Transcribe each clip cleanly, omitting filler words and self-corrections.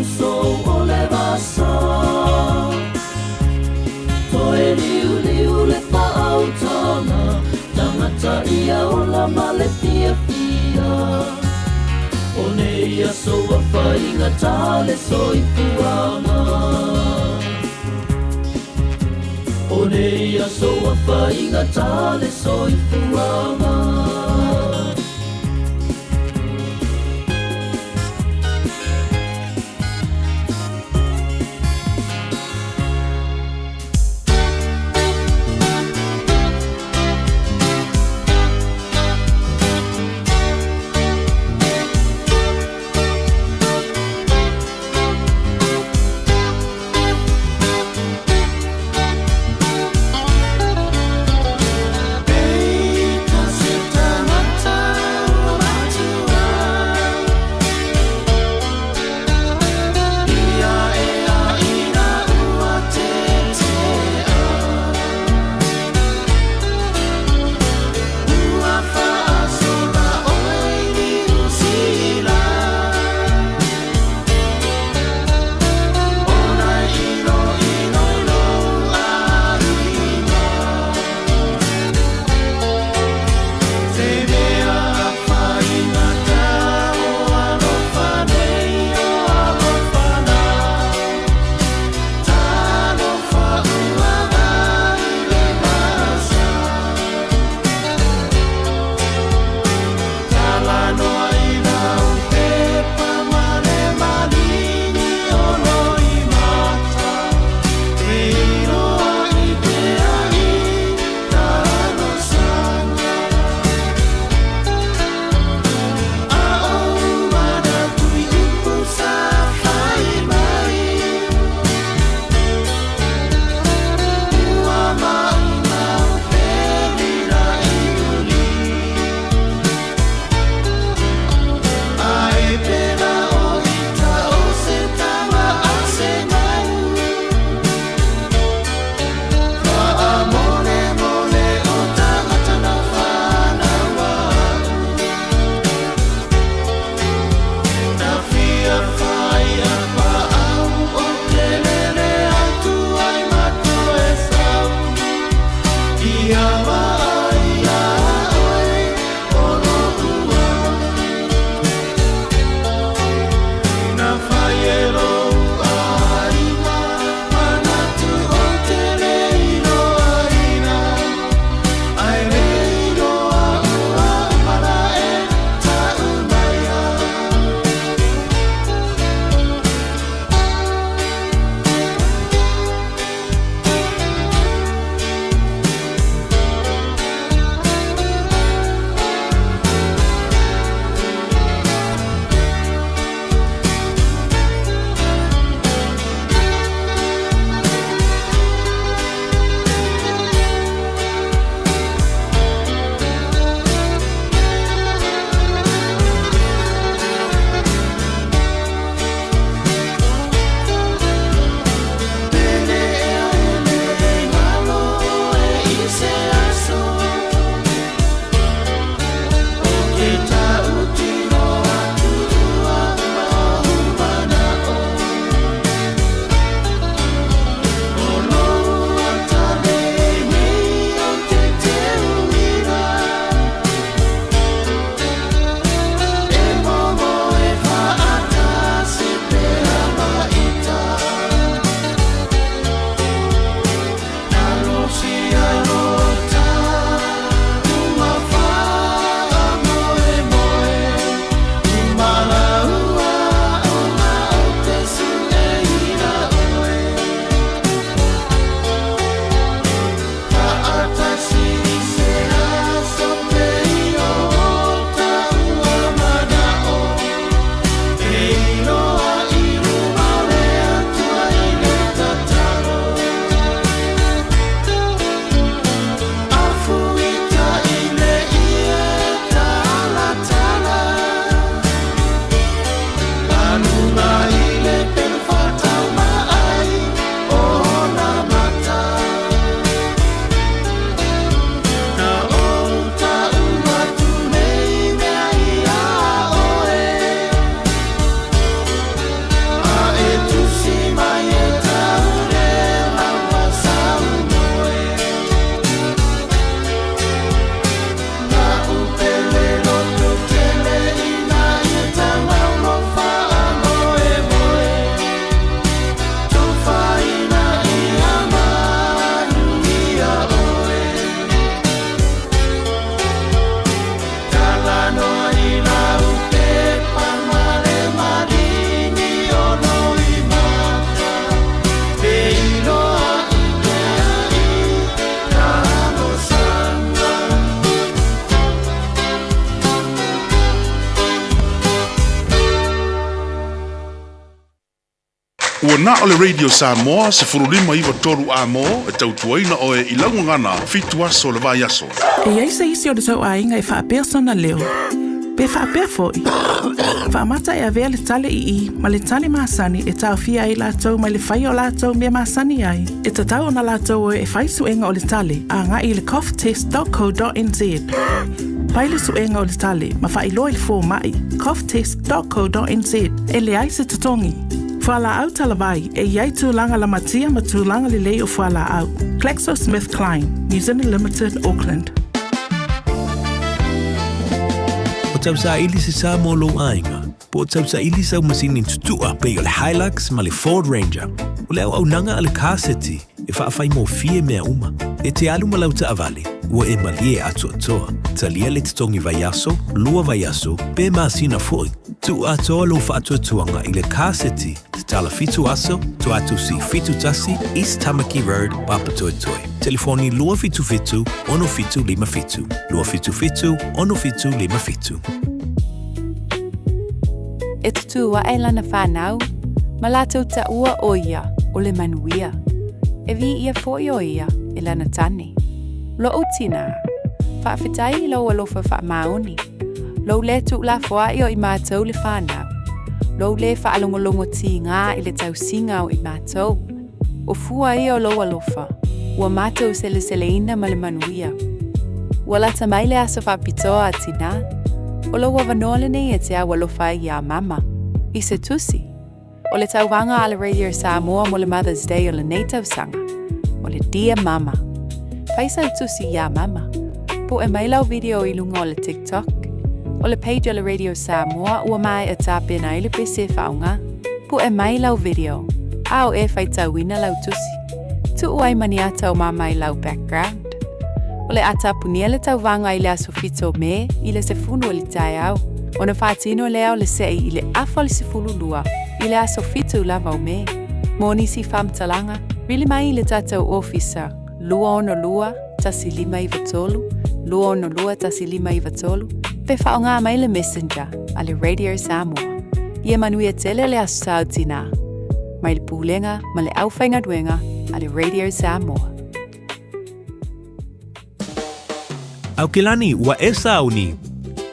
Sousou o le vasa. Toe liuliu le faautaga, tagata ia ola ma le fiafia. O nei aso ua faigata le soifuaga. O nei aso ua faigata le soifuaga. na o le Radio Samoa 15 93 A mo e tautuaina oe i lau gagana fitu aso o le vaiaso. E i ai se isi o le tou aiga e faapea sona leo? Pe faapea foi? Faamata e avea le tale ii ma le tale masani e taofia ai latou mai le faia o latou mea masani ai. E tatau ona latou o e fai suega o le tale agai i le coughtest.co.nz. Fai le suega o le tale ma faailoa i le fomai coughtest.co.nz e leai se totogi. Fualaau talavai e i ai tulaga lamatia ma tulaga lelei o fualaau. GlaxoSmithKline, New Zealand Limited, Auckland. O tausaili se sa mo lou aiga, po o tausaili sau masini tutua pei o le Hilux ma le Ford Ranger. O le auaunaga a le Car City e faafaigofie mea uma. E te alu ma lau taavale, ua e malie atoatoa. Talia le totogi vaiaso, lua vaiaso, pe masina foi. Tuu atoa lou faatuatuaga i le Car City, tatala fitu aso, Toatusi 71, East Tamaki Road, Papatoetoe. Telefoni 277 6757, 277 6757. E tutū aʻe lana whānau, ma lātou taua ʻo ia o le manuia. E wī ʻia foi ʻo ia e lana tane. Loʻu tinā, faafetai i lou alofa faamaoni. Lou lē tuulafoaʻi o i mātou le whānau. Lou lē whaalogologo tīgā i le tausiga o i mātou. O fua ia o lou alofa, ua mātou seleseleina ma le manuia. Ua lata mai le aso faapitoa a Tinā, o lou avanoa lenei e te au alofa ai iā Mama, i se tusi. O le tauvaga a le Radio Samoa mo le Mother's Day o lenei tausaga, o le Dear Mama. Fai sau tusi iā Mama. Poe mai lau video i luga o le TikTok. O le page o le Radio Samoa ua maea tapena ai le pese faaaoga. Puʻe mai lau video, a o e faitauina lau tusi. Tuu ai ma ni ata o mama i lau background. O le a tapunia le tauvaga i le aso fitu o Me i le sefulu o le taeao, ona faatino lea o le seʻi i le afa o le 12 i le aso fitu lava o Me. Mo nisi faamatalaga, vili mai i le tatou ofisa 262 1593, 262 1593, pe faaaoga mai le Messenger a le Radio Samoa. Ia manuia tele le Aso Sa o Tinā, mai le Pulega ma le Aufaigaluega a le Radio Samoa. Aukilani, ua e sauni.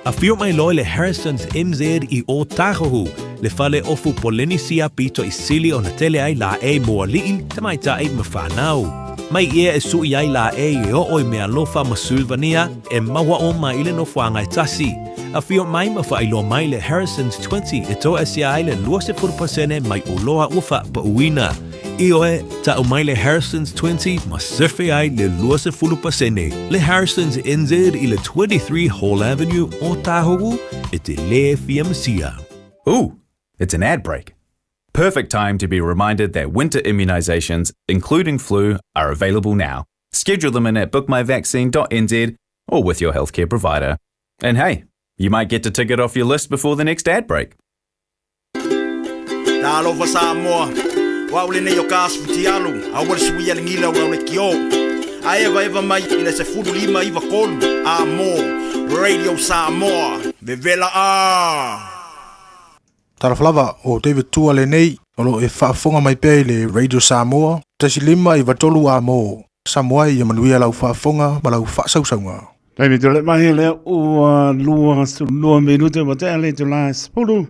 Afio mai loa le Harrison's MZ i Ōtāhuhu, le fale ofu Polenisia pito i sili ona tele ai lāʻei mo aliʻi, tamaitai ma whānau. Mai ia e suʻi ai lāʻei e oo i Mealofa ma Sulvania e maua uma i le nofoaga e tasi. Afio mai ma faailoa mai le Harrison's 20 e toasia ai le 20% mai oloa ua faapauina. Ioe, tau mai le Harrison's 20 ma sefe ai le 20%. Le Harrison's NZ i le 23 Hall Avenue, Ōtāhuhu, e te lē fia masia. Ooh, it's an ad break. Perfect time to be reminded that winter immunisations, including flu, are available now. Schedule them in at bookmyvaccine.nz or with your healthcare provider. And hey, you might get to tick it off your list before the next ad break. Talofa Samoa, o au lenei o ka asu fitialu, aua le suia le gila o lau lekiō. A evaeva mai i le 15 93 a mo Radio Samoa, vevela a! Talofa lava, o David Tua lenei, o lo o e faafofoga mai pea i le Radio Samoa, 1593 a mo Samoa ia manuia lau faafofoga ma lau faasausauga. Taimi tole mai le ua 22 minute ma tea le itula e 10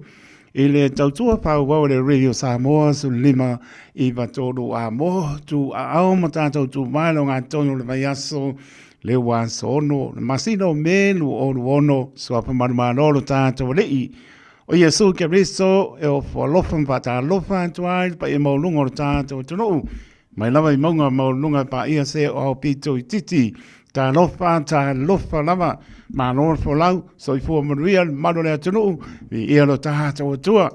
i le tautua faaauau le Radio Samoa 15 93 a mo tu aao ma tātou tu mai lo ngā tonu le vaiaso le ua aso ono le masina o Me 2026 suafa manumalo lo tātou alii o Iesu Keriso e ofo alofa ma faatalofa atu ai le paia maualuga o le tātou atunuu Mai lava i maunga maualuluga e paia se o ao pito i titi. Talofa, talofa lava. Malo le folau, soifua manuia le mamalu o le atunuu, viia lo tatou Atua.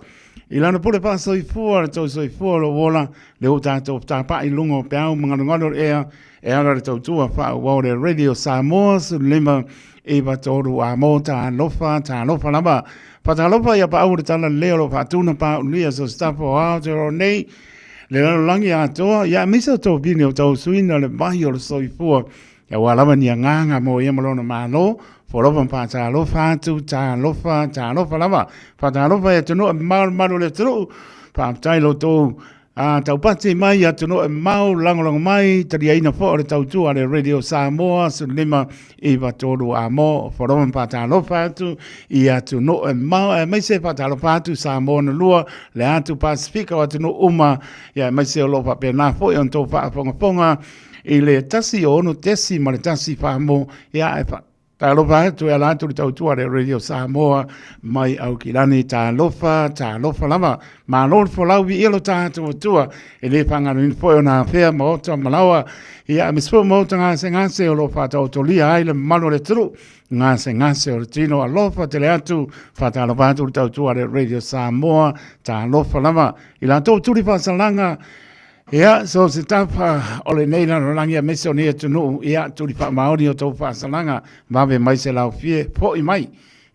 I lana pule faasoifua le tou soifua o lou ola, lea ua tatou tapa'i i luga o peau ma galugalu o le ea, e ala le tautua faaauau le Radio Samoa 15 93 a mo talofa, talofa lava. Faatalofa ia paau o le tala lelei o lo o faatuna paaulia so se tafa o Aotearoa nei, Le lalolagi atoa, ia aemaise o tofine o tausuina le vai o le soifua, aua lava ni agaga mo ia ma lona Malo, folova ma faatalofa atu, talofa, talofa lava, faatalofa e atunuu e malumalu o le atunuu, faafetai lo outou. A taupati mai i atunuu e mamao, lagolago mai, taliaina foi o le tautua a le Radio Samoa 1593 A mo Foroma faatalofa atu i atunuu e mamao aemaise faatalofa atu Samoa na lua le atu Pasifika o atunuu uma ia aemaise o lo o faapena foi ona tou faafogafoga i le 106.1 famo ia e Talofa atu e ala atu le tautua le Radio Samoa mai Aukilani. Talofa, talofa lava. Malo le folau viia lo tatou Atua. E le faagaloina foi ona afea maota ma laoa. Ia aemaise foi maota gasegase o lo o faataotolia ai le mamalu o le atunuu. Gasegase o le tino alofa tele atu. Faatalofa atu le tautua le Radio Samoa. Talofa lava. I latou tuli faasalaga Ia, so se tafa o lenei lalolagi aemaise o nei atunuu, ia, tuli faamaoni o tou faasalaga, vave mai se laofie, fo'i mai.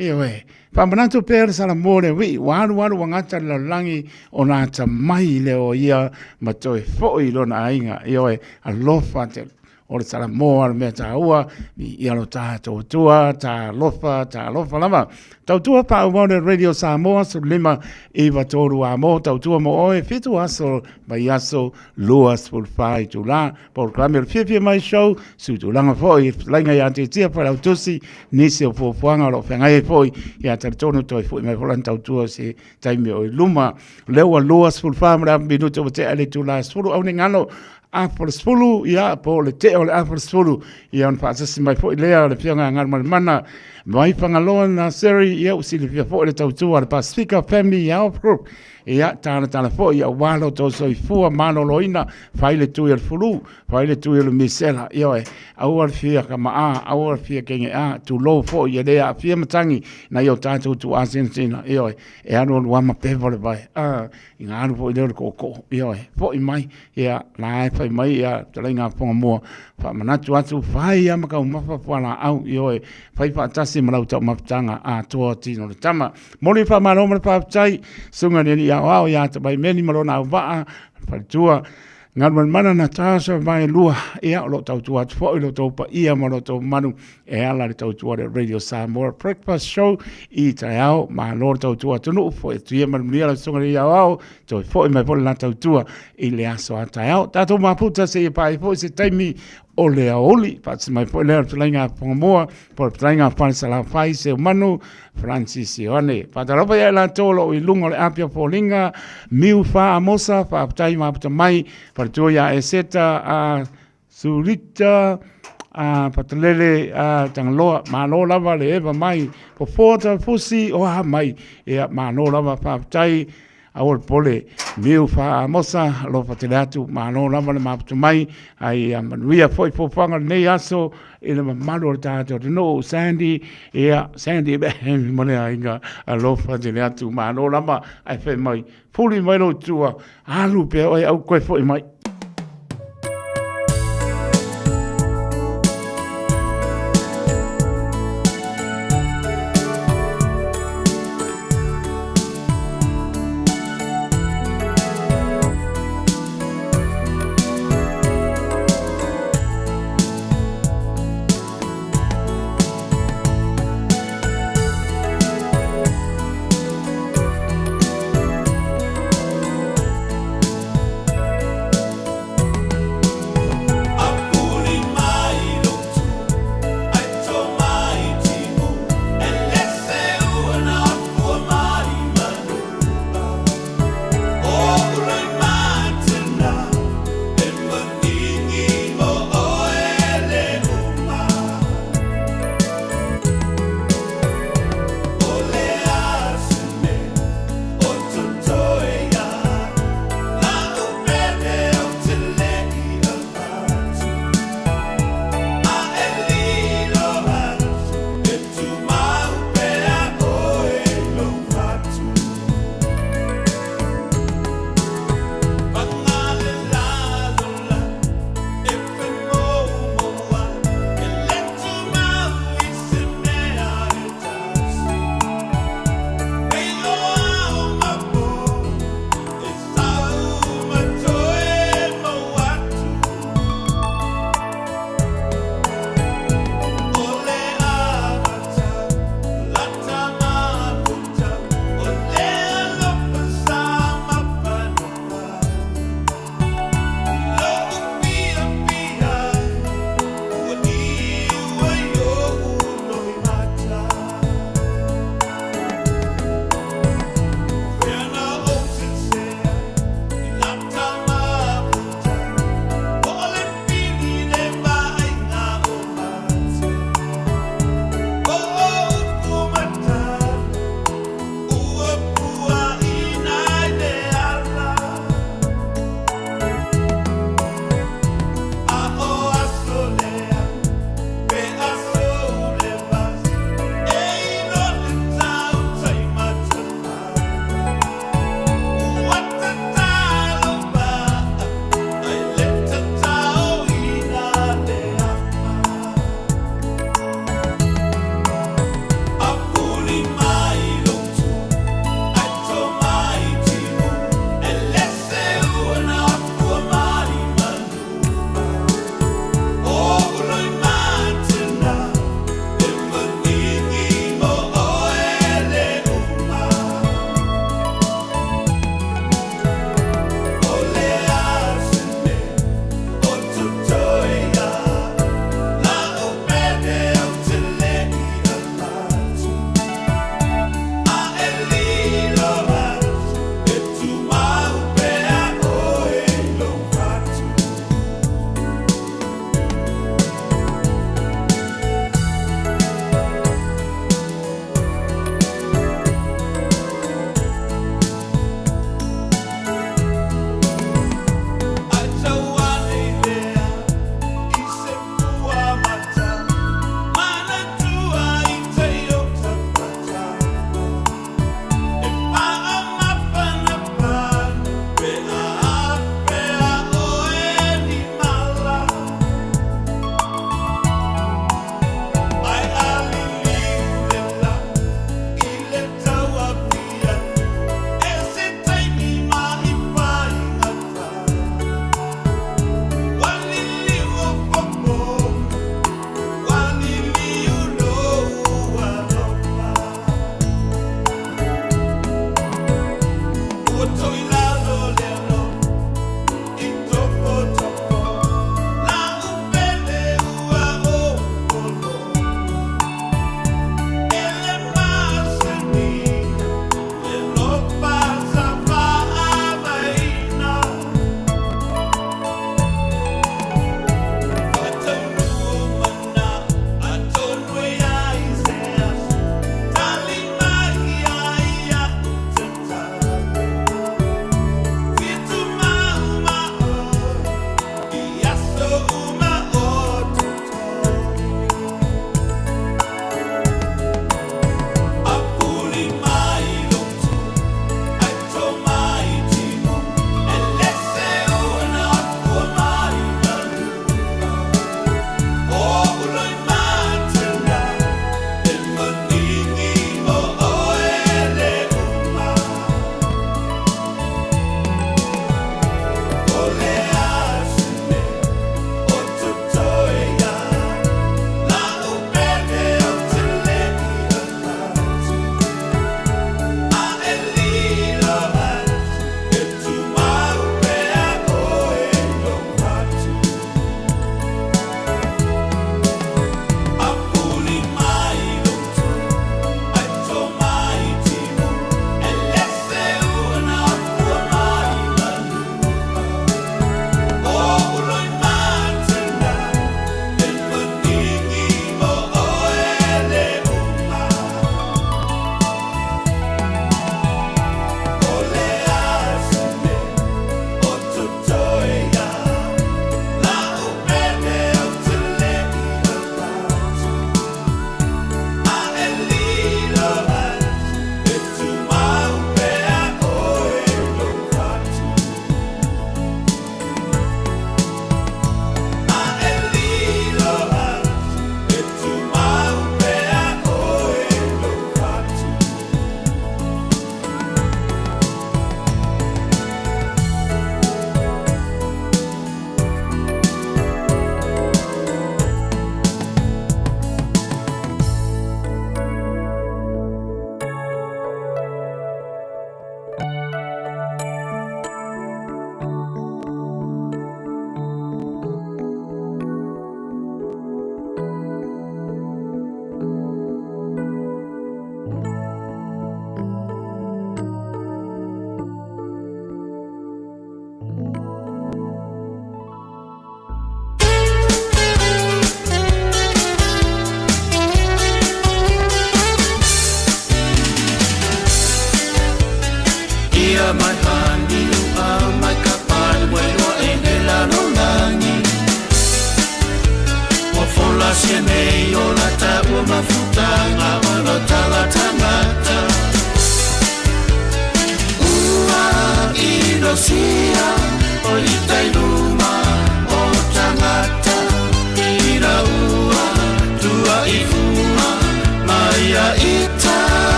Ioe, faamanatu pea le Salamua o le uii, ua alualu ua gata le lalolagi ona atamai lea o ia ma toe fo'i i lona aiga. Ioe, alofa tele. O le Samoa le mea taua, ia lo tatou Atua, talofa, talofa lava. Tautua faaauau le Radio Samoa, 15 9 3 a mo, tautua mo oe, 7 aso, vaiaso, 24 itula. Polokalame o le Fiafia Mai Show, suitulaga foi, fetalaiga ia Tietia Failautusi, nisi o fuafuaga o lo o feagai ai foi, ia talitonu toe foi mai foi lana tautua se taimi o i luma. O lea ua 24 ma le afa minute ua tea i le itula e 10 au nei galo, afa o le 10, ia, po o le tea o le afa o le 10, ia ona faatasi mai foi lea o le Afioga ia Galumalemana mai Fagaloa Naseri, ia ua silafia foi le tautua a le Pasifika Family Health Group, ia, talatala foi aua lo outou soifua maloloina, fai le tui o le fulu, fai le tui o le misela, ioe, aua le fia kama'a, aua le fia kege'a, tulou foi e le aafia matagi nai o tatou tuasinasina, ioe, e alualu lava ma pepa le vai, i ga alu foi lea o le tootoo, ioe, foi mai, ia, la e fai mai, ia, fetalaiga a Fogamua, faamanatu atu, fai lava ma taumafa fualaau, ioe, fai faatasi ma lau taumafataga atoa tino le tama. Momoli le faamalo ma le faafetai, susuga i le Alii Aoao ia Tapaimeli ma lona auvaa, faletua, Galumalemana Natasha Vaelua, ia, o lo o tautua atu foi lo outou paia ma lo outou mamalu e ala i le tautua o le Radio Samoa Breakfast Show i taeao. Malo le tautua atunuu, foi atu ia manuia lau susuga i le Aoao, toe foi mai foi le la tautua i le aso a taeao. Tatou mafuta seia paia foi se taimi o le aoauli. Faatasi mai foi lea o le fetalaiga a Fogamoa, po o le fetalaiga a Falesalafai, Seumanu, Francis Ioane. Faatalofa ia i latou o lo o i luga o le api o foliga, Miu Fa Amosa, faafetai mafuta mai, faletua ia Eseta, a Sulita, a Fatalele, a Tagaloa, malo lava le eva mai, fofoa Taufusi, o a mai, ia malo lava, faafetai, aua le popole, Miu Fa Amosa, alofa tele atu, malo lava le mafuta mai, ai ia manuia foi fuafuaga o lenei aso i le mamalu o le tatou atunuu, Sandy, ia Sandy ma le aiga, alofa tele atu, malo lava, ae fai mai, fuli mai lou tua, alu pea oe au koe foi mai.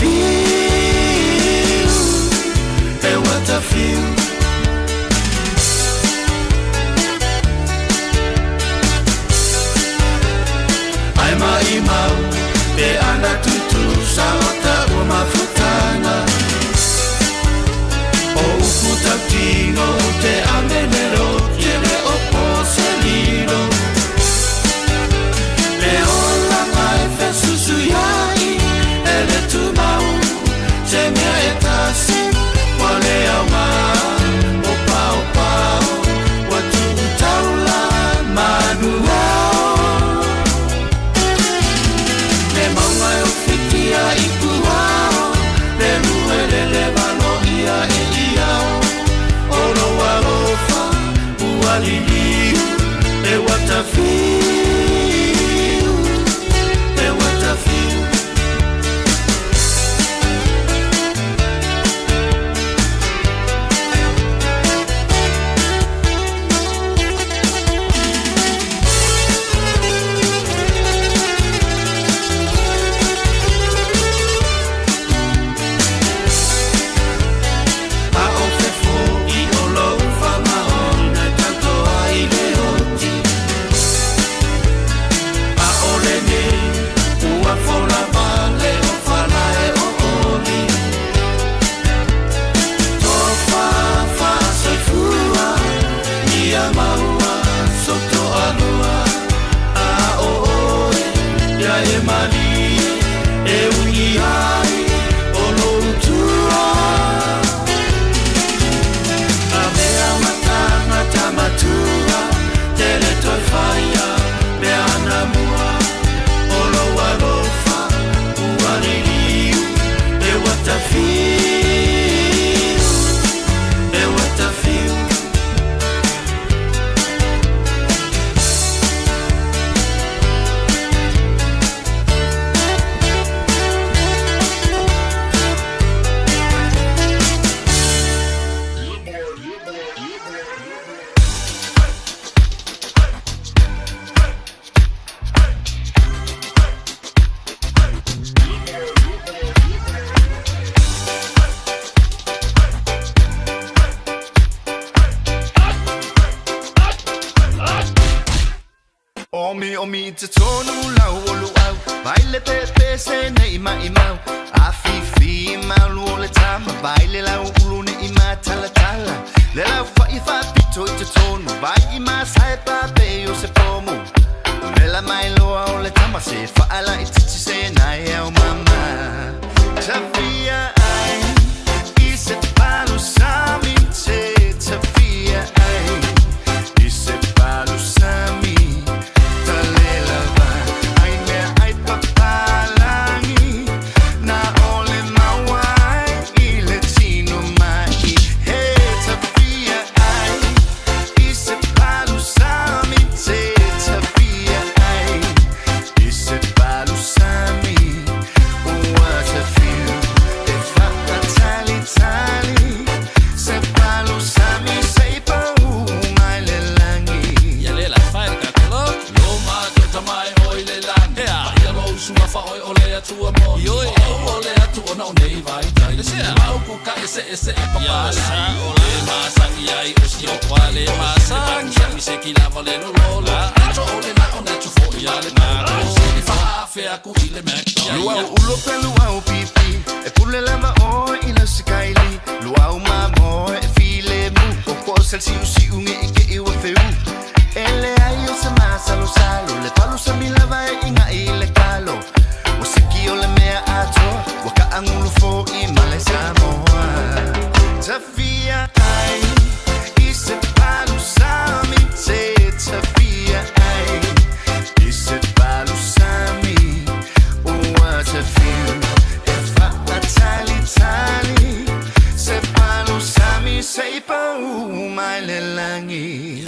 fiu, e ua tafiu. Ai maʻimau pe ana tutusa o taua mafutaga. O upu tautino te amene roti e le o po se lilo. Le olaga e fesusuiai e le tumau se mea e tasi ua le aoga o paopao ua tuu taula manu ao. Le mauga e ofitia i puao le luelele valoia e iao o lou alofa ua liliu e ua tafiu e ua tafiu. A o fe foʻi o lou faamaoni e taoto ai le oti. A o lenei ua fola vale o falae o oli. Tofa faasoifua ia maua sotoalua a o oe ia e malie e ugi ai o lou tua. Avea matanga tamatua tele toe faia mea na mua o lou alofa ua liliu e ua tafiu e ua tafiu. Omi omi i totonu lau o luau Vai le pepe se nei mai mau A fifi malu o le tama Vai le lau ulu ne i matala tala Le lau fai fa pito i totonu Vai i masai pa pe o se pomu Vela mai loa o le tama se Faala i titi se nai au mama Tafia ai I se palu sami te Tafia ai I se palu sami Talela va ai mea ai papalangi Na ole maua ai i le tino mai He tafia ai I se palu sami te Tafia ai I se palu sami Ua tafiu E faatalitali Se palu sami se i pau mai le langi Ia le la fai le kakolo Lo ma tota mai oi le langi Ea Ia lo usua fa oi o le atua mo Ioi O o le atu ona o nei vai tai Le sea Mau ku ka ese ese e papa Ia sa o le masangi ai o si o kwa le masangi Mi se ki lava le lo lo lo Ato o le na o na tu fo ia le na I fa afe aku i le McDonald's. Luau ulo pe luau pipi E pule lava oe i lau sikaili Luau mamoe e file mu O ko sel siu siu nge i ke iwa feu E le ai o se masalo salo Le palu sa milava e inga i le kalo O siki o le mea atoa Ua ka angulu fo i male Samoa Tafia ai I se palu sami te Tafia ai I se palu sami Ua tafiu E faatalitali Se palu sami se i pau mai le langi.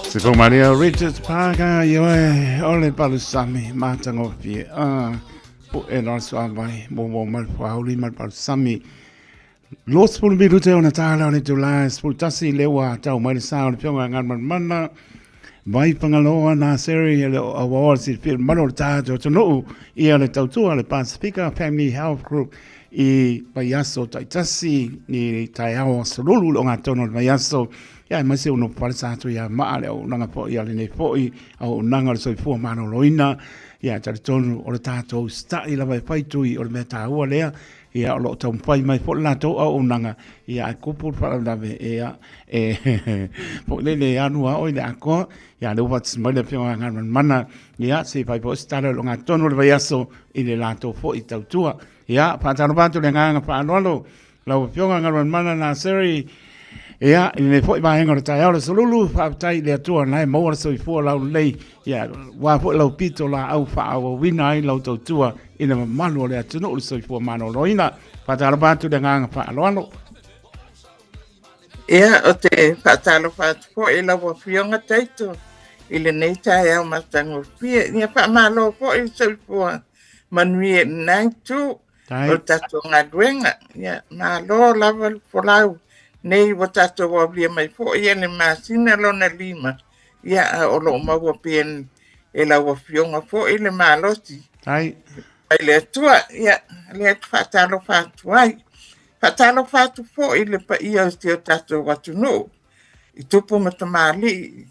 Se fou maria Richard Parker ioe o le palusami matagofie a po e la suavai mo mo mai fauli mai palusami 20 minute ona tāla o le tula 11 le ua tau mai le sa o le pionga ngan man mana. Vaifagaloa Naseri e le o auaoa le silafia le mamalu o le tatou atunuu ia le tautua a le Pasifika Family Health Group i vaiaso taitasi i taeao aso lulu le ogatotonu o le vaiaso ia aemaise ua nofo fale sa atu ia maa le auaunaga foi a lenei foi auaunaga o le soifua maloloina ia e talitonu o le tatou sita'i lava e fai tui o le mea taua lea ia o lo o taumafai mai foi le latou auaunaga ia ae kupu le faalavelave ia e foi lele e alu lava oe i le atoa ia lea ua faatasi mai le afioga ia Galumalemana ia se i fai foi se tala i le ogatotonu o le vaiaso i le latou foi tautua. Ia faatalofa atu i le agaga faaaloalo lau afioga Galumalemana Naseri ia i lenei foi vaega o le taeao o le solulu faafetai i le Atua na e maua le soifua laulelei ia aua foi lau pito laau faaauauina ai lau tautua i le mamalu o le atunuu le soifua maloloina. Faatalofa atu i le agaga faaaloalo. Ia, ou te faatalofa atu foi i lau Afioga Taito i lenei taeao matagofie. Ia faamalo foi le soifua manuia i lena itu o le tatou galuega. Ia, malo lava le folau nei ua tatou aulia mai foi le masina lona lima, ia, a o lo o maua pea e lau Afioga foi le malosi mai le Atua. Ia, lea ou te faatalofa atu ai. Faatalofa atu foi i le paia o si o tatou atunuu i tupu ma tamalii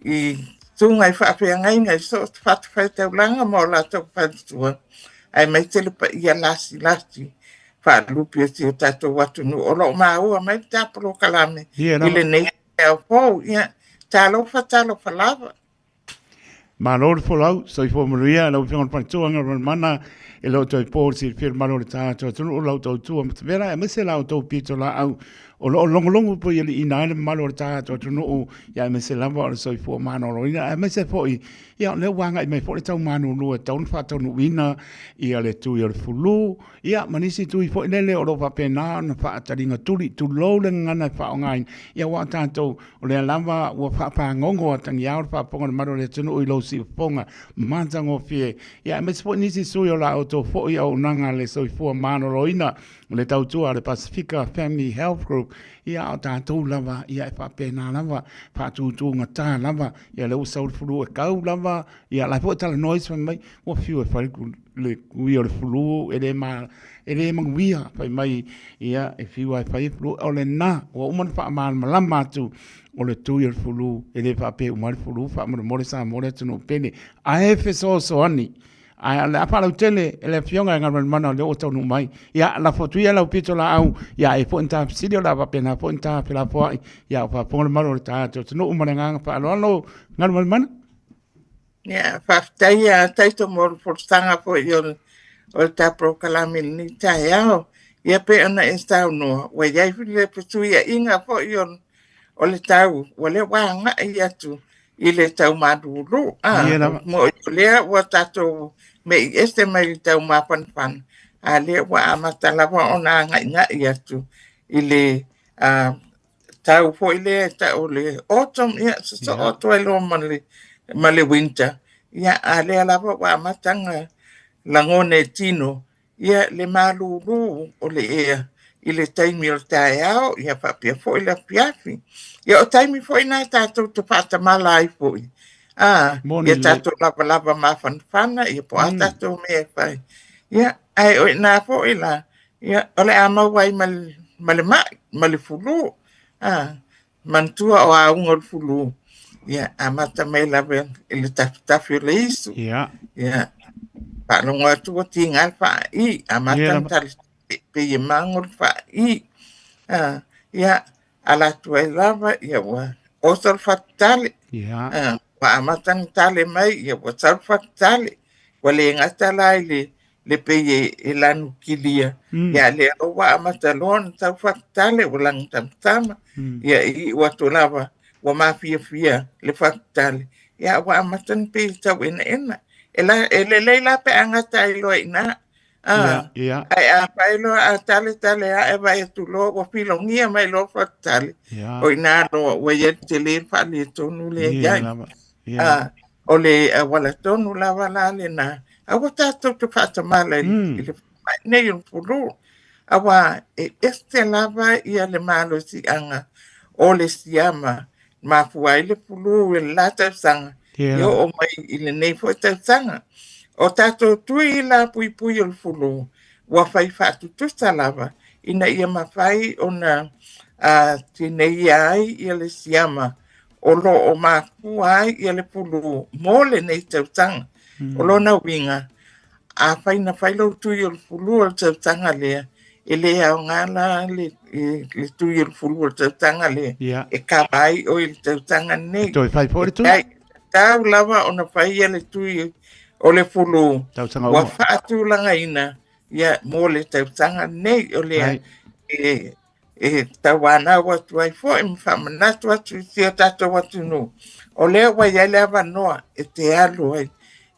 i susuga i faafeagaiga i so o se fatafaitaulaga ma o latou faletua, aemaise le paia lasilasi faalupe o si o tatou atunuu o lo o maua mai le ta polokalame i lenei taeao fou. Ia, talofa, talofa lava. Malo le folau, soifua manuia lau Afioga i le Faletua Galumalemana e le o toe po le silafia le mamalu o le tatou atunuu lau tautua matavela aemaise la outou pitolaau o lo o logologo puialiiina ai le mamalu o le tatou atunuu ia aemaise lava o le soifua maloloina aemaise foi ia o lea ua agai mai foi le tau malulu e tatau ona faataunuuina ia le tui o le fulu Ia, ma nisi tui foi lele o lo o faapena ona faataliga tuli, tulou le gagana e faaaogaina, ia aua o tatou, o lea lava ua faafagogo atagiao le faafofoga a le mamalu o le atunuu i lou siufofoga matagofie, ia aemaise foi nisi sui o la outou foi auaunaga a le soifua maloloina, le tautua a le Pasifika Family Health Group, ia a o tatou lava, ia e faapena lava, faatutugata lava, ia lea ua sau le fulu e kau lava, ia la e foi e talanoa isi fai mai, ua fiu e fai le kui o le fulu e le ma e le manuia fai mai ia e fiu lava e fai fulu o lena ua uma ona faamalamalama atu o le tui o le fulu e le faapea uma le fulu faamolemole Samoa le atunuu pele ae fesoasoani ae o le a faalautele e le afioga e Galumalemana o lea ua taunuu mai ia lafo atu ia lau pitolaau ia e foi ni ta fesili o le a faapena foi ni ta felafoai ia o faafofoga le mamalu o le tatou atunuu ma le agaga faaaloalo Galumalemana. Ia, faafetai ia Taito mo le folasaga foi o le, o le ta polokalame i lenei taeao. Ia pei ona e saunoa, ua i ai le fesuiaiga foi o, o le tau, ua lea ua agai atu i le tau malulu. Ah, Ia lava. mo o lea ua tatou mei ese mai le tau mafanafana, a lea ua amata lava ona agaigai atu i le ah, tau foi lea e tau o le autumn, ia sosoo atu ai loa ma le, ma le winter. Ia, a lea lava ua amata ona lagona e tino, ia le malulu o le ea i le taimi o le taeao, ia faapea foi le afiafi. Ia o taimi foi na tatou te faatamala ai foi, a, Moni ia lelei. tatou lavalava mafanafana, ia po o a tatou mea e fai. Ia, ae o i ina foi la, Ia, o le a maua ai ma le, ma le mai, ma le fulu. A, manatua o auga o le fulu. Ia, amata mai lava i le tafitafi o le isu. Ia. Ia, faalogo atu ua tiga le faai, amata Ia ona lava. tali pei e mago le faai. A, ia, ala atu ai lava, ia ua oso le fatutale. Ia. A, ua amata ona tale mai, ia ua sau le fatutale. Ua le gata la i le le pei e, e lanu kilia. Mm. Ia lea ua amata loa ona tau fatutale ua lanu tamatama. Mm. Ia i iu atu lava ua mafiafia le fatutale. Ia ua amata ona pei e tau enaena. E, la, e lelei la pe a gata ai loa i ina. Ah, yeah, yeah. Ae a fai loa a tale tale ae vaai atu loa ua filogia mai loa fatutale. Yeah. O ina loa ua i ai le tele faaletonu lea Yeah, i ai. lava. Yeah. Ah, o le auala tonu lava la lena, aua tatou te faatamala i i le faamai nei o le fulu, aua e ese lava ia le malosiaga o le siama Mafua ai le pulū i le la tausaga, e oo mai i lenei foi tausaga. O tatou tui lapuipui o le fulu, ua fai faatutusa lava ina ia mafai ona tineia ai ia le siama o lo o mafua ai ia le pulū mo lenei tausaga. O lona uiga, afai na fai lou tui o le fulu o le tausaga lea, e le aoga la le tui o le fulu o le tausaga lea e kava ai oe i le tausaga lenei. Toe fai foi le tui? E tatau lava ona faia le tui o le fulu ua faatulagaina ia mo le tausaga lenei. O lea e tauanau atu ai foi ma faamanatu atu i si o tatou atunuu, o lea ua i ai le avanoa e te alu ai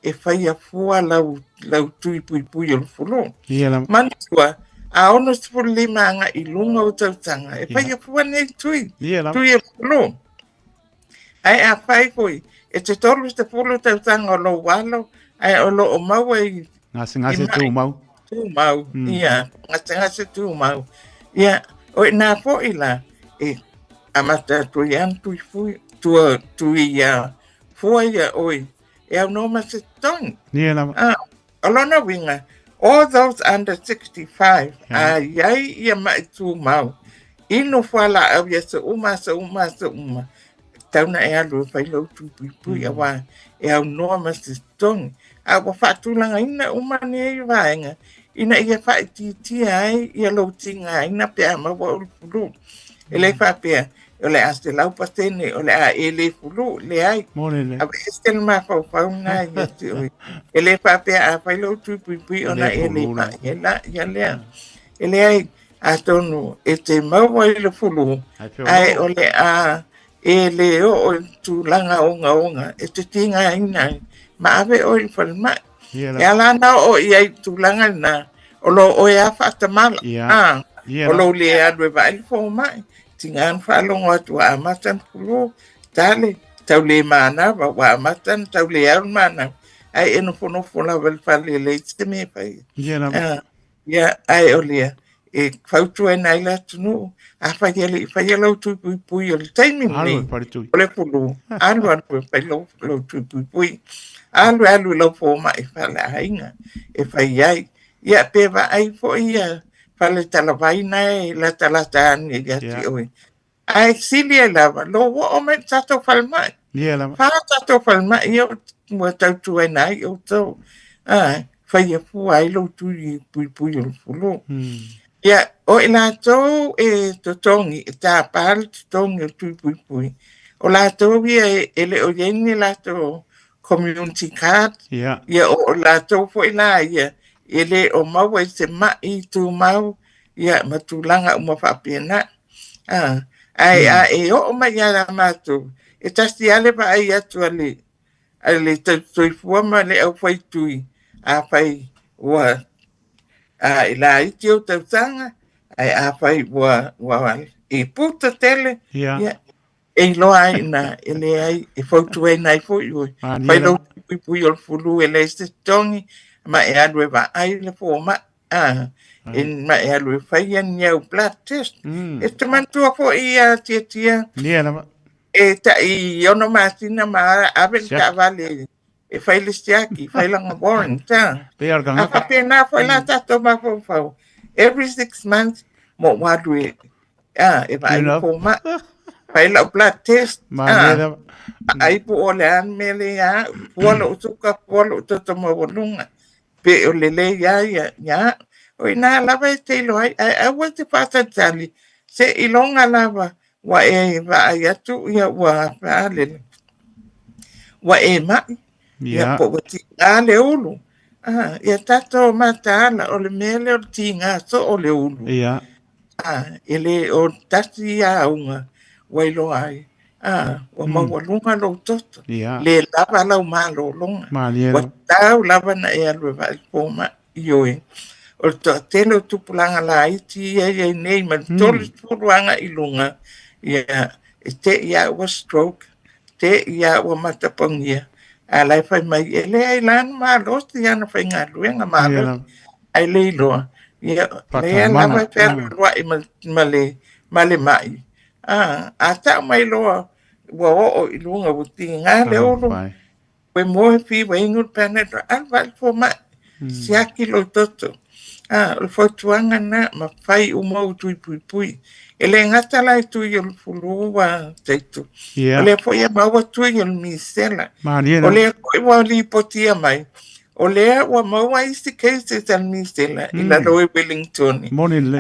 e faia fua lau, lau tui puipui o le fulu. Ia Manatua, a 65 agai i luga o tausaga, e faia fua nei tui, Ia tui o le fulu. Ae afai foi, e te 30 tausaga o lou alo, ae o lo o maua i Gasegase tumau. Tumau, ia, gasegase tumau. Ia, o inā foi la, e amata atu ai lava tui fui, tua, tui ia, fua ia oe, e aunoa ma se totogi. Ia lava. Ah, o lona uiga, all those under 65, a i ai ia ma'i tumau, inu fualaau i aso uma, aso uma, aso uma, tatau ona e alu e fai lou tui puipui auā e aunoa ma se totogi. A ua faatulagaina uma nei vaega ina ia faaitiitia ai ia lou tigaina pe a maua ou le fulu. E le faapea o le a 100% o le a e le fulu, leai. Aveese le mafaufau lena ia te oe. E le faapea a fai lou tui puipui ona e le ma'i ai la ia lea. E leai, atonu e te maua i le fulu, ae o le a e le oo i le tulaga ogaoga e te tigaina ai ma ave oe i le falemai. E ala ona oo i ai i le tulaga lena, o lo oe lava faatamala, a, o lou le alu e vaai le fomai, tiga ona faalogo atu ua amata ona fulu, tale, tau le manava, ua amata ona tau le au le manava, ae e nofonofo lava i le fale e leai se mea e faia. Ia, ae o lea, e fautuaina ai le atunuu, afai e le i faia lou tui puipui o le taimi lenei, o le pulu, alu alu e fai lou, lou tui puipui, alu alu i lau fomai faaleaiga e fai ai. Ia, pe vaai foi ia fale talavai na e latalata ane ia te oe. Ae sili ai lava, lou oo mai i le tatou falemai. Ia lava. Whā tatou falemai ia ua tautuaina ai outou. Ā, whaia fua ai lou tui puipui o le fulu. Ia, o i latou e totogi, e tāpā le totogi o tui puipui, o latou ia e le o i ai ni latou community card, ia o latou foi la ia, e le o maua i se ma'i tumau, ia ma tulaga uma faapena. A, ae a e oo mai ia matou, e tasi lava le vaai atu a le, a le tausisoifua ma le aufaitui, afai ua a, e laiti ou tausaga, ae afai ua, ua e puta tele, ia, e iloa ai ina e leai, e fautuaina ai foi oe. Fai lou puipui o le fulu e leai se totogi, ma e alu e vaai le fomai. A, e ma e alu e faia ni au blood test. E te manatua foi ia Tiatia, Ia lava. e tai 6 masina ma ave le taavale e fai le siaki, fai lana warrant. A, Pei o le a tagata. faapena foi la tatou mafaufau. Every 6 months, mo ua alu e, a, e vaai le fomai. Fai lau blood test. Malie lava. Vaai po o le a le mea lea ia au. Fua lou suka, fua lou toto maualuga. Pe o lelei lava ia, ia, o ina lava e te iloa ai, ae aua e te faatalitali, seiloga lava ua e vaai atu ia ua faalele, ua e mai, ia po ua tiga le ulu. Ah, ia tatou mataala, o le mea lea o le tiga soo o le ulu. Ia. Ah, e le o tasi ia auga ua iloa ai. Ah, ua maualuga lou toto. Ia. Le lava lau malologa. Malie Ua lava. tatau lava na e alu e vaai le fomai. Ioe. O le toatele o tupulaga laiti ia e i ai nei ma le 30 agai i luga, ia, e te i lava ua stroke, te i lava ua matapagia, a la e fai mai, e leai la na malosi ana faigaluega malosi, ae le iloa, ia, lea lava e fealualuai ma le, ma le mai. A, a tau mai loa, ua oo i luga ua tiga le ulu, ua moe fi ua inu le Panadol, alu vaai i le fomai, siaki lou toto. A, o le fautuaga lena, ma fai uma ou tui puipui. E le gata la i tui o le fulu ua taitu, o lea foi e maua tui o le misela. O lea foi ua lipotia mai, o lea ua maua isi cases a le misela i lalo i Wellingtone.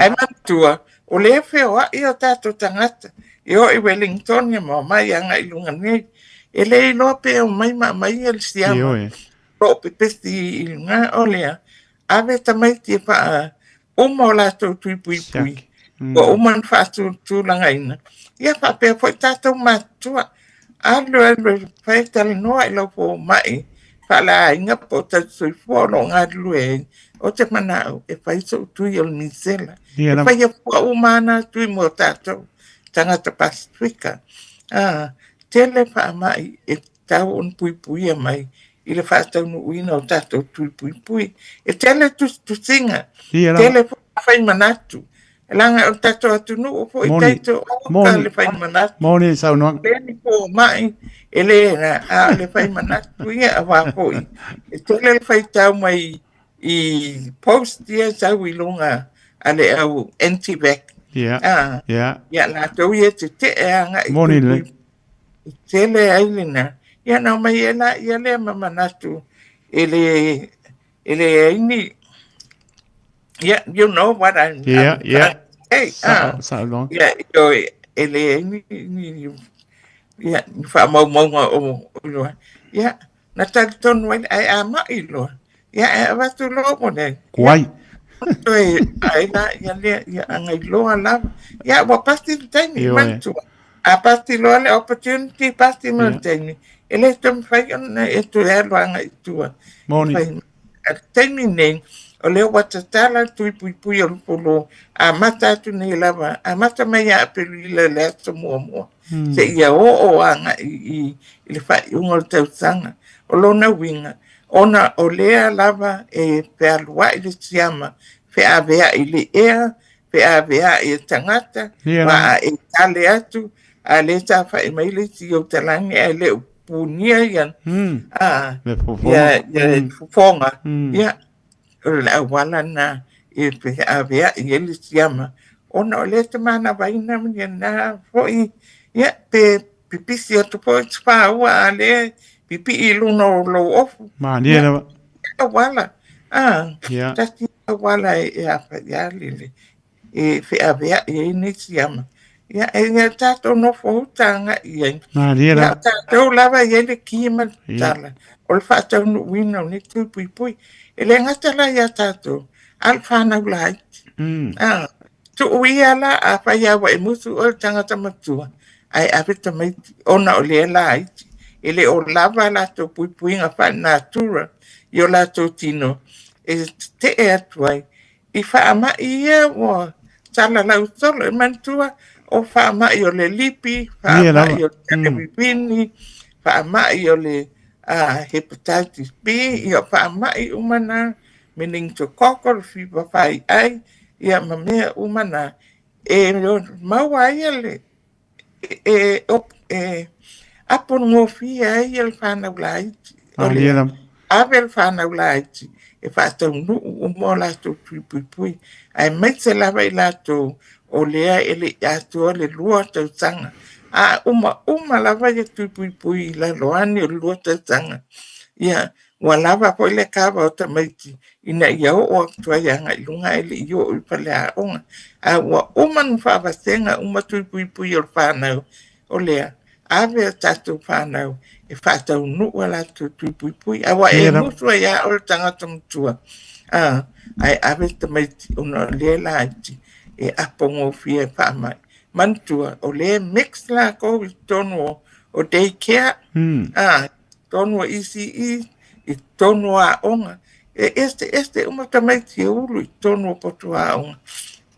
Ae manatua, o lea e feoai o tatou tagata e o i Wellingtone ma omai agai i luga nei. E le iloa pe omai ma aumai le siama o lo o pepesi i luga o lea, ave tamaiti e faa uma o latou tui puipui, ua uma ona faatulagaina. Ia faapea foi tatou matutua, alu alu e fai talanoa i lau fomai faaleaiga po o tausisoifua o lo o galulue ai, ou te manao e fai sou tui o le misela. E faia fua uma lava na tui mo tatou tagata Pasefika. Tele faamai e tatau ona puipuia mai i le faataunuuina o tatou tui puipui. E tele tusitusiga, tele foi fai manatu. Leaga o le tatou atunuu foi taito oka le fai manatu. Moni le saunoaga. E le ni fomai, e le na, a o le fai manatu ia aua foi. E tele le faitau mai i post ia sau i luga a le au anti-vac. Ia latou ia tetee agai i Moni lelei. E tele ai lena. Ia na omai ai laia lea ma manatu e le e leai ni Yeah, you know what I'm, Yeah, I'm yeah. trying to say. Sao, sao loa. Yeah, ioe, e leai ni, ni, ia, ni faamaumauga o, o loa. Ia, na talitonu ai, ae a mai loa. Ia, ae avatu loa mo le. Kuai. Toe, ai la, ia lea, ia agai loa lava. Ia, ua pasi le taimi, Ioe. manatua. A pasi loa le opportunity, pasi ma le taimi. E le toe mafai ona e toe alu agai i tua. Moni. Fai, a le taimi nei, o lea ua tatala le tui puipui o le polo, amata atu nei lava, amata mai ia Aperila i le aso muamua, seia oo agai i, i le faaiuga o le tausaga. O lona uiga, ona o lea lava e fealuai le siama, feaveai i le ea, feaveai e tagata, ma a e tale atu, a lea sa fai mai le isi i ou talage ae le o punia ia, a, Le fofoga. ia, ia fofoga, ia, o le auala lena e feaveai ai le siama, ona o lea e te manavaina ia lena foi, ia, pe pipisi atu foi se pāua a lea pipii i luna o lou ofu. Malie Ia, lava. auala, a, Ia. tasi auala e, e apa ia lele, e feaveai ai nei siama. Ia, e ia tātou nofo uta agai i ai. Malie Ia, lava. o tātou lava i ai le ki ma le Ia. tala, o le faataunuuina o nei tui puipui. E le gata la ia tātou, a le whānau laiti. A, tuu ia la, afai lava ua e musu oe i le tagata matua, ae ave tamaiti, ona o lea laiti, e le o lava a latou puipuiga faalenatura i o latou tino e tetee atu ai i faamai ia ua salalau solo. E manatua o faamai o le lipi, Ia lava. faamai o le televivini, faamai o le hepatitis B, ia faamai uma na, meningococcal, fever faiai, ia ma mea uma na, e maua ai le e, e apo gofie ai le whānau laiti. O Malie le lava. ave le whānau laiti e faataunuu uma o latou tui puipui. Aemaise lava i latou o lea e le i atoa le 2 tausaga. A uma uma lava ia tui puipui i lalo ane o le 2 tausaga. Ia, ua lava foi le kava o tamaiti ina ia oo atu ai agai i luga ae le i oo i faleaoga. A ua uma ona faavasega uma tui puipui o le whānau o lea ave a tatou whānau e faataunuu a latou tui puipui. Aua e Ia lava. musu ai a o le tagata matua. A, ae ave tamaiti ona o lea laiti e apo gofie e faamai. Manatua, o lea mix lakou i totonu o daycare, a, totonu o ECE, i totonu o aoga. E ese ese uma tamaiti e ulu i totonu o potu aoga.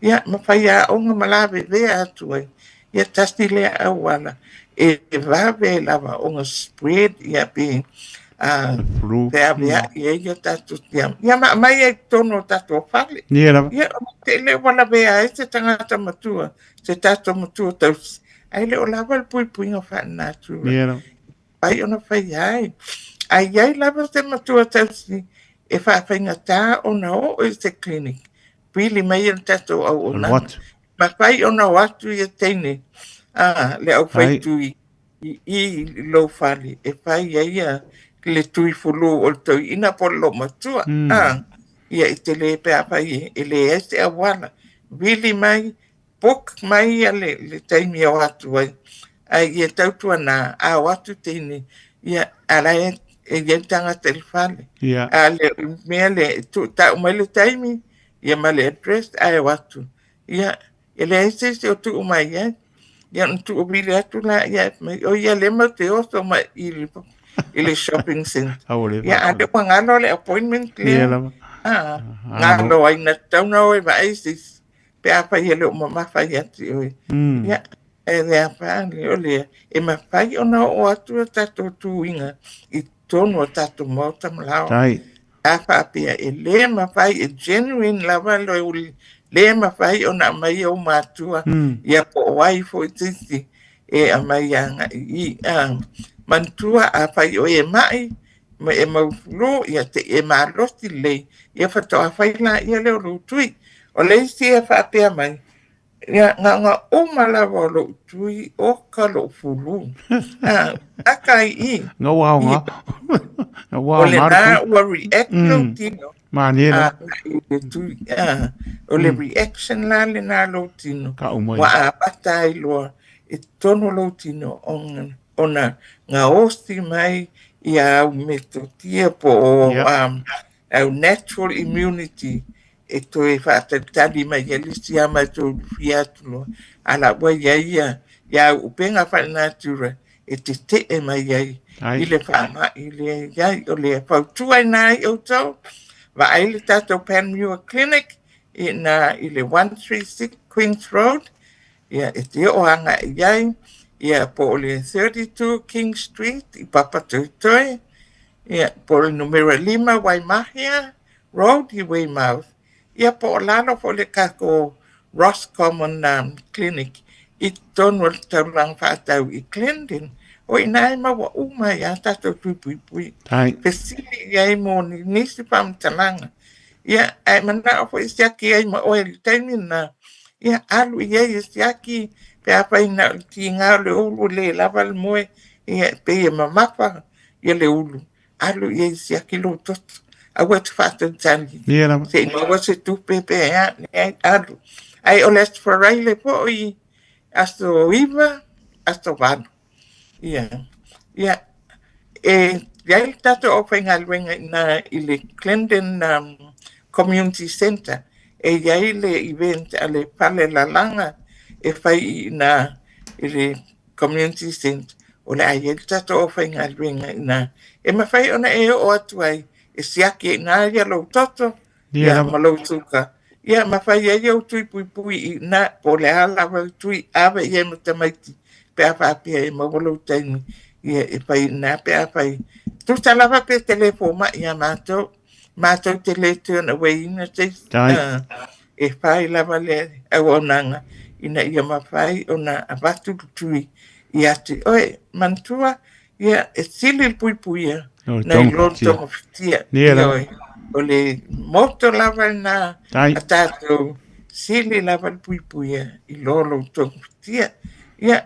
Ia, ma fai aoga ma lavevea atu ai. Ia tasi lea auala e vave lava ona spread ia pe a Flu. feaveai ai ia tatou siama. Ia ma aumai ai i totonu o tatou fale. Ia lava. Ia, o te le ua lavea ai se tagata matua, se tatou matua tausi. Ae le o lava le puipuiga faalenatura. Mafai ona faia ai. A i ai lava se matua tausi e faafaigatā ona oo i se clinic, pili mai e le tatou auaunaga. Mafai ona o atu ia teine a le aufaitui i i i lou fale e fai ai ia le tui fulu o le toeaina po o le loomatua. Ia e tele pe afai e leai se auala. Vili mai, book mai ia le taimi e o atu ai. Ae ia tautuana, a o atu teine, ia a la e i ai le tagata i le fale. A le mea lea, e tau mai le taimi, ia ma le address ae o atu. Ia, e leai se isi o tuu mai ai. Ia ona tuu vili atu la, ia, mai, o ia lea matou te oso mai i le shopping centre. Ia, a lea ua galo le appointment lea. Ah, galo ai na tatau ona o e vaai se isi, pe afai e le o mamafa ia te oe. Ia, e le afaina, o lea, e mafai ona oo atu a tatou tuiga i totonu o tatou maota ma laoa. A faapea e le mafai, e genuine lava le le mafai ona aumai ou matua, ia po o ai foi se isi e aumai agai i i. Manatua afai o e mai ma e mau flu, ia te i e malosi lelei, ia faatoa fai laia lea o lou tui. O le isi e faapea mai, Ia, na ona uma lava o lou tui oka lou fulu. Ah, aka i i. Nga ua aoga. Nga ua O lena ua react lou tino. Mālie la. Ah, i le tui. Ah, o le reaction la lena a lou tino. Ka umai. Ua amata ai loa i totonu o lou tino ona, ona gaosi mai ia au metotia po o au natural immunity e toe faatalitali mai ai le isi a matou lufia atu loa, a la ua i ai ia ia au upega faalenatura e tetee mai ai i le faamai lea i ai. O le fautua ina ai outou, vaai le tatou Panmure Clinic ina i le 136 Queens Road, ia e te oo agai i ai, ia po o le 32 King Street i Papatoetoe, ia po o le numera 5 Waimahia Road i Weymouth, ia po o lalo foi le tatou Roscommon Clinic i totonu o le taulaga faatau i Glendon. O i ina e maua uma ai a tatou tui puipui. Fesili i ai mo nisi faamatalaga. Ia, ae manao foi e siaki ai ma oe i le taimi lena, ia alu i ai e siaki pe afai na o le tiga o le ulu le lava le moe, ia e pei e mamafa ia le ulu. Alu i ai e siaki lou toto. Aua e te faatalitali. Ia lava. Se i maua se tupe pe a, leai, alu. Ae o le Aso Faraile foi, aso 9, aso 8. Ia, ia, e i ai le tatou aufaigaluega i ina i le Glendon Community Centre, e i ai le event a le Fale Lalaga e fai i ina i le Community Centre, o le a i ai le tatou aufaigaluega i ina e mafai ona e oo atu ai e siaki ai i ina ia lou toto ia ma lou suka. Ia ma fai ai ou tui puipui i ina, po o le a lava le tui, ave i ai ma tamaiti pe a faapea e maua lou taimi, ia e fai i ina pe a fai. Tusa lava pe te le fomai ia matou, matou te le turn away ina se isi, e fai lava le auaunaga ina ia mafai ona avatu le tui ia te oe. Manatua, Ia, e sili le puipuia nai lo le togafitia. Ioe, o le motto lava lena a tatou, sili lava le puipuia i lo lou togafitia. Ia,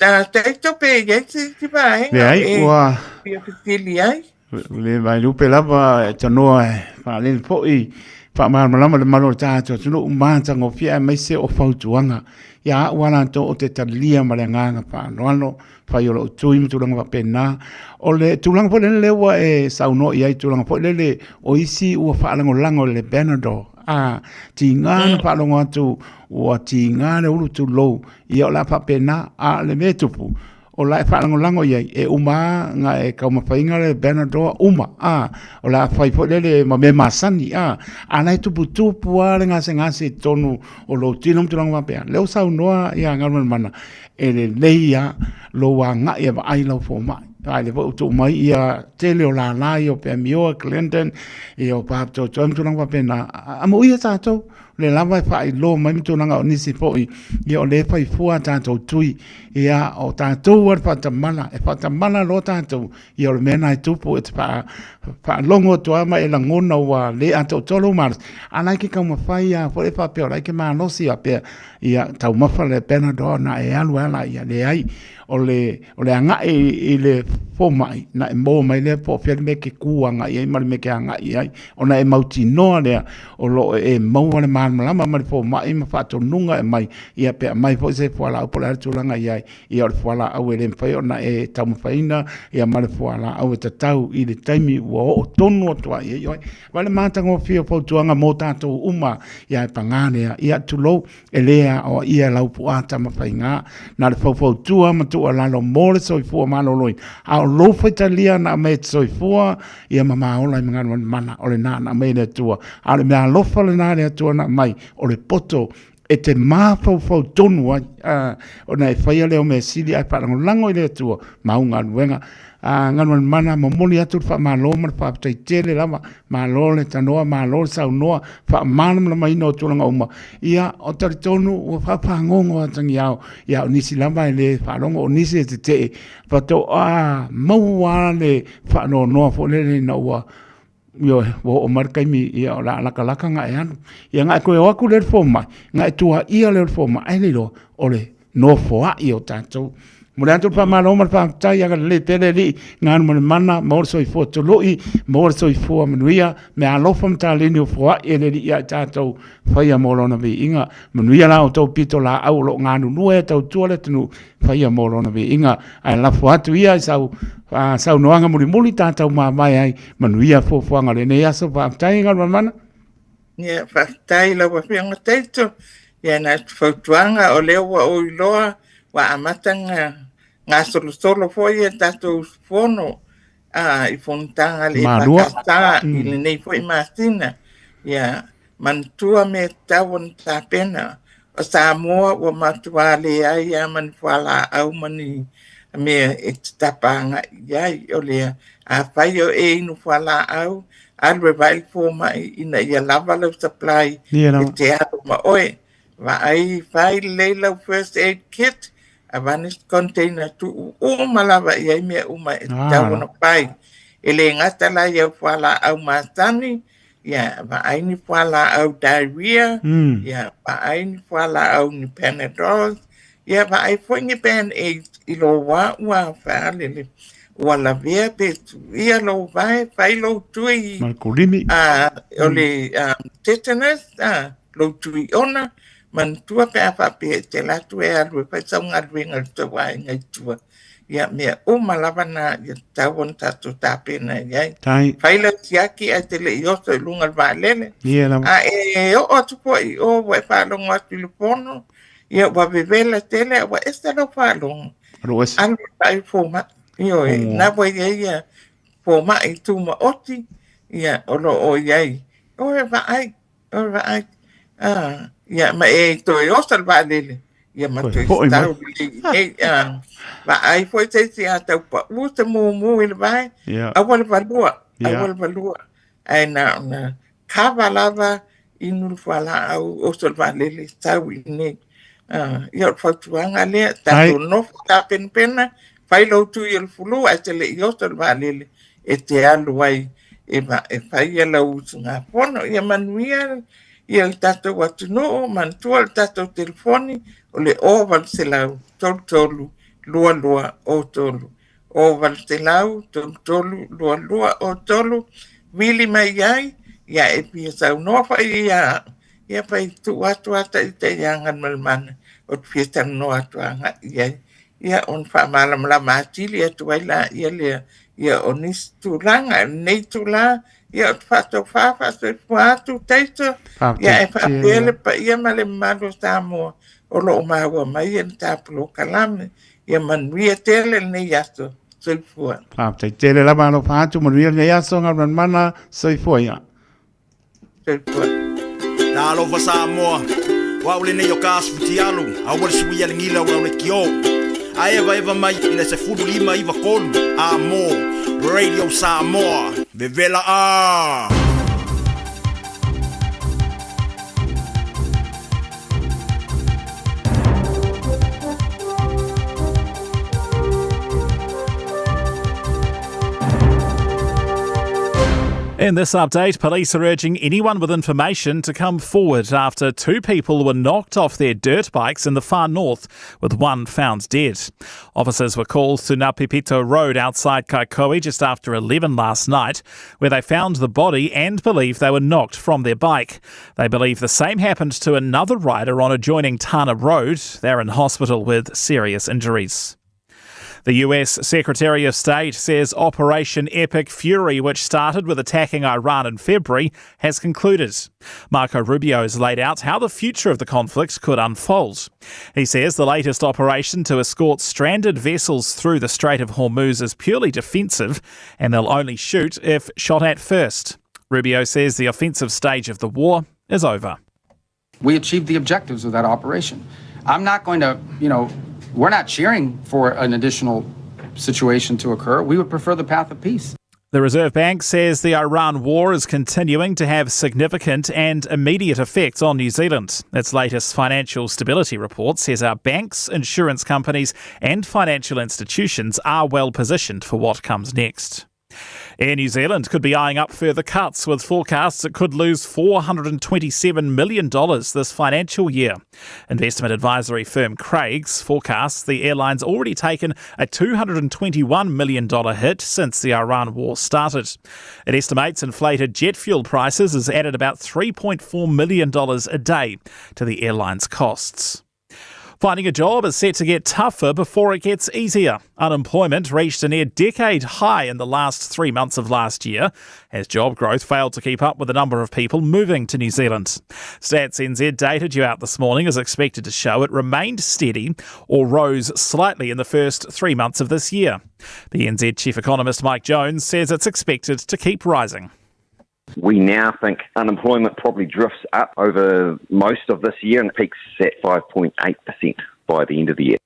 Taito pe i ai se isi vaega e fia fesili ai? Le Vaelupe lava e tanoa e faalele foi faamalamalama le malu o le tatou atunuu matagofie aemaise o fautuaga. Ia a'u a latou ou te talia ma le agaga faaaloalo fai o lou tui ma tulaga faapena. O le tulaga foi lele ua e saunoa i ai, tulaga foi lele o isi ua faalagolago i le Panadol. A tiga na faalogo atu ua tiga le ulu tulou, ia o le a faapena. A o le mea e tupu, o la e faalagolago i ai, e uma lava na e taumafaina le Panadol uma, a, o le a fai foi lele ma mea masani, a, a la e tuputupu lava le gasegase i totonu o lou tino ma tulaga faapea. Lea ua saunoa ia Galumalemana, e lelei lava lou agai e vaai lau fomai. A lea foi ua tuu mai ia tele o lala ia o Pamioa, Glendon, ia o Papatoetoe ma tulaga faapena, amuia tatou. O lea lava e faailoa mai ma tulaga o nisi foi, ia o lea e fai fua a tatou tui, ia o tatou lava le faatamala, e faatamala loa tatou, ia o le mea lena e tupu, e te faalogo atu lava ma e lagona ua le atoatoa lou malosi, a o la e te taumafai lava foi faapea o la e te malosi faapea, ia taumafa le Panadol ona e alu ai lava lea, leai. O le, o le agai i le fomai, na e maua mai lea po o fea le mea e te tu agai i ai ma le mea e te agai i ai, ona e mautinoa lea o lo o e maua le malamalama ma le fomai ma faatonuga e aumai, ia pe aumai foi se fualaau po o le a le tulaga e i ai, ia o le fualaau e le mafai ona e taumafaina ia ma le fualaau e tatau i le taimi ua oo tonu atu ai i ai oe. Vaai le matagofie o fautuaga mo tatou uma, ia e paga lea, ia tulou, e le aoaia e lau puaa Tamafaiga, na o le faufautua ma tuualalo mo le soifua maloloina, a o lou faitalia na aumai e te soifua ia ma maola i magalumanumana, o lena na aumai e le Atua. A o le mea alofa lena a le Atua na aumai, o le poto e te mafaufau tonu ai, ona e faia lea o mea sili ae faalagolago i le Atua ma au galuega. Galumalemana, momoli atu le faamalo ma le faafetai tele lava, malo le tanoa, malo le saunoa, faamalamalamaina o tulaga uma. Ia, o talitonu ua faafagogo atagiao, ia o nisi lava e le faalogo, o nisi e tetee, faatoa maua le faanoanoa foi lele ina ua Ioe, ua oo mai le taimi, ia, o le a latalata ona e alu. Ia ona e toe o atu lea i le fomai, ona e tuuaia lea o le fomai, ai le iloa, o le nofoai o tatou. Momoli atu le faamalo ma le faafetai, agalelei pea le Alii, galumalemana, maua le soifua tului, maua le soifua manuia, meaalofa ma taleni o foai e le Alii ia i tatou, faia mo Lona viiga. Manuia la outou pitolaau o lo o galulue e tautua le atunuu, faia mo Lona viiga. Ae lafo atu ia i sau saunoaga mulimuli tatou mavae ai, manuia fuafuaga o lenei aso. Faafetai Galumalemana. Ia, faafetai i lau Afioga Taito. Ia, na o se fautuaga, o lea ua ou iloa ua amata ona gasolosolo foi a tatou usufono i fonotaga a le EFKS i lenei foi masina. Ia, Manatua mea tatau ona tapena. O Samoa ua matua leai lava ma ni fualaau ma ni mea e te tapa agai i ai. O lea, afai o e inu fualaau, alu e vaai le fomai ina ia lava lau supply e te alu ma oe. Vaai, fai lelei lau first aid kit, avane se container tuu uma lava i ai mea uma e tatau ona fai. E le gata la i au fualaau masani, Ia, vaai ni fualaau diarrhea, ia, vaai ni fualaau ni Panadol, ia, vaai foi ni Band-Aids i lou wā ua faalele, ua lavea pe tuia lou vae, fai lou tui Ma le kulimi. o le tetanus, lou tui ona, manatua pe a faapea e te alu atu e alu e fai sau galuega i le tou aiga i tua. Ia, mea uma lava na ia tatau ona tatou tapena i ai. Tai. Fai lau siaki ae te le i oso i luga o le vaalele. Ia lava. A e oo atu foi i o ua e faalogo atu i le fono, ia ua vevela tele a ua ese lau faalogo. Alu ese. Alu e vaai i le fomai. Ioe, na ua i ai ia fomai tumaoti, ia, o lo o i ai. O e vaai. O le vaai, ia, ma e toe oso le vaalele, ia ma toe tatau lelei i nei. Vaai foi se isi a tau pau se mumu i le vae, aua le valua, aua le valua. Ae na ona kava lava, inu le fualaau, oso le vaalele, sau i nei. Ia, o le fautuaga lea, tatou nofo tapenapena, fai lou tui o le flu ae te le i oso le vaalele e te alu ai e fai lau usugafono. Ia manuia ia le tatou atunuu, manatua le tatou telefoni o le 0800 33 22 03. 0800 33 22 03, vili mai ai, ia e fia saunoa foi ia ia fai tuu atu ata ita ia Galumalemana ou te fia talanoa atu agai i ai. Ia ona faamalamalama atili atu ai laia lea ia o nisi tulaga. O lenei itula, ia ou te faatofa faasoifua atu Taito, ia ae faapea le paia ma le mamalu o Samoa o lo o maua mai e le ta polokalame. Ia manuia tele lenei aso. Soifua. Faafetai tele lava alofa atu, manuia lenei aso, Galumalemana, soifua ia. Soifua. Talofa Samoa, o au lenei o ka asufutialu, aua le suia le gila o lau le kio. A evaeva mai i le 15 93 a mo Radio Samoa. Vevela a! In this update, police are urging anyone with information to come forward after two people were knocked off their dirt bikes in the far north, with one found dead. Officers were called to Ngapipito Road outside Kaikohe just after 11 last night, where they found the body and believe they were knocked from their bike. They believe the same happened to another rider on adjoining Tana Road. They're in hospital with serious injuries. The US Secretary of State says Operation Epic Fury, which started with attacking Iran in February, has concluded. Marco Rubio has laid out how the future of the conflict could unfold. He says the latest operation to escort stranded vessels through the Strait of Hormuz is purely defensive and they'll only shoot if shot at first. Rubio says the offensive stage of the war is over. We achieved the objectives of that operation. I'm not going to, you know, we're not cheering for an additional situation to occur. We would prefer the path of peace. The Reserve Bank says the Iran war is continuing to have significant and immediate effects on New Zealand. Its latest financial stability report says our banks, insurance companies, and financial institutions are well positioned for what comes next. Air New Zealand could be eyeing up further cuts with forecasts it could lose $427 million this financial year. Investment advisory firm Craigs forecasts the airline's already taken a $221 million hit since the Iran war started. It estimates inflated jet fuel prices has added about $3.4 million a day to the airline's costs. Finding a job is set to get tougher before it gets easier. Unemployment reached a near decade high in the last three months of last year, as job growth failed to keep up with the number of people moving to New Zealand. Stats NZ data due out this morning is expected to show it remained steady or rose slightly in the first three months of this year. The NZ chief economist Mike Jones says it's expected to keep rising. We now think unemployment probably drifts up over most of this year and peaks at 5.8% by the end of the year.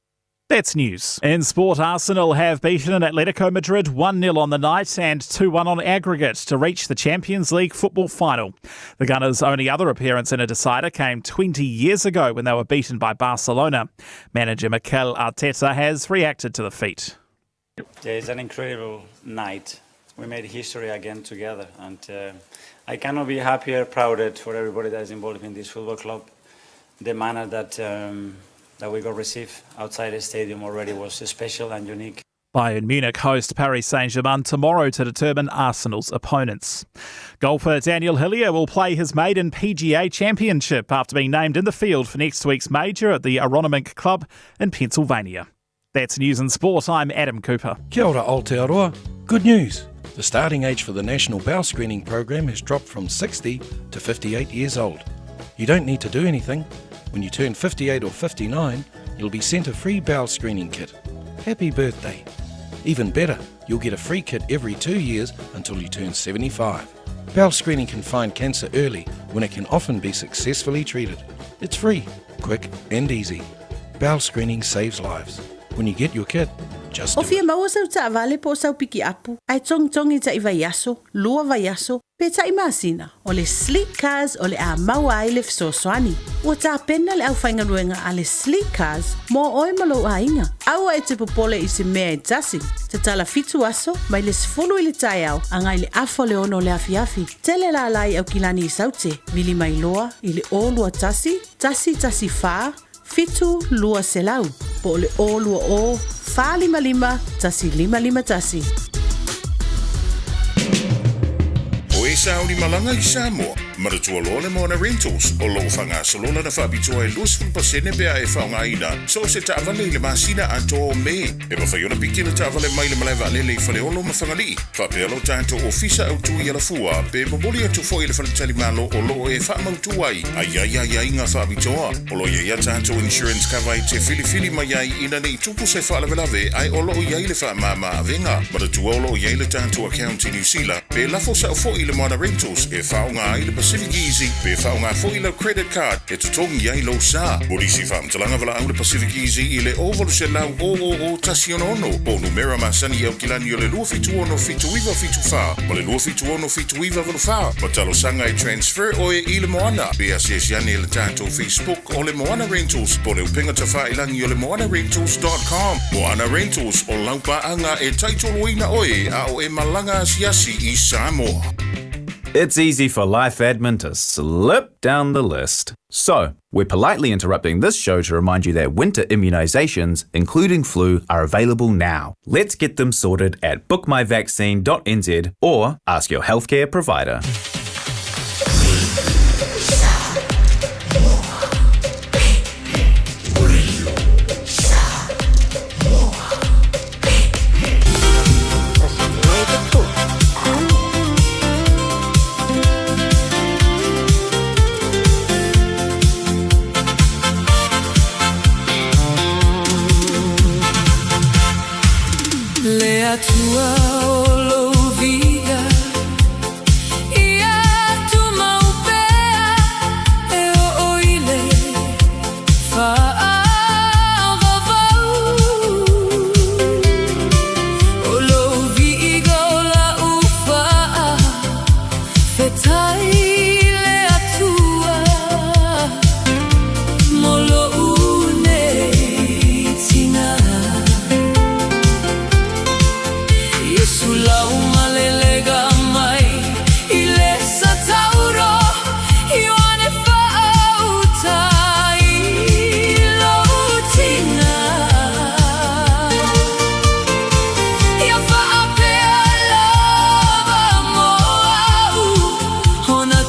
That's news. In sport, Arsenal have beaten Atletico Madrid 1 0 on the night and 2 1 on aggregate to reach the Champions League football final. The Gunners' only other appearance in a decider came 20 years ago when they were beaten by Barcelona. Manager Mikel Arteta has reacted to the feat. Yeah, it's an incredible night. We made history again together, and uh, I cannot be happier, prouder for everybody that is involved in this football club. The manner that um, that we got received outside the stadium already was special and unique. Bayern Munich host Paris Saint-Germain tomorrow to determine Arsenal's opponents. Golfer Daniel Hillier will play his maiden PGA Championship after being named in the field for next week's major at the Aronimink Club in Pennsylvania. That's news and sport. I'm Adam Cooper. Kia ora Aotearoa. Good news. The starting age for the National Bowel Screening Program has dropped from 60 to 58 years old. You don't need to do anything. When you turn 58 or 59, you'll be sent a free bowel screening kit. Happy birthday. Even better, you'll get a free kit every two years until you turn 75. Bowel screening can find cancer early when it can often be successfully treated. It's free, quick, and easy. Bowel screening saves lives. When you get your kit, just O fia maua sau taavale po o sau pikiapu, ae togitogi taʻi vaiaso, lua vaiaso, pe taʻi masina, o le Sleek Cars o le a maua ai le fesoasoani. Ua tapena le aufaigaluega a le Sleek Cars mo oe ma lou aiga. Aua e te popole i se mea e tasi. Tatala fitu aso, mai le sefulu i le taeao agai le afa o le ono o le afiafi. Tele lala i Aukilani i Saute, vili mai loa i le 0 21 114 7 200 po o le 020 455 1551. O e sauni malaga i Samoa, manatua loa le Moana Rentals o loo faagasolo lana faapitoa e 20% pe a e faaaogaina so o se taavale i le masina atoa o Me. E mafai ona piki le taavale mai le malae vaalele i Faleolo ma Fagalii. Faapea lo tatou ofisa autu i Alafua pe momoli atu foi i le faletalimalo o loo e faamautu ai ai ai ai ai ngā faapitoa. O lo ia ia tatou insurance cover e te filifili mai ai ina nei tupu se faalavelave ae o loo iai le faamāmā avega. Manatua o loo iai le tatou account i New Zealand pe lafo sao foi le Moana Rentals e faaaoga ai le Pacific Easy pe faaaoga foi lau credit card e totogi ai lou sa. Mo nisi faamatalaga valaau le Pacific Easy i le 0800 000 166 po o numera masani i Aukilani o le 276 7974 ma le 276 7984 ma talosaga e transfer oe i le Moana. Pe asiasi ane i le tatou Facebook o le Moana Rentals po o le upega tafailagi o le moanarentals.com. Moana Rentals o lau paaga e taitoloina oe a o e malaga asiasi i Samoa. It's easy for life admin to slip down the list. So, we're politely interrupting this show to remind you that winter immunisations, including flu, are available now. Let's get them sorted at bookmyvaccine.nz or ask your healthcare provider. Le Atua o lou viiga, Ia tumau pea e oo i le faavavau. O lou viiga o la'u faafetai i le Atua mo lo'u nei tinā. Iesu lau malelega mai i le satauro Ioane faauta i lou tinā. Ia faapea lava mo au ona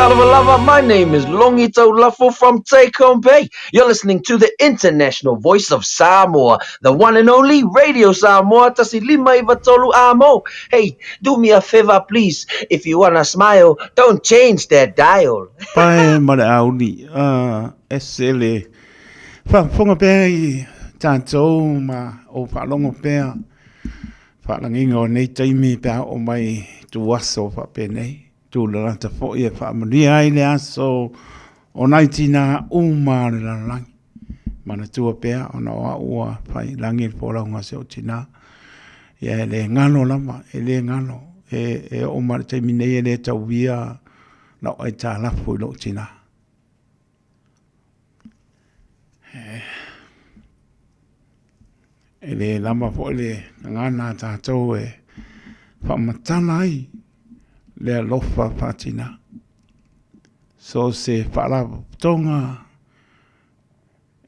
Talofa lava, my name is Longi Taulafo from Take Bay. You're listening to the international voice of Samoa, the one and only Radio Samoa tasi lima iva tolu amo. Hey, do me a favor please, if you wanna smile, don't change that dial. Pae ma le auli, uh, ese le faafofoga pea i tatou ma ou faalogo pea faalagiga o nei taimi pe a oo mai tu aso faapenei. Tūlalata foi e faamanuia ai le aso o nai tinā uma o le lalolagi. Manatua pea ona o au ua whai langi le pōlauga o si ou tinā. Ia e le ngalo lava, e le ngalo. E, e oo mai le taimi nei e le tauia lau aitalafu i lou tinā. E, e le lava foi le gagana a tātou e whaamatala ai le alofa faatinā. So se faalapotopotoga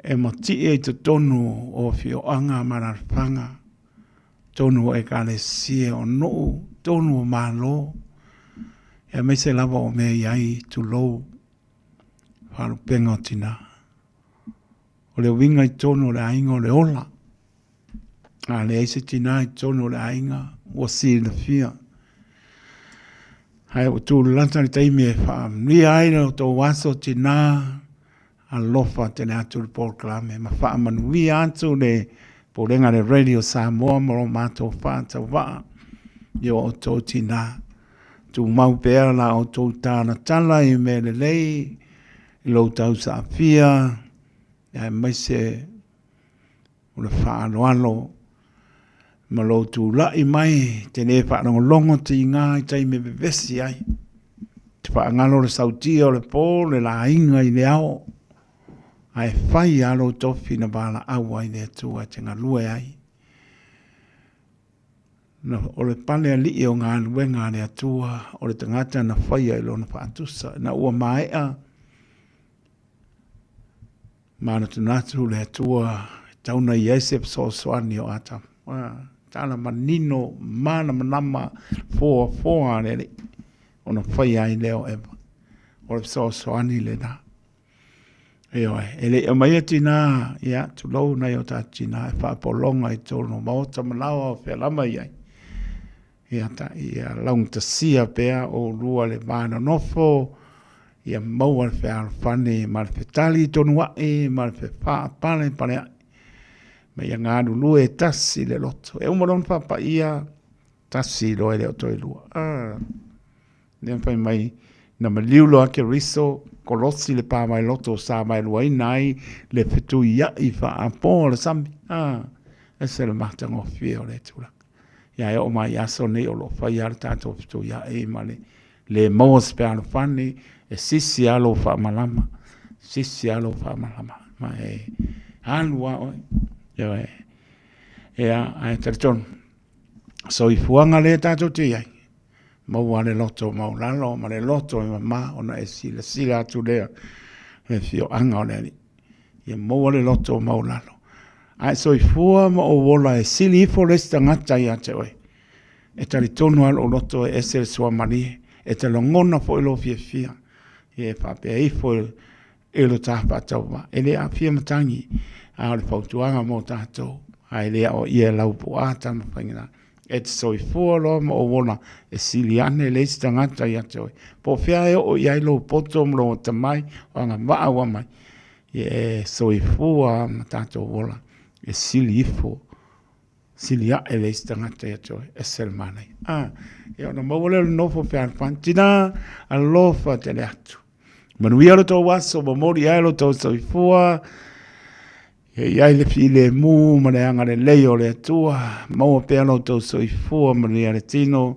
e matie i totonu o afioaga ma alaalafaga, totonu o Ekalesia, o nuu, totonu o Malo, aemaise lava o mea i ai, tulou, faalupega o tinā. O le uiga i totonu o le aiga o le ola. A leai se tinā i totonu o le aiga, ua silafia. Ae ua tūlalata le taimi e faamanuia ai lo outou aso tinā, alofa tele atu le polokalame ma faamanuia atu le Pulega a le Radio Samoa ma lo matou faatauvaa i o outou tinā. Tumau pea la outou talatala i mea lelei i lo outou saafia, aemaise o le faaaloalo ma lou tulai mai te le faalogologo tiga i taimi e vevesi ai. Te faagalo le sautia o le po, le laiga i le ao, ae fai lava lou tofi na valaau ai le Atua e te galue ai. Na, o le pale alii o galuega a le Atua, o le tagata na faia i lona faatusa, ina ua maea Manatunatu le Atua e tau na i ai se fesoasoani o Atamu. Tala manino manamanama foafoa a le Alii ona faia ai lea o Eva. O le fesoasoani lena. Ioe, e le i aumaia tinā, ia, tulou nai o tātou tinā e faapologa i totonu o maota ma laoa o fea lava i ai. Ia, ta, ia laugatasia pea oulua le va nonofo, ia maua le fealofani ma le fetali tonu a'i ma le fefaapalepalea'i, ma ia galulue e tasi le loto. E uma loa ona faapaia, tasi loa e le o toe lua. Ah, lea fai mai, na maliu loa Keriso, kolosi le pā mai loto o sa mai luaina ai le fetuia'i faapoa o le sami. Ah, ese le matagofie o le tulaga. Ia e oo mai i aso nei o lo o fai lava le tatou fetuia'i ma le le maua se fealofani, e sisi lava lou faamalama, sisi lava lou faamalama, ma e alu lava oe. Ioe. Ia, ae talitonu, soifuaga lea tatou te i ai, maua le loto maualalo ma le loto e mama ona e silasila atu lea le afioaga o le Alii. Ia maua le loto maualalo. Ae soifua ma ou ola e sili ifo le isi tagata ia te oe. E talitonu lava lou loto e ese le suamalie, e te lagona foi lou fiafia, ia e faapea ifo e lo ta faatauvaa. E le aafia matagi, a o le fautuaga mo tatou, ae le aoaia e lau puaa Tamafaiga. E te soifua loa ma ou ola e sili ane le isi tagata ia te oe. Po o fea e oo i ai lou poto ma lou atamai, o agavaa ua aumai, ia e soifua ma tatou ola e sili ifo sili aʻe le isi tagata ia te oe, ese le manaia. Ah, ia ona maua lea o le nofo fealofani. Tinā, alofa tele atu. Manuia lo tou aso, momoli ai lo tou soifua, ia i ai le filemu ma le agalelei o le Atua, maua pea lo tou soifua, manuia le tino,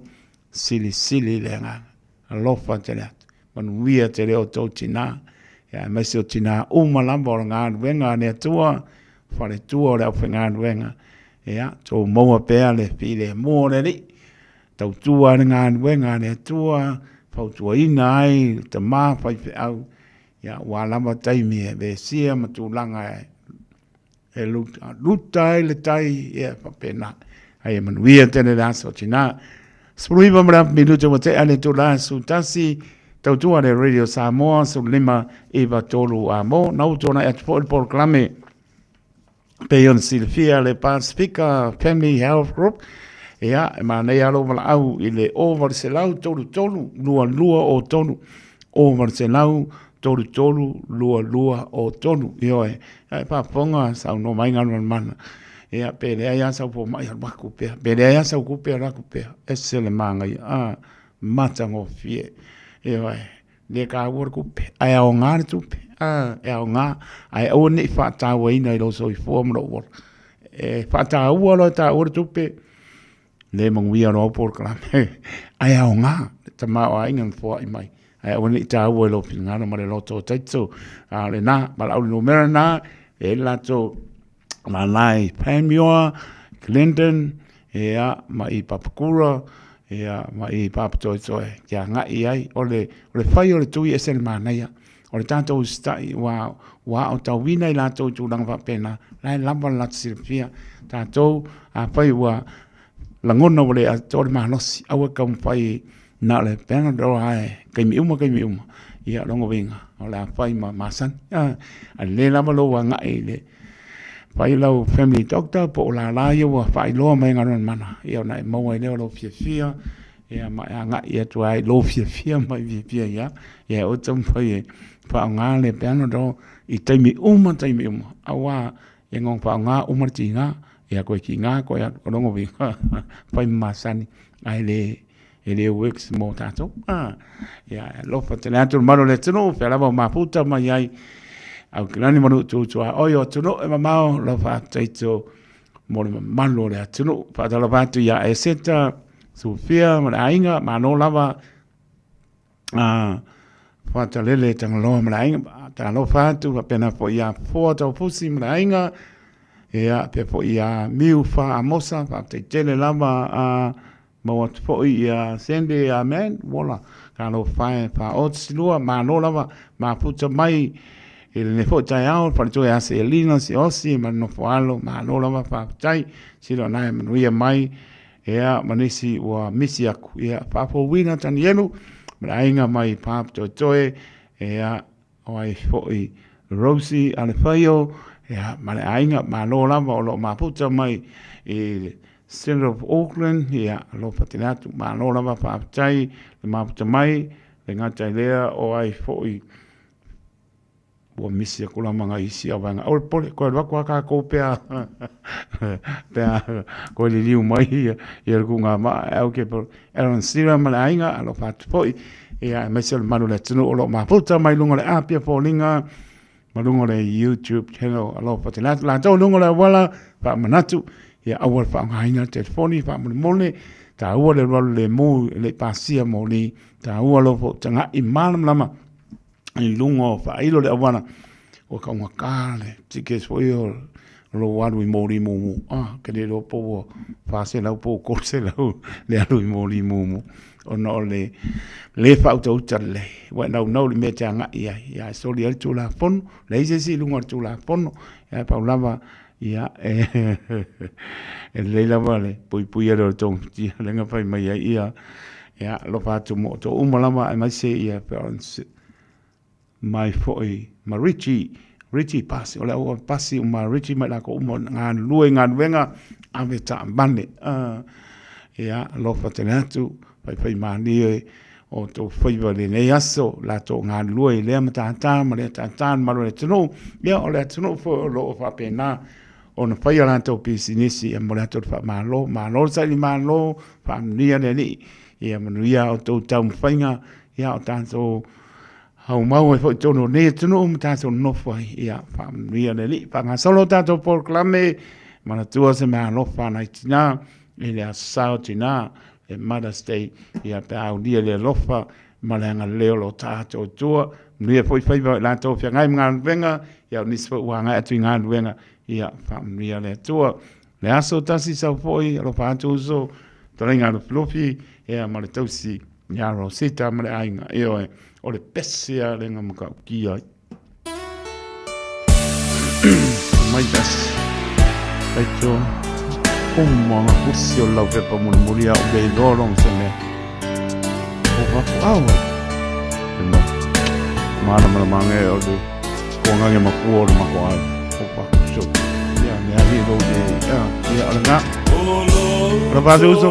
silisili le agaga. Alofa tele atu. Manuia tele outou tinā, ia aemaise o tinā uma lava o le galuega a le Atua, faletua o le aufaigaluega, ia tou maua pea le filemu o le Alii, tautua ai le galuega a le Atua, fautuaina ai le tama faifeau, ia aua lava taimi e vesia ma tulaga e e luta, luta ai le tai, ia e faapena. Ai e manuia tele le aso tinā. 19 ma le afu minute ua tea le itula 11. Tautua le Radio Samoa 15 9 3 a mo na u tuanai atu fo'i le polokalame pei ona silafia le Pasifika Family Health Group ia e manaia lou valaau i le 0833 22 03 0833 22 03 ioe e faafofoga saunoa mai Galumalemana ia pe leai lava sau fomai alu atu pea pe leai lava sau tupe alu atu pea ese le manaia a matagofie ioe le taua le tupe ae aoga le tupe a e aoga ae aua ne i faatauaina i lou soifua ma lou ola e faataua loa e taua le tupe le manuia loa au polokalame ae aoga le tamaoaiga na foai mai ae aua ne i taua i lou finagalo ma le loto o Taito a o lena valaau le numera lena e i ai le latou lala i Panmure, Glendon, ia, ma i Papakura, ia, ma i Papatoetoe, ke agai i ai. O le, o le fai o le tui ese le manaia. O le tātou usitai, ua, ua aotauina i latou i tulaga faapena, la e lava le latou silafia. Tātou, afai ua lagona ua le atoa le malosi, aua e taumafai na o le Panadol lava e taimi uma taimi uma. Ia, o lona uiga, o le a fai ma masani. A lelei lava lou agai i le fai lau family doctor po o lala ia ua faailoa mai e Galumalemana, ia ona e maua ai lea o lou fiafia, ia ma e agai atu ai i lou fiafia ma e fiafia ai lava. Ia aua e taumafai e faaaoga le Panadol i taimi uma taimi uma, aua e goga faaaoga uma le tiga, ia toe tiga toe alu. O lona uiga, fai ma masani ae le e le works mo tātou. Ah, ia, alofa tele atu le malu o le atunuu, pea lava o mafuta mai ai, au ki lani manu tu tua oi o atunuu e mamao, alofa atu taito mo le mamalu o le atunuu. Faatalofa atu ia Eseta, Sofia ma le aiga, malo lava, ah, Fatalele Tagaloa ma le aiga, talofa atu, faapena foi ia Foa Taufusi ma le aiga, ia, pea foi ia Miu Fa Amosa, faafetai tele lava, ah, Maua atu foi ia Sandy Amen Wola talofa e faaoti lua malo lava mafuta mai i lenei foi taeao le faletoi ia Selina Siaosi ma le nofo alo malo lava faafetai sila na e manuia mai ia ma nisi ua misi aku ia faafouina Tanielu ma le aiga mai Papatoetoe ia O ai foi Rosie Alefaio ia ma le aiga, malo lava o lo o mafuta mai i le Centre of Auckland, ia alofa tele atu, malo lava faafetai le mafuta mai, le gata i lea o ai foi ua misi aku la ma ngai isi au vaega. Aua le popole, koe alu atu a kākou pea pea koe liliu mai ia, ia le kuga maa e au ke Aaron Sira ma le aiga, alofa atu foi, ia aemaise o le malu o le atunuu o lo o mafuta mai luga o le Apia Foliga ma luga o le YouTube channel. Alofa tele atu latou luga o le auala faamanatu, ia aua le faaaogaina le telefoni faamolemole, taua le alualu lemu e le i pasia moli, taua lou foutagai malamalama i luga o faailo le auala ua taugata le tickets foi o lou alu i moli mumu ah ke le iloa po ua 400 po ua 300 le alu i moli mumu ona o le le faautauta lelei ua e naunau i le mea e te agai i ai ia e soli ai le Tulafono leai se isi i luga o le Tulafono ae pau lava ia e e lelei lava le puipuia lea o le togafitia lea na fai mai ai ia ia alofa atu mo outou uma lava aemaise ia mai foi ma Richie Richie Pasi o le au Pasi ma Richie mai lakou uma galulue i galuega ave taavale ia alofa tele atu faifai malie o outou faiva i lenei aso latou galulue i lea matata ma lea tata le mamalu o le atunuu ia o le atunuu foi o lo o faapena ona fai a latou pisinisi e momoli atu le faamalo malo le saili malo faamanuia le Alii ia manuia a outou taumafaiga ia o tatou aumau ai foi i totonu o lenei atunuu ma tatou nonofo ai ia faamanuia le Alii faagasolo tatou polokalame manatua se meaalofa nai tina i le aso sa o tina le Mother's Day ia pe a aulia le alofa ma le agalelei o lo tatou Atua. Manuia foi faiva o i latou o feagai ma galuega, ia o nisi foi ua agai atu i galuega, ia faamanuia le Atua. Le aso tasi sau foi, alofa atu uso, fetalaiga a Lufilufi, ia ma le tausi ia Rosita ma le aiga, ioe, o le pese lava lea na matautia ai. Mai tasi. Taito. Uma nga pusi o lau pepa mulimuli au le iloa longa se mea. O vafu au ai. Malamalamaga e o le toagaga makua o le matou aiga o Paku so ia le alii lou le ia ia o lena o le vase uso.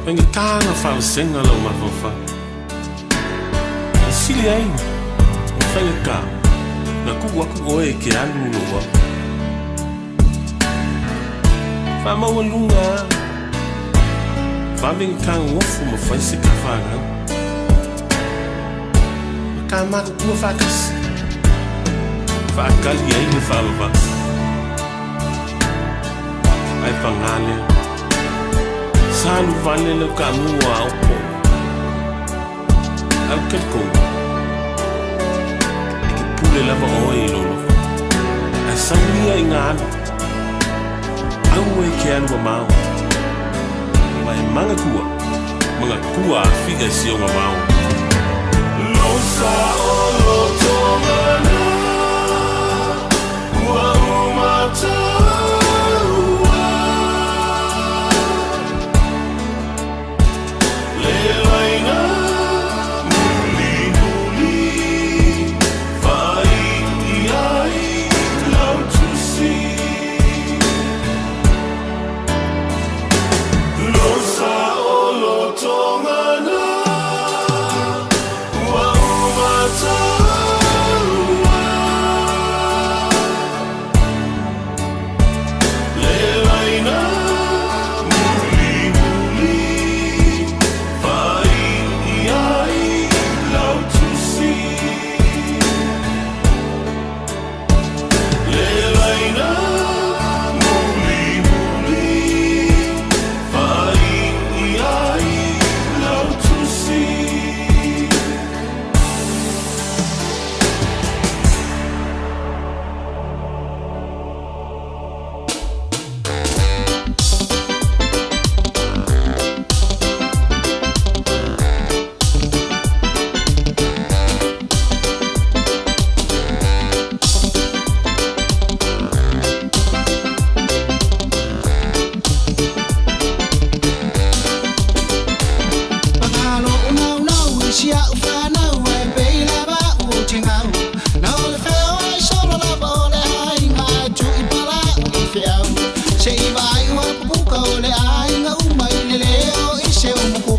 Faigata na faavasega lou mafaufau. E sili ai ona faigata na tuu atu oe e te alu i lou ao. Faamaualuga a, vave na tagofo ma fai se tafanau. Ma ta matutua faatasi, faatali ai le faavavau. Ae pagā lea, sa alu vale lau taamu a aopo. Ae ou te talitonu, e te pule lava oe i lou loto. Ae sau ia i ngā alu, aua e ke alu mamao. Ma e manatua, manatua a fia i si ona vao. Losa o loto mana, ua uma taua. Le laina mulimuli, faaiu i ai lau tusi. Losa o loto mana, ua uma taua.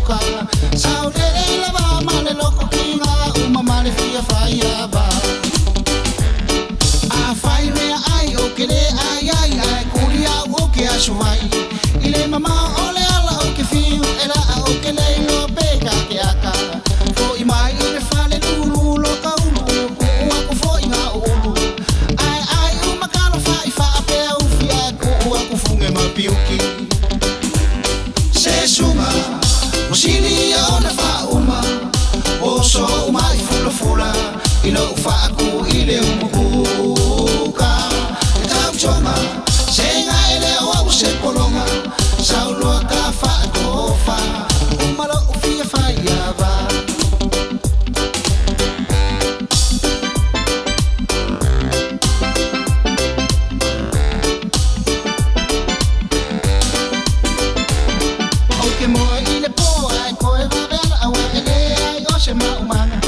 uka. Saulele i le va ma le loko kinga uma ma le fia fai ava. A fai mea ai o ke le ai ai ai kuli au o ke aso vai. I le mama o le ala o ke fiu e la a o ke nei lo pe ka ke aka. Fo i mai i le fale lulu lo ka ulu ku ua ku fo i ngā ulu. Ai ai u makalo fa i fa a pea ufi ai ku ua ku funge ma piuki. Se sunga, o sili ia ona fa uma. O so uma i fula fula, i lo fa aku i le umukuka. E tau tonga, se nga ele o au se polonga. Sauloa ka fa kofa, uma lo ufia fa iava. O ke moe i le pō ai koe vavela au e le ai o se maumanga.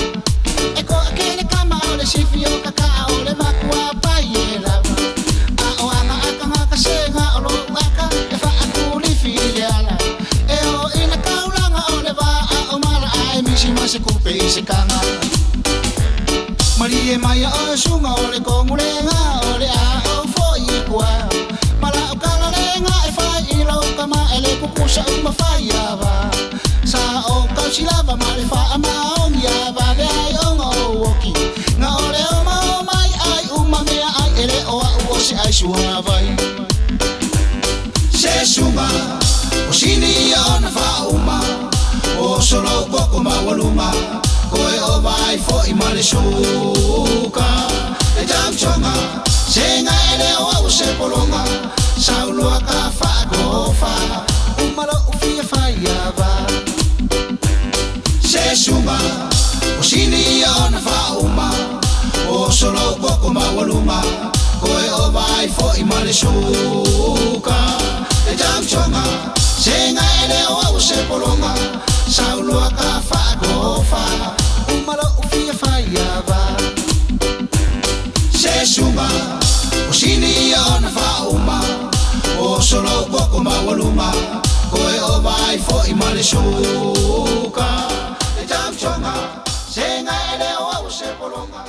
E koa ke le kama o le sifi o kaka o le makua pai e lava. A o anga aka ngaka se nga o lo aka e fa aku lifi i le ala. E o i le kaulanga o le va a o mala ai misi ma se kupe i se kanga. Marie mai o sunga o le kongu le nga o le a o fo i kua. Mala o kala le nga e fai i lau kama e le kukusa uma fai ava. Sa o kausi lava ma le fa ama ongi ava ve ai onga o oki. Nga o le o ma o mai ai uma mea ai ele o a u o se ai sua vai. Se sunga, o sini ia ona fa uma. O solo koko ma waluma. Koe o vai fo i ma le suka. E tau tonga, se nga ele o au se polonga. Sauloa ka fa kofa, uma lo ufia fai ava. Se sunga, o sini ia ona fa uma. O solo koko ma waluma. Koe o vai fo i ma le suka. E tau tonga, se nga ele o au se polonga. Sauloa ka fa kofa, uma lo ufia fai ava. Se sunga, o sini ia ona fa uma. O solo koko ma waluma. Koe o vai fo i ma le suka. E tau tonga, se nga ele o au se polonga.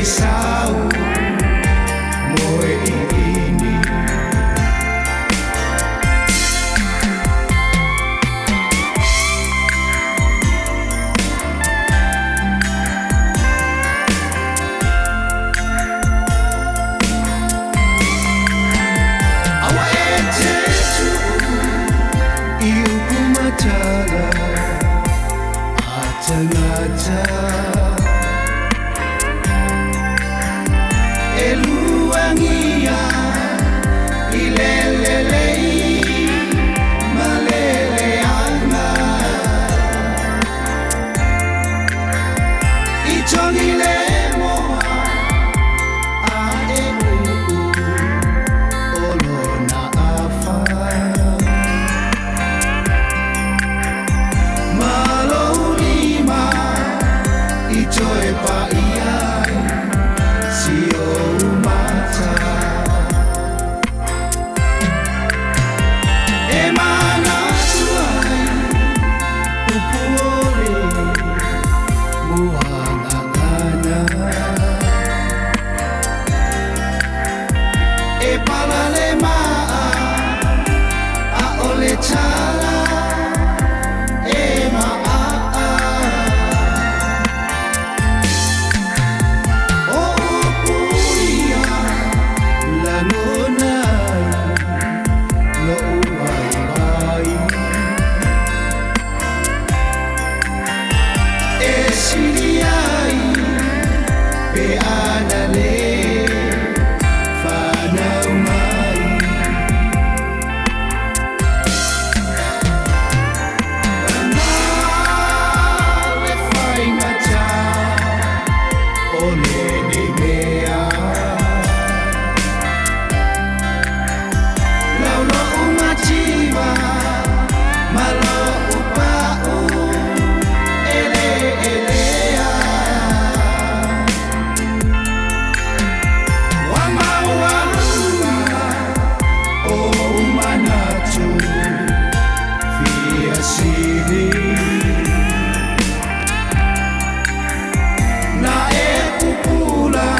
i sau moe ʻiʻini. Aua e te tuʻu i upu ma tala a tangata E luangia i le lelei ma le leaga I togi le moa a e ʻuʻu o lona afa Ma lou lima i toe paʻi ai si ou mata E manatu ai upu o le muagagana E pala le maʻa ʻaʻole tala e maʻaʻa O upu ia lagona ai loʻu waiwai E sili ai pe ana lē whānau mai Nā le faigata o lenei mea Lau loʻu mativa ma loʻu paʻu ʻeleʻelea Ua maualuga ou manatu fia sili Na e pupula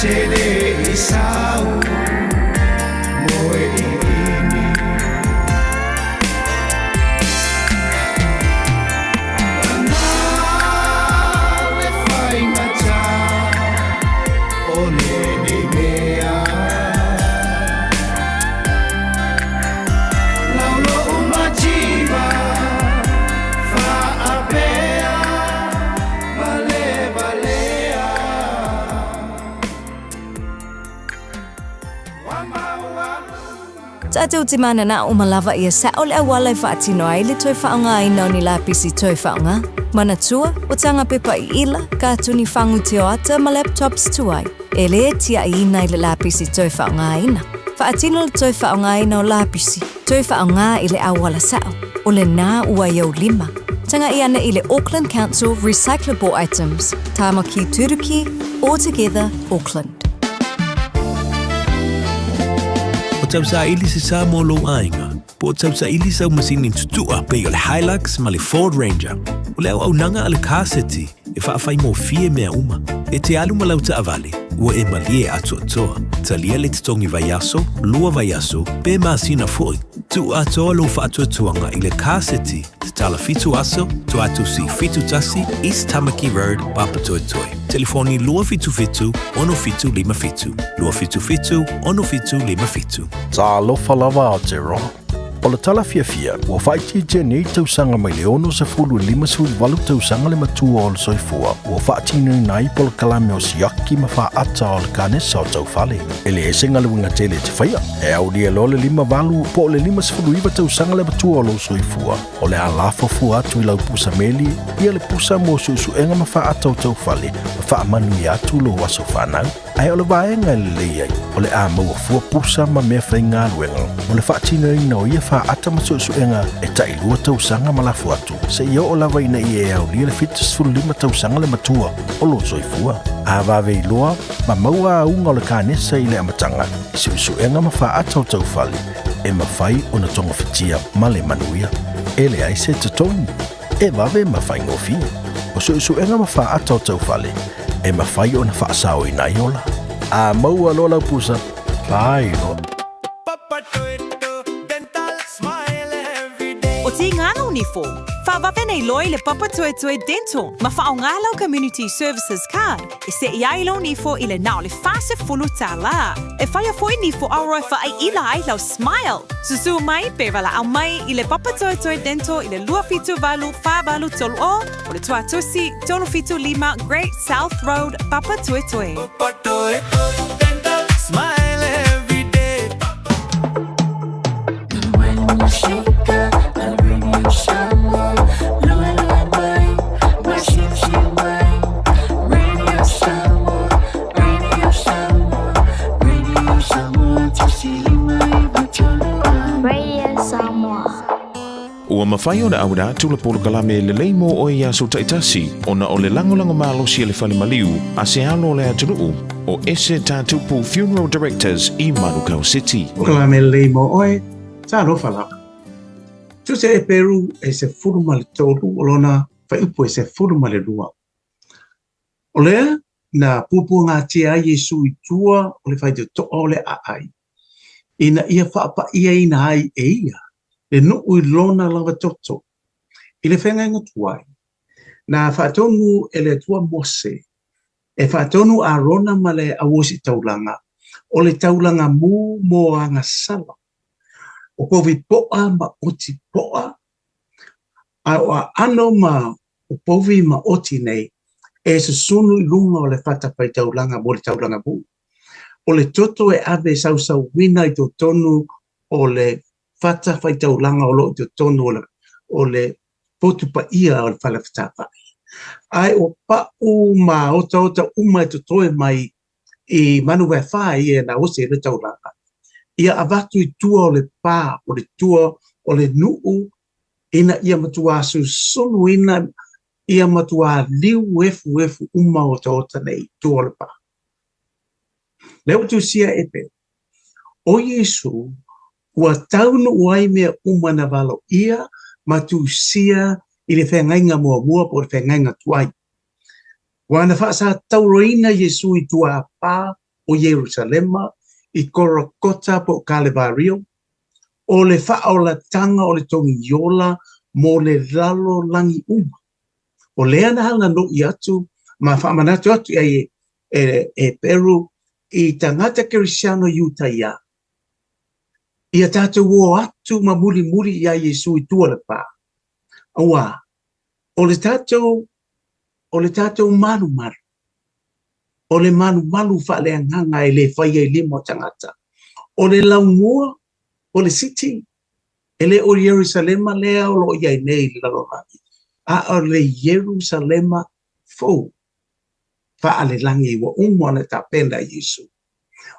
tele i sau moe ʻiʻini Nā le faigata o lenei mea Lau loʻu mativa faapea valevalea Ua maualuga Tatou te mananao ma lava ia sa'o le auala e faatino ai le toe faaaogaina o ni lapisi toe faaaoga. Manatua, o taga pepa iila, katuni fagu tioata ma laptops tuai, e lē tiaʻiina i le lapisi toe faaaogaina. Faatino le toe faaaogaina o lapisi, toe faaaoga i le auala sa'o, o lenā ua i ou lima. Tagaʻi ane i le Auckland Council Recyclable Items, Tāmaki Turuki, All Together Auckland. O tausaili se sa mo lou aiga, po o tausaili sau masini tutu'a pei o le Hilux ma le Ford Ranger. O le auaunaga a le Car City e faafaigofie mea uma. E te alu ma lau taavale, ua e malie atoatoa. Talia le totogi vaiaso, lua vaiaso, pe masina foi. Tuu atoa lou faatuatuaga i le Car City tatala 7 aso, Toatusi 71, East Tamaki Road, Papatoetoe. Telefoni 277 6757, 277 6757. Talofa lava Aotearoa. O le tala fiafia, ua faaitiitia nei tausaga mai le 60 i le 58 tausaga le matua o le soifua, ua faatinoina ai polokalame o siaki ma faata o le kanesa o taufale. E leai se galuega tele e te faia, e aulia loa le 58 po o le 59 tausaga le matua o lou soifua, o le a lafo fua atu i lau pusa meli, ia le pusa mo suʻesuʻega ma faata o taufale, ma faamanuia atu lou aso fanau. Ae o le vaega e lelei ai, o le a maua fua pusa ma mea faigaluega mo le faatinoina o ia faata ma suʻesuʻega e taʻilua tausaga ma lafo atu, seia oo lava ina ia e aulia le 75 tausaga le matua o lou soifua. A vave iloa ma maua auga o le kanesa i le amataga i suʻesuʻega ma faata o taufale, e mafai ona togafitia ma le manuia. E leai se totogi, e vave ma faigofie. O suʻesuʻega ma faata o taufale, e mafai ona faasaoina ai ola. A maua loa lau pusa, pae loa. O Tīngana o Nifo, whawawe nei loa i le Papatoetoe Dental ma whaonga lau Community Services Card e seʻi ai lou nifo i le na o le 40 tālā. E whaia foi nifo aroa e whaaiila ai lau smile. Susu mai pe walaʻau mai i le Papatoetoe Dental i le 278 483 o o le Tuatusi 375 Great South Road, Papatoetoe. Papatoetoe Dental, smile every day. Radio Samoa. Ua mafai ona auina atu le polokalame lelei mo oe i aso taitasi ona o le lagolago malosi a le Fale Maliu a se alo o le atunuu o Ese Tatupu Funeral Directors i Manukau City. Polokalame lelei mo oe, talofa lava. Tusia Eperu e 13 o lona fuaiupu e 12. O lea na puapuagatia ai Iesu i tua o le faitotoa o le aai, ina ia faapa'iaina ai e ia le nuu i lona lava toto. I le feagaiga tuai, na faatonu e le Atua Mose e faatonu Arona ma le auositaulaga o le taulaga mu mo agasala, o povi po'a ma oti po'a, a o aano ma o povi ma oti nei e susunu i luga o le fatafaitaulaga mo le taulaga mu. O le toto e ave e sausauina i totonu o le fatafaitaulaga o loo i totonu o le, o le potu paia o le fale fetāfa'i. Ae o pa'u ma otaota uma e totoe mai i manu vaefa ia na osi ai le taulaga, ia avatu i tua o le pā, o le tua o le nuu ina ia matuā susunuina ia matuā liu efuefu uma otaota nei i tua o le pā. Lea ua tusia e Eperu, o Iesu ua taunuu ai mea uma na valoia ma tusia i le feagaiga muamua po o le feagaiga tuai. Ua na faasatauroina Iesu i tua a pā o Ierusalema i Korokota po o Kalevario, o le faaolataga o le togiola mo le lalolagi uma. O lea na haunano'i atu ma faamanatu atu i ai e Eperu i tagata kerisiano Iutaia, ia tatou o atu ma mulimuli iā Iesu i tua o le pā. Auā, o le tatou, o le tatou malumalu, o le malumalu faaleagaga e le faia i lima o tagata. O le laumua, o le city, e le o Ierusalema lea o lo o i ai nei i le lalolagi, a o le Ierusalema fou faalelagi ua uma ona tapena e Iesu.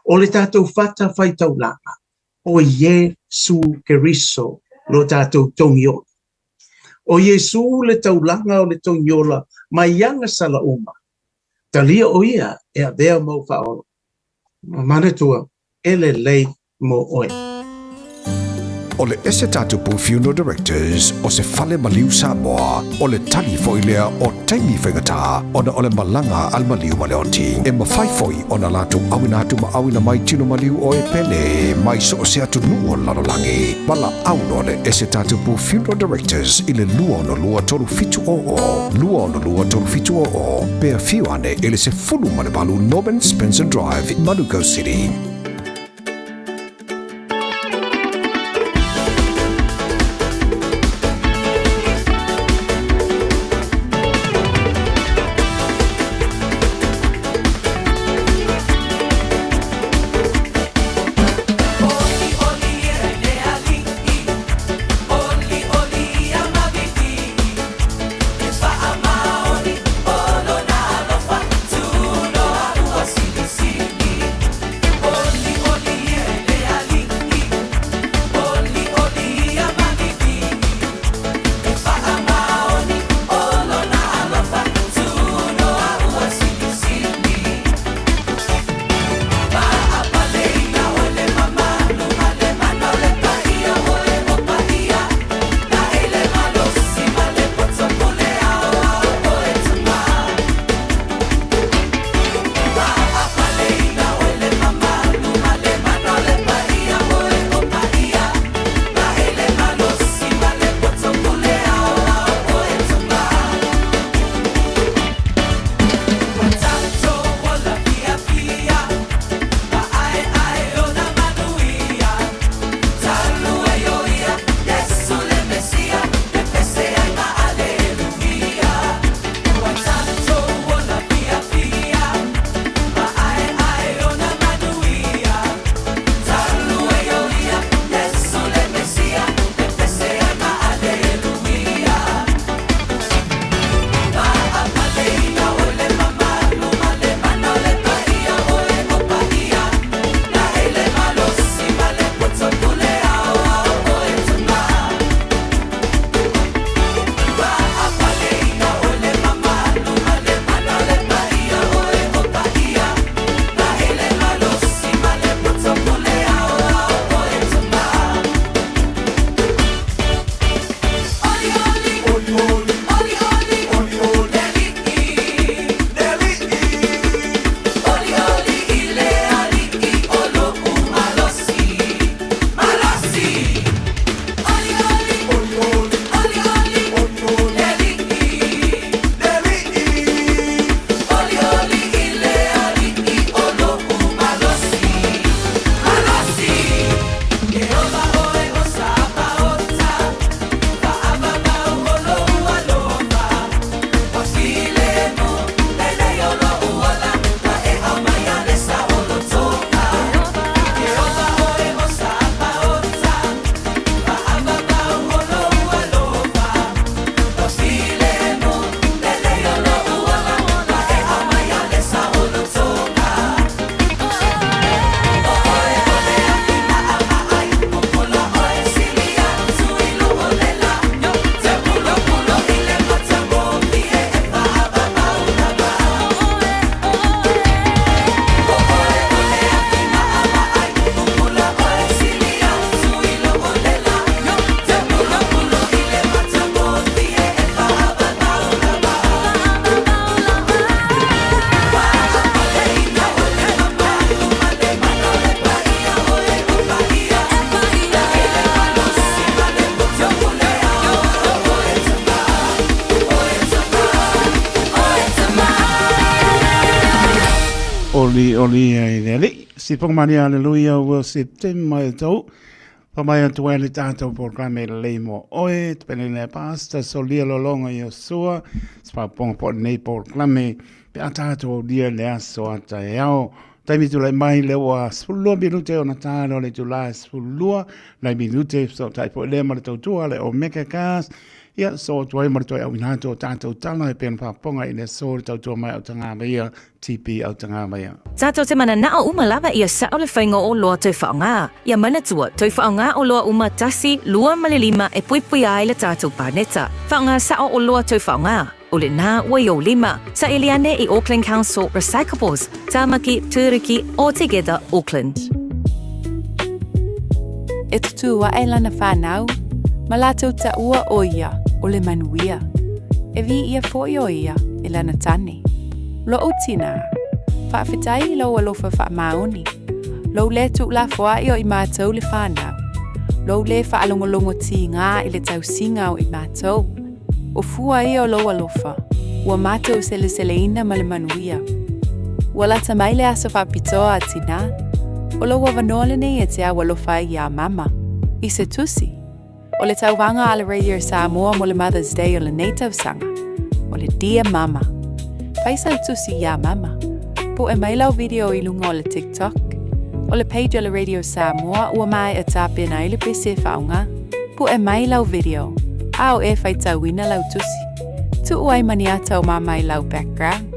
O le tatou fatafaitaulaga, o Iesu Keriso lo tatou togiola. O Iesu le taulaga o le togiola mai agasala uma. Talia o ia e avea mau faaola. Manatua, e lelei mo oe. O le Ese Tatupu Funeral Directors o se fale maliu Samoa, o le tali foi lea o taimi faigata ona o le malaga a le maliu ma le oti. E mafai foi ona latou auina atu ma auina mai tino maliu o e pele mai so o se atunuu o le lalolagi. Valaau loa le Ese Tatupu Funeral Directors i le 262 3700, 262 3700, pe afio ane i le 18 Norman Spencer Drive, Manukau City. Olioli ai le Alii. Sipoga malie aleluia ua Septema e tau. Faamai atu ai le tatou polokalame lelei mo oe, tupele le Pastor Solia Lolonga Iosua, se faapopoga foi o lenei polokalame pe a tatou aulia le aso a taeao. Taimi tulai mai lea ua 12 minute ona ta loa le itula e 12 nai minute fesootai foi lea ma le tautua le Omega Cars. Ia, sosoo atu ai ma le toe auina atu o tatou tala e pei ona faafofoga i le aso le tautua mai Autagamaia, TP Autagamaia. Tatou te mananao uma lava ia sao le faiga o oloa toe faaaoga. Ia manatua, toe faaaoga oloa uma tasi, lua ma le lima e puipuia ai le tatou paneta. Faaaoga sao oloa toe faaaoga. O lena ua i ou lima. Saili ane i Auckland Council Recyclables, Tamaki, Turuki, or Together Auckland. E tutū aʻe lana whānau, ma lātou taua ʻo ia o le manuia. E wī ʻia foʻi ʻo ia e lana tane. Loʻu tinā, faafetai i lou alofa faamaoni, lou lē tuulafoaʻi o i mātou le whānau, lou lē faalogologo tīgā i le tausiga o i mātou, O fua ia o lou alofa, ua matou seleseleina ma le manuia. Ua lata mai le aso faapitoa a Tinā, o lou avanoa lenei e te au alofa ai iā Mama, i se tusi. O le tauvaga a le Radio Samoa mo le Mother's Day o lenei tausaga, o le Dear Mama. Fai sau tusi iā Mama. Poe mai lau video i luga o le TikTok. O le page o le Radio Samoa ua maea tapena ai le pese e faaaoga. Puʻe mai lau video, a o e faitauina lau tusi. Tuu ai ma ni ata o mama i lau background.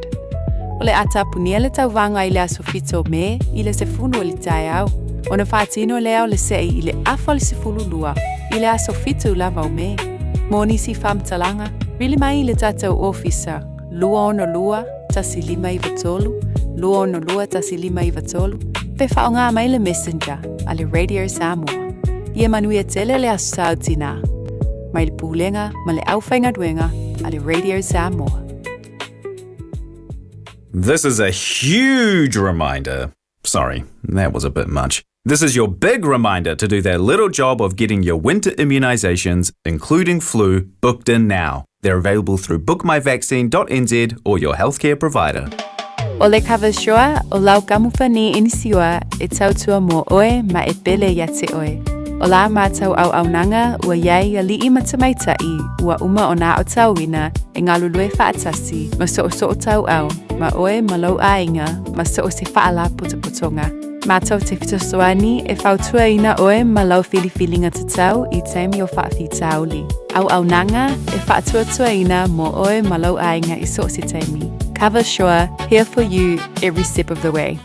O le a tapunia le tauvaga i le aso fito o Me i le sefulu o le taeao, ona faatino lea o le seʻi i le afa o le 12 i le aso 7 lava o Me. Mo nisi faamatalaga, vili mai i le tatou ofisa 262 1593, 262 1593, pe faaaoga mai le messenger a le Radio Samoa. Ia manuia tele le Aso Sa o Tinā, mai le Pulega ma le Aufaigaluega a le Radio Samoa. This is a huge reminder. Sorry, that was a bit much. This is your big reminder to do that little job of getting your winter immunizations, including flu, booked in now. They're available through bookmyvaccine.nz or your healthcare provider. O le Coversure o lau kamupani inisiua e tautua mō oe ma e pele ia te oe. O la mātou auaunaga ua iai aliʻi ma tamaitaʻi ua uma ona aotauina e galulue faatasi ma soosoo tauau ma oe ma lou aiga ma so o se faalapotopotoga. Mātou te fesoasoani e fautuaina oe ma lau filifiliga tatau i taimi o faafitauli. Auaunaga e faatuatuaina mō oe ma lou aiga i so o se taimi. Cover Sure, here for you every step of the way.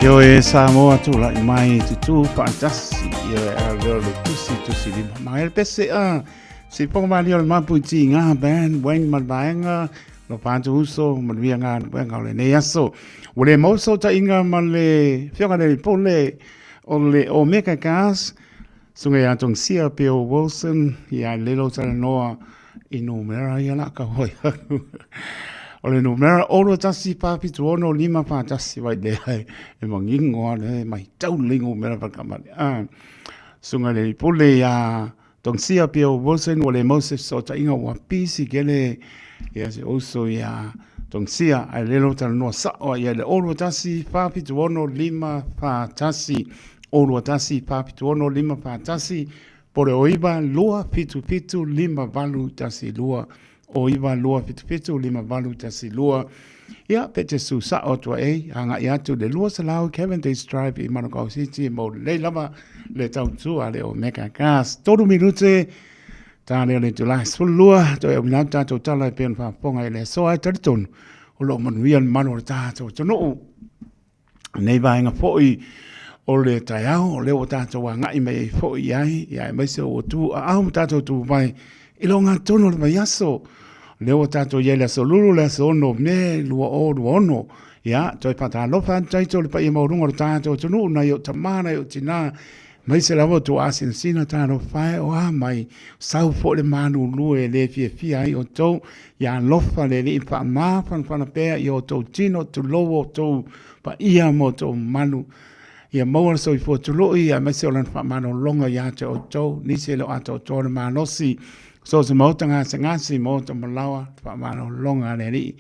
Ioe Samoa tūlaʻi mai tutū faatasi ioe a leo le tusi tusi lima mai le pese a si ponga mali o le mapu i ti ngā band Wayne Malvaenga lo pātu uso manuia ngā nuenga o le nei aso ua le mau so taʻiga ma le fioga le pole o le Omega Gas Sunga ia Tongsia Bill Wilson ia lelo talanoa i numera ia la ka hoi O le numera 6 1 4 7 6 5 4 1 vai le e mangingo a le mai tau le numera pa kamale. Ah sunga le pule ia Tongsia Bill Wilson o le Moses so ta inga wa pisi kele ia se oso ia Tongsia ai lelo talanoa sa o ia le 6 1 4 7 6 5 4 1 6 1 4 7 6 5 4 1 po le o 9 2 7 7 5 8 1 2 o 9 2 7 7 5 8 1 2. Ia, pe te su sa o tua e, anga i atu le lua salau Cavendish Drive i Manukau City mo lei lava le tautua le Omega Gas. 3 minute tā leo le tula 12 to e umina tātou tala e pēn whaaponga i le soa e talitonu o lo manuia le manu o le tātou atunuu. Nei vaenga foʻi o le taeao, o lea ua tatou agai mai ai foʻi i ai, ia aemaise ua tu aao ma tatou tu mai i lo gatonu o le vaiaso. O lea ua tatou i ai le aso Lulu, le aso 6 Me 2026. Ia, toe faatalofa atu taito le paia maualuga o le tatou atunuu, nai ou tamā, nai ou tinā, aemaise lava o tou asinasina talofa e, o a mai, sau foi le malulu e le fiafia ai outou, ia alofa le Alii faamafanafana pea i outou tino, tulou outou paia ma outou mamalu, ia maua le soifua tului, aemaise o lana faamalologa ia te outou, nisi e le o atoatoa le malosi, so o se maota gasegase, maota malaoa, faamalologa a le Alii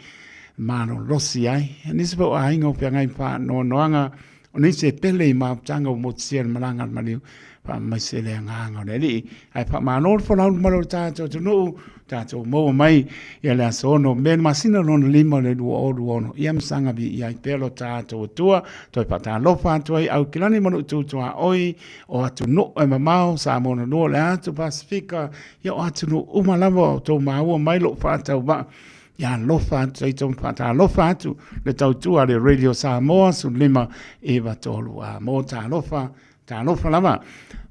malolosi ai. Nisi foi o aiga o feagai ma faanoanoaga, O nisi e pele i mafutaga ua motusia i le malaga a le maliu, faamaise le agaga o le Alii. Ae faamalo le folau le mamalu o le tatou atunuu, tatou maua mai ia le aso 6 Me le masina lona 5 o le 2026. Ia ma saga viia ai pea lo tatou Atua. Toe faatalofa atu ai Aukilani ma lou tutuaoi o atunuu e mamao, Samoa na lua o le atu Pasifika, ia o atunuu uma lava o outou maua mai lou faatauvaa. Ia alofa atu taito ma faatalofa atu le tautua a le Radio Samoa 15 9 3 a mo talofa talofa lava.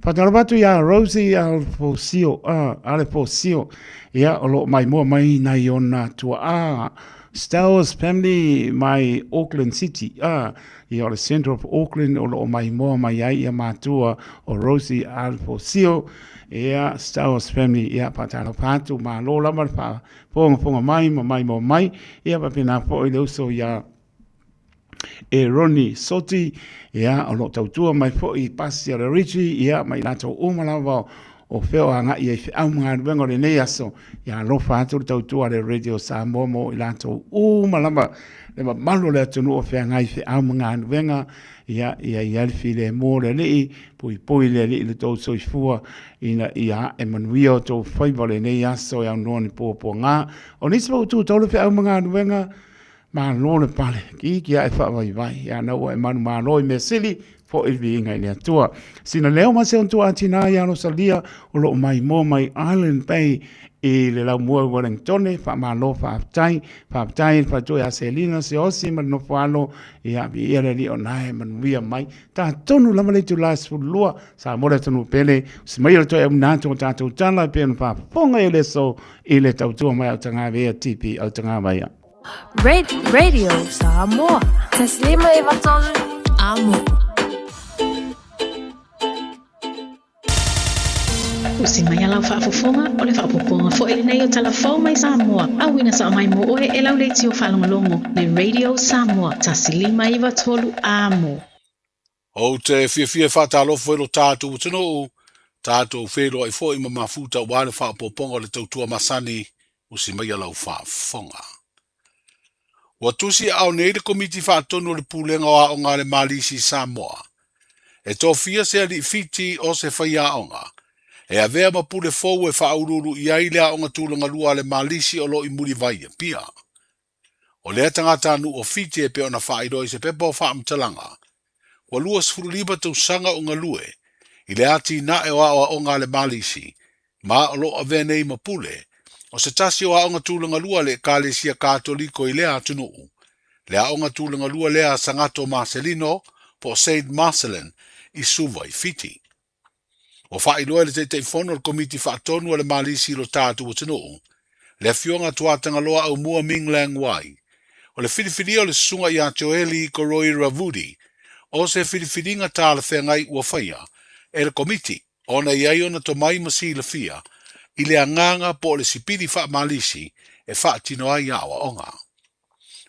Faatalofa atu ia Rosie Alfosio, Alefosio, ia o loo maimoa mai nai ona tuaa Stowers family mai Auckland City, ia o le Centre of Auckland o loo maimoa mai ai ia matua o Rosie Alfosio, ia Stowers family, ia faatalofa atu, malo lava le faafogafoga mai ma maimoa mai, ia faapena foi le uso ia e Ronnie Soti, ia, o lo o tautua mai foi i pasi a le Richie, ia, ma i latou uma lava o fea o agai ai feau ma galuega o lenei aso, ia alofa atu le tautua a le Radio Samoa mo i latou uma lava le mamalu o le atunuu o feagai feau ma galuega, ia, ia i ai le filemu o le Alii, puipui le Alii i le tou soifua, ina ia ae manuia o tou faiva o lenei aso e aunoa ni puapuaga. O nisi foi ua tutau le feau ma galuega, Malo le pale, ki ki ae faavaivai, ia na ua e manumalo i mea sili, foʻi le viiga i le Atua. Sina leo ma se ontua tinā ia Rosalia o loo maimoa mai Island Bay i le laumua i Wellingtone, faamalo faafetai, faafetai i le faletua ia Selina Siaosi ma le nofo alo, ia viia le Alii o na e manuia mai. Tatonu lava le itula e 12, Samoa le atunuu pele, usi mai le toe auina atu o tatou tala e pei ona faafofoga i le aso i le tautua mai a Utagavea TP Autagavaia. Radio Samoa. Taslima e vatolu amo. Usi mai a lau faafofoga, o le faaopoopoga foi lenei o tala fou mai Samoa, auina sao mai mo oe e lau leitio faalogologo, le Radio Samoa, 1 5 9 3 amo. Ou te fiafia e faatalofa i lo tatou atunuu, tatou feiloai foi ma mafuta aua le faaopoopoga o le tautua masani usi maia lau faafofoga. Ua tusi aao nei le Komiti Faatonu o le Pulega o Aoga a le Malisi i Samoa e tofia se alii Fiti o se faiaoga e avea ma pule fou e faauluulu i ai le aoga tulaga lua a le Malisi o lo o i Mulivai i Apia. O lea tagatanuu o Fiti e pei ona faailoa i se pepa o faamatalaga, ua 25 tausaga o galue i le atinae o aoaoga a le Malisi, ma o lo o avea nei ma pule o se tasi o aoga tulaga lua a le Ekalesia Katoliko i lea atunuu, le aoga tulaga lua lea a Sagato Maselino. po o Saint Marcellin i Suva i Fiti. Ua faailoa e le Taitaifono o le Komiti Faatonu a le Malisi i lo tatou atunuu, le Afioga Tuatagaloa Aumua Ming Lang Wai, o le filifilia o le Susuga ia Joeli Koroi Ravudi o se filifiliga talafeagai ua faia e le Komiti ona e i ai ona tomai ma silafia i le agaga po o le sipili faamalisi e faatino ai aoaoga.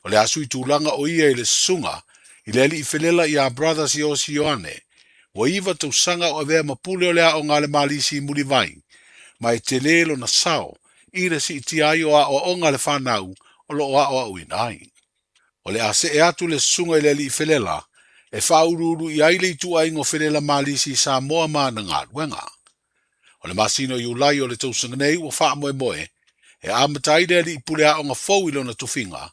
O le a sui tulaga o ia i le susuga i le alii felela ia Brother Siaosi Ioane, ua iva tausaga o avea ma pule o le aoga a le Malisi i Mulivai, ma e tele lona sao i le siitia ai o aoaoga a le fanau o lo o aoaoina ai. O le a see atu le susuga i le alii felela e faauluulu i ai le ituaiga o felela Malisi i Samoa ma ana galuega. O le masina o Iulai o le tausaga nei ua faamoemoe e amata ai le alii pule aoga fou i lona tofiga,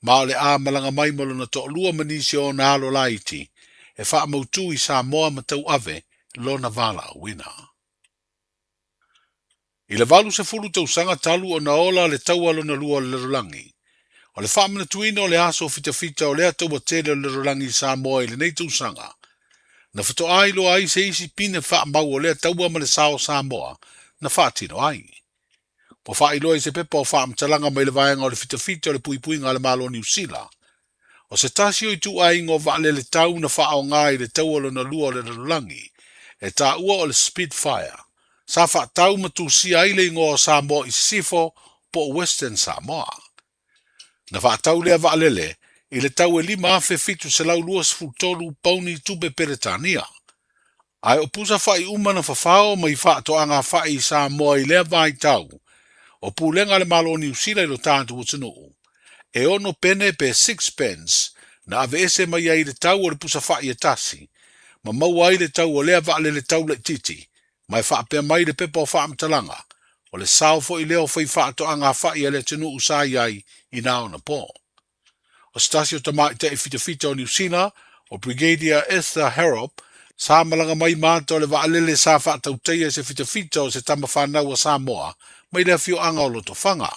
ma o le a malaga mai ma lona toalua ma nisi o ona alo laiti e faamautu i Samoa ma tauave lona valaauina. I le 80 tausaga talu ona ola le Taua Lona Lua o le Lalolagi, o le faamanatuina o le aso fitafita o lea taua tele o le lalolagi i Samoa i lenei tausaga, na faatoa iloa ai se isi pine faamau o lea taua ma le sao o Samoa na faatino ai. Ua faailoa i se pepa o faamatalaga mai le Vaega o le Fitafita o le Puipuiga a le Malo o Niu Sila, o se tasi o ituaiga o vaalele tau na faaaoga i le Taua Lona Lua o le Lalolagi, e taua o le Spitfire, sa faatau ma tusia ai le igoa o Samoa i Sisifo po o Western Samoa. Na faatau lea vaalele i le tau e 5,723 pauni tupe Peretania. Ae o pusa fa'i uma na fafao mai faatoaga fa'i i Samoa i lea vaitau, o pulega a le Malo o Niu Sila i lo tatou atunuu, e ono pene pe sixpence na aveese mai ai i le tau o le pusa fa'i e tasi, ma maua ai le tau o lea vaalele tau laitiiti, ma e faapea mai le pepa o faamatalaga, o le sao foi lea o faifaatoaga fa'i a le atunuu sa i ai i na ona po. O se tasi o tamaitai fitafita o Niu Sila, o Brigadier Esther Harrop, sa malaga mai ma ata o le vaalele sa faatautaia i se fitafita o se tama fanau a Samoa mai le afioaga o Lotofaga,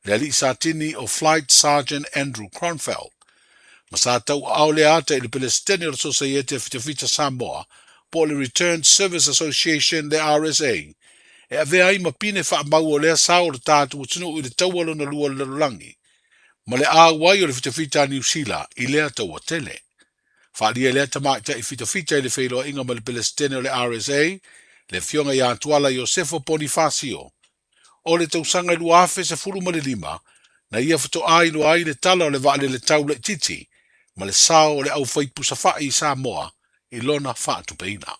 le alii satini o Flight Sergeant Andrew Kronfeld. Ma sa tauaao lea ata i le Pelesitene o le Sosaiete a Fitafita Samoa po o le Returned Service Association le RSA, e avea ai ma pine faamau o lea sao o le tatou atunuu i le taua lona lua o le lalolagi, ma le auai o le fitafita a Niu Sila i lea taua tele. Faaalia lea tamaitai fitafita i le feiloaiga ma le Pelesitene o le RSA, le Afioga ia Tuala Iosefo Ponifasio, O le tausaga e 2015, na ia faatoa iloa ai le tala o le vaalele tau laitiiti ma le sao o le aufaipusa fa'i i Samoa i lona faatupeina.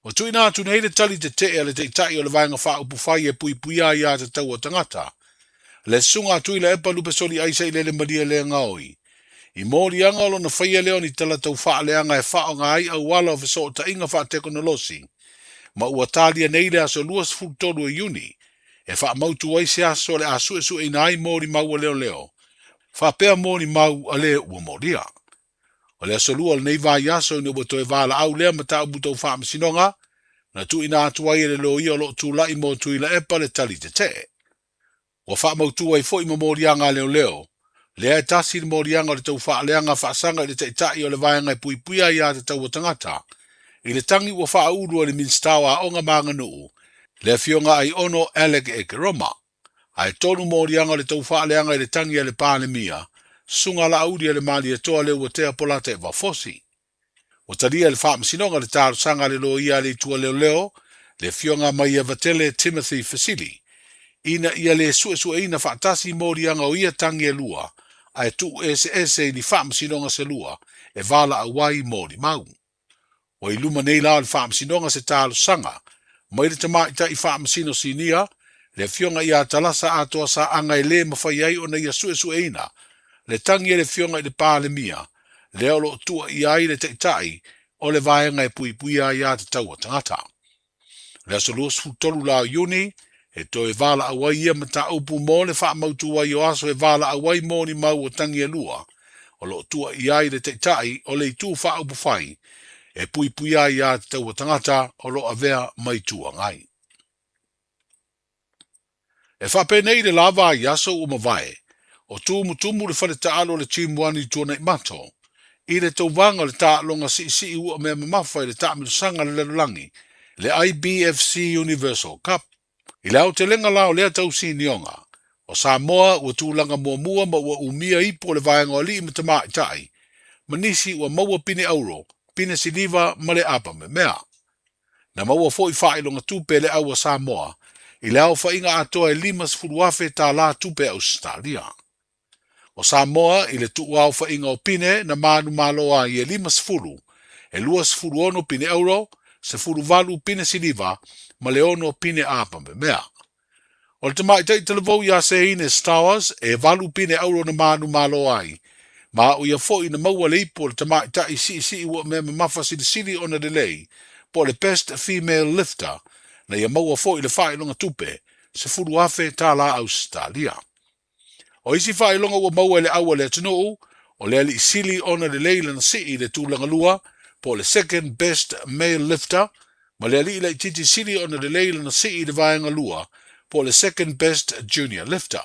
Ua tuuina atu nei le tali tetee a le Taitai o le Vaega Faaupufai e puipuia aiatatau a tagata, le Susuga a Tuilaepa Lupesoli Aisa Ilele Malielegaoi, i moliaga o lona faia lea o ni tala tau faaleaga e faaaoga ai auala o fesootaiga faatekonolosi, ma ua talia nei le aso 23 o Iuni e faamautu ai se aso o le a suesueina ai molimau a leoleo faapea molimau a le ua molia. O le aso Lua o lenei vaiaso ina ua toe valaau lea mataupu tau faamasinoga na tuuina atu ai e le loia o lo o tulai mo Tuilaepa le tali tetee. Ua faamautu ai foi ma moliaga a leoleo, lea e tasi le moliaga o le tau faaleaga faasaga i le Taitai o le Vaega e Puipuia Aiatatau a Tagata, i le tagi ua faaulu e le Minisita o Aoga ma Aganuu, le Afioga Aiono Alec Ekeroma. Ae tolu moliaga o le tau faaleaga i le tagi a le Palemia, Susuga Laauli a le Malietoa Leuatea Polataivao Fosi. Ua talia e le Faamasinoga le talosaga a le loia a le Itu a Leoleo, le Afioga Maiavatele Timothy Fesili, ina ia le suesueina faatasi moliaga o ia tagi e lua, ae tuu eseese i ni faamasinoga se lua e valaau ai molimau. Ua i luma nei la o le Faamasinoga se talosaga mai le tamaitai Faamasino Sinia, le Afioga ia Talasa Atoa Saaga e le mafai ai ona ia suesueina le tagi a le Afioga i le Palemia lea o lo o tuuaia ai le Taitai o le Vaega e Puipuia Aiatatau a Tagata. O le aso 23 la o Iuni, e toe valaau ai ia mataupu mo le faamautu ai o aso e valaau ai molimau o tagi e lua o lo o tuuaia ai le Taitai o le Itu Faaupufai e Puipuia Aiatatau a Tagata o lo o avea ma Itu Agai. E faapenei le lava i aso ua mavae, O tumutumu le fale taalo o le Team One i Tuanaimato, i le tauvaga o le taaloga siisii ua mea mamafa i le taamilosaga a le lalolagi, le IBFC Universal Cup. I le aotelega la o lea tausinioga, o Samoa ua tulaga muamua ma ua umia ipu o le vaega o alii ma tamaitai, ma nisi ua maua pine auro, pine siliva ma le apa memea. Na maua foi faailoga tupe e le au a Samoa i le aofaiga atoa e $50,000 tālā tupe a Ausetalia. O Samoa i le tuuaofaiga o pine na manumalo ai e 50, e 26 pine auro, 18 pine siliva ma le 6 pine apa memea. O le tamaitai talavou iā Seine Stowers e 8 pine auro na manumalo ai, ma o ia foi na maua le ipu o le tamaitai siisii ua mea mamafa silisili ona lelei, po o le Best Female Lifter, na ia maua foi le faailoga tupe, $10,000 tālā Ausetalia. O isi faailoga ua maua e le au a le atunuu, o le alii sili ona lelei lana sii i le tulaga lua, po o le Second Best Male Lifter, ma le alii laitiiti sili ona lelei lana sii i le vaega lua, po o le Second Best Junior Lifter.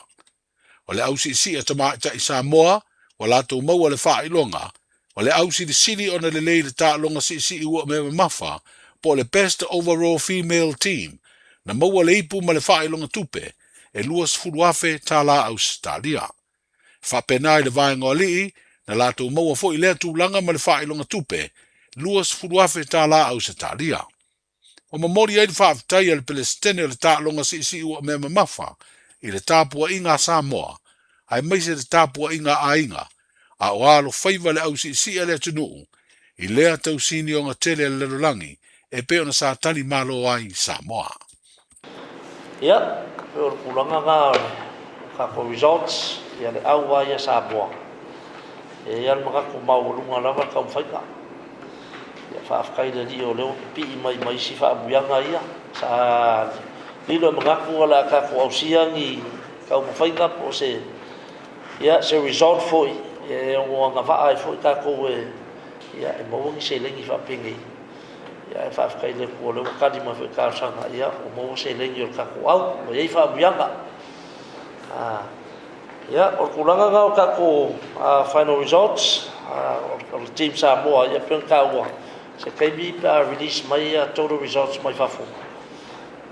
O le au siisii a tamaitai Samoa, ua latou maua le faailoga, o le au silisili ona lelei i le taaloga siisii ua mea mamafa, po o le Best Overall Female Team, na maua le ipu ma le faailoga tupe, e $20,000 tālā Ausetalia. Faapena i le vaega o alii, na latou maua foi lea tulaga ma le faailoga tupe, $20,000 tālā Ausetalia. Ua momoli ai le faafetai a le Pelesitene o le taaloga siisii ua mea mamafa i le tapuaiga a Samoa, aemaise le tapuaiga a aiga, a o alofaiva le au siisii a le atunuu i lea tausinioga tele a le lalolagi e pei ona sa tali malo ai Samoa. Ia, pei o le tulaga lena o le tatou results, ia le au lava ia Samoa, e i ai lava le manatu maualuga lava le taumafaiga. Ia, faafetai i le Alii o lea ua pipii mai ma isi faaamuiaga ia. Sa lilo e manatu o le a tatou ausia ni taumafaiga po o se, ia, se result foi e ono agavaa ai foi tatou e, ia, e maua ni seleni faapenei. Ia, ae faafetai i le Atua o lea ua tali mai foi talosaga, ia, ua maua seleni o le tatou au, ua i ai faaamuiaga. Ah, ia, o le tulaga lena o tatou final results o le Team Samoa, ia, pei ona taua, se taimi pe a release mai ia total results mai fafo,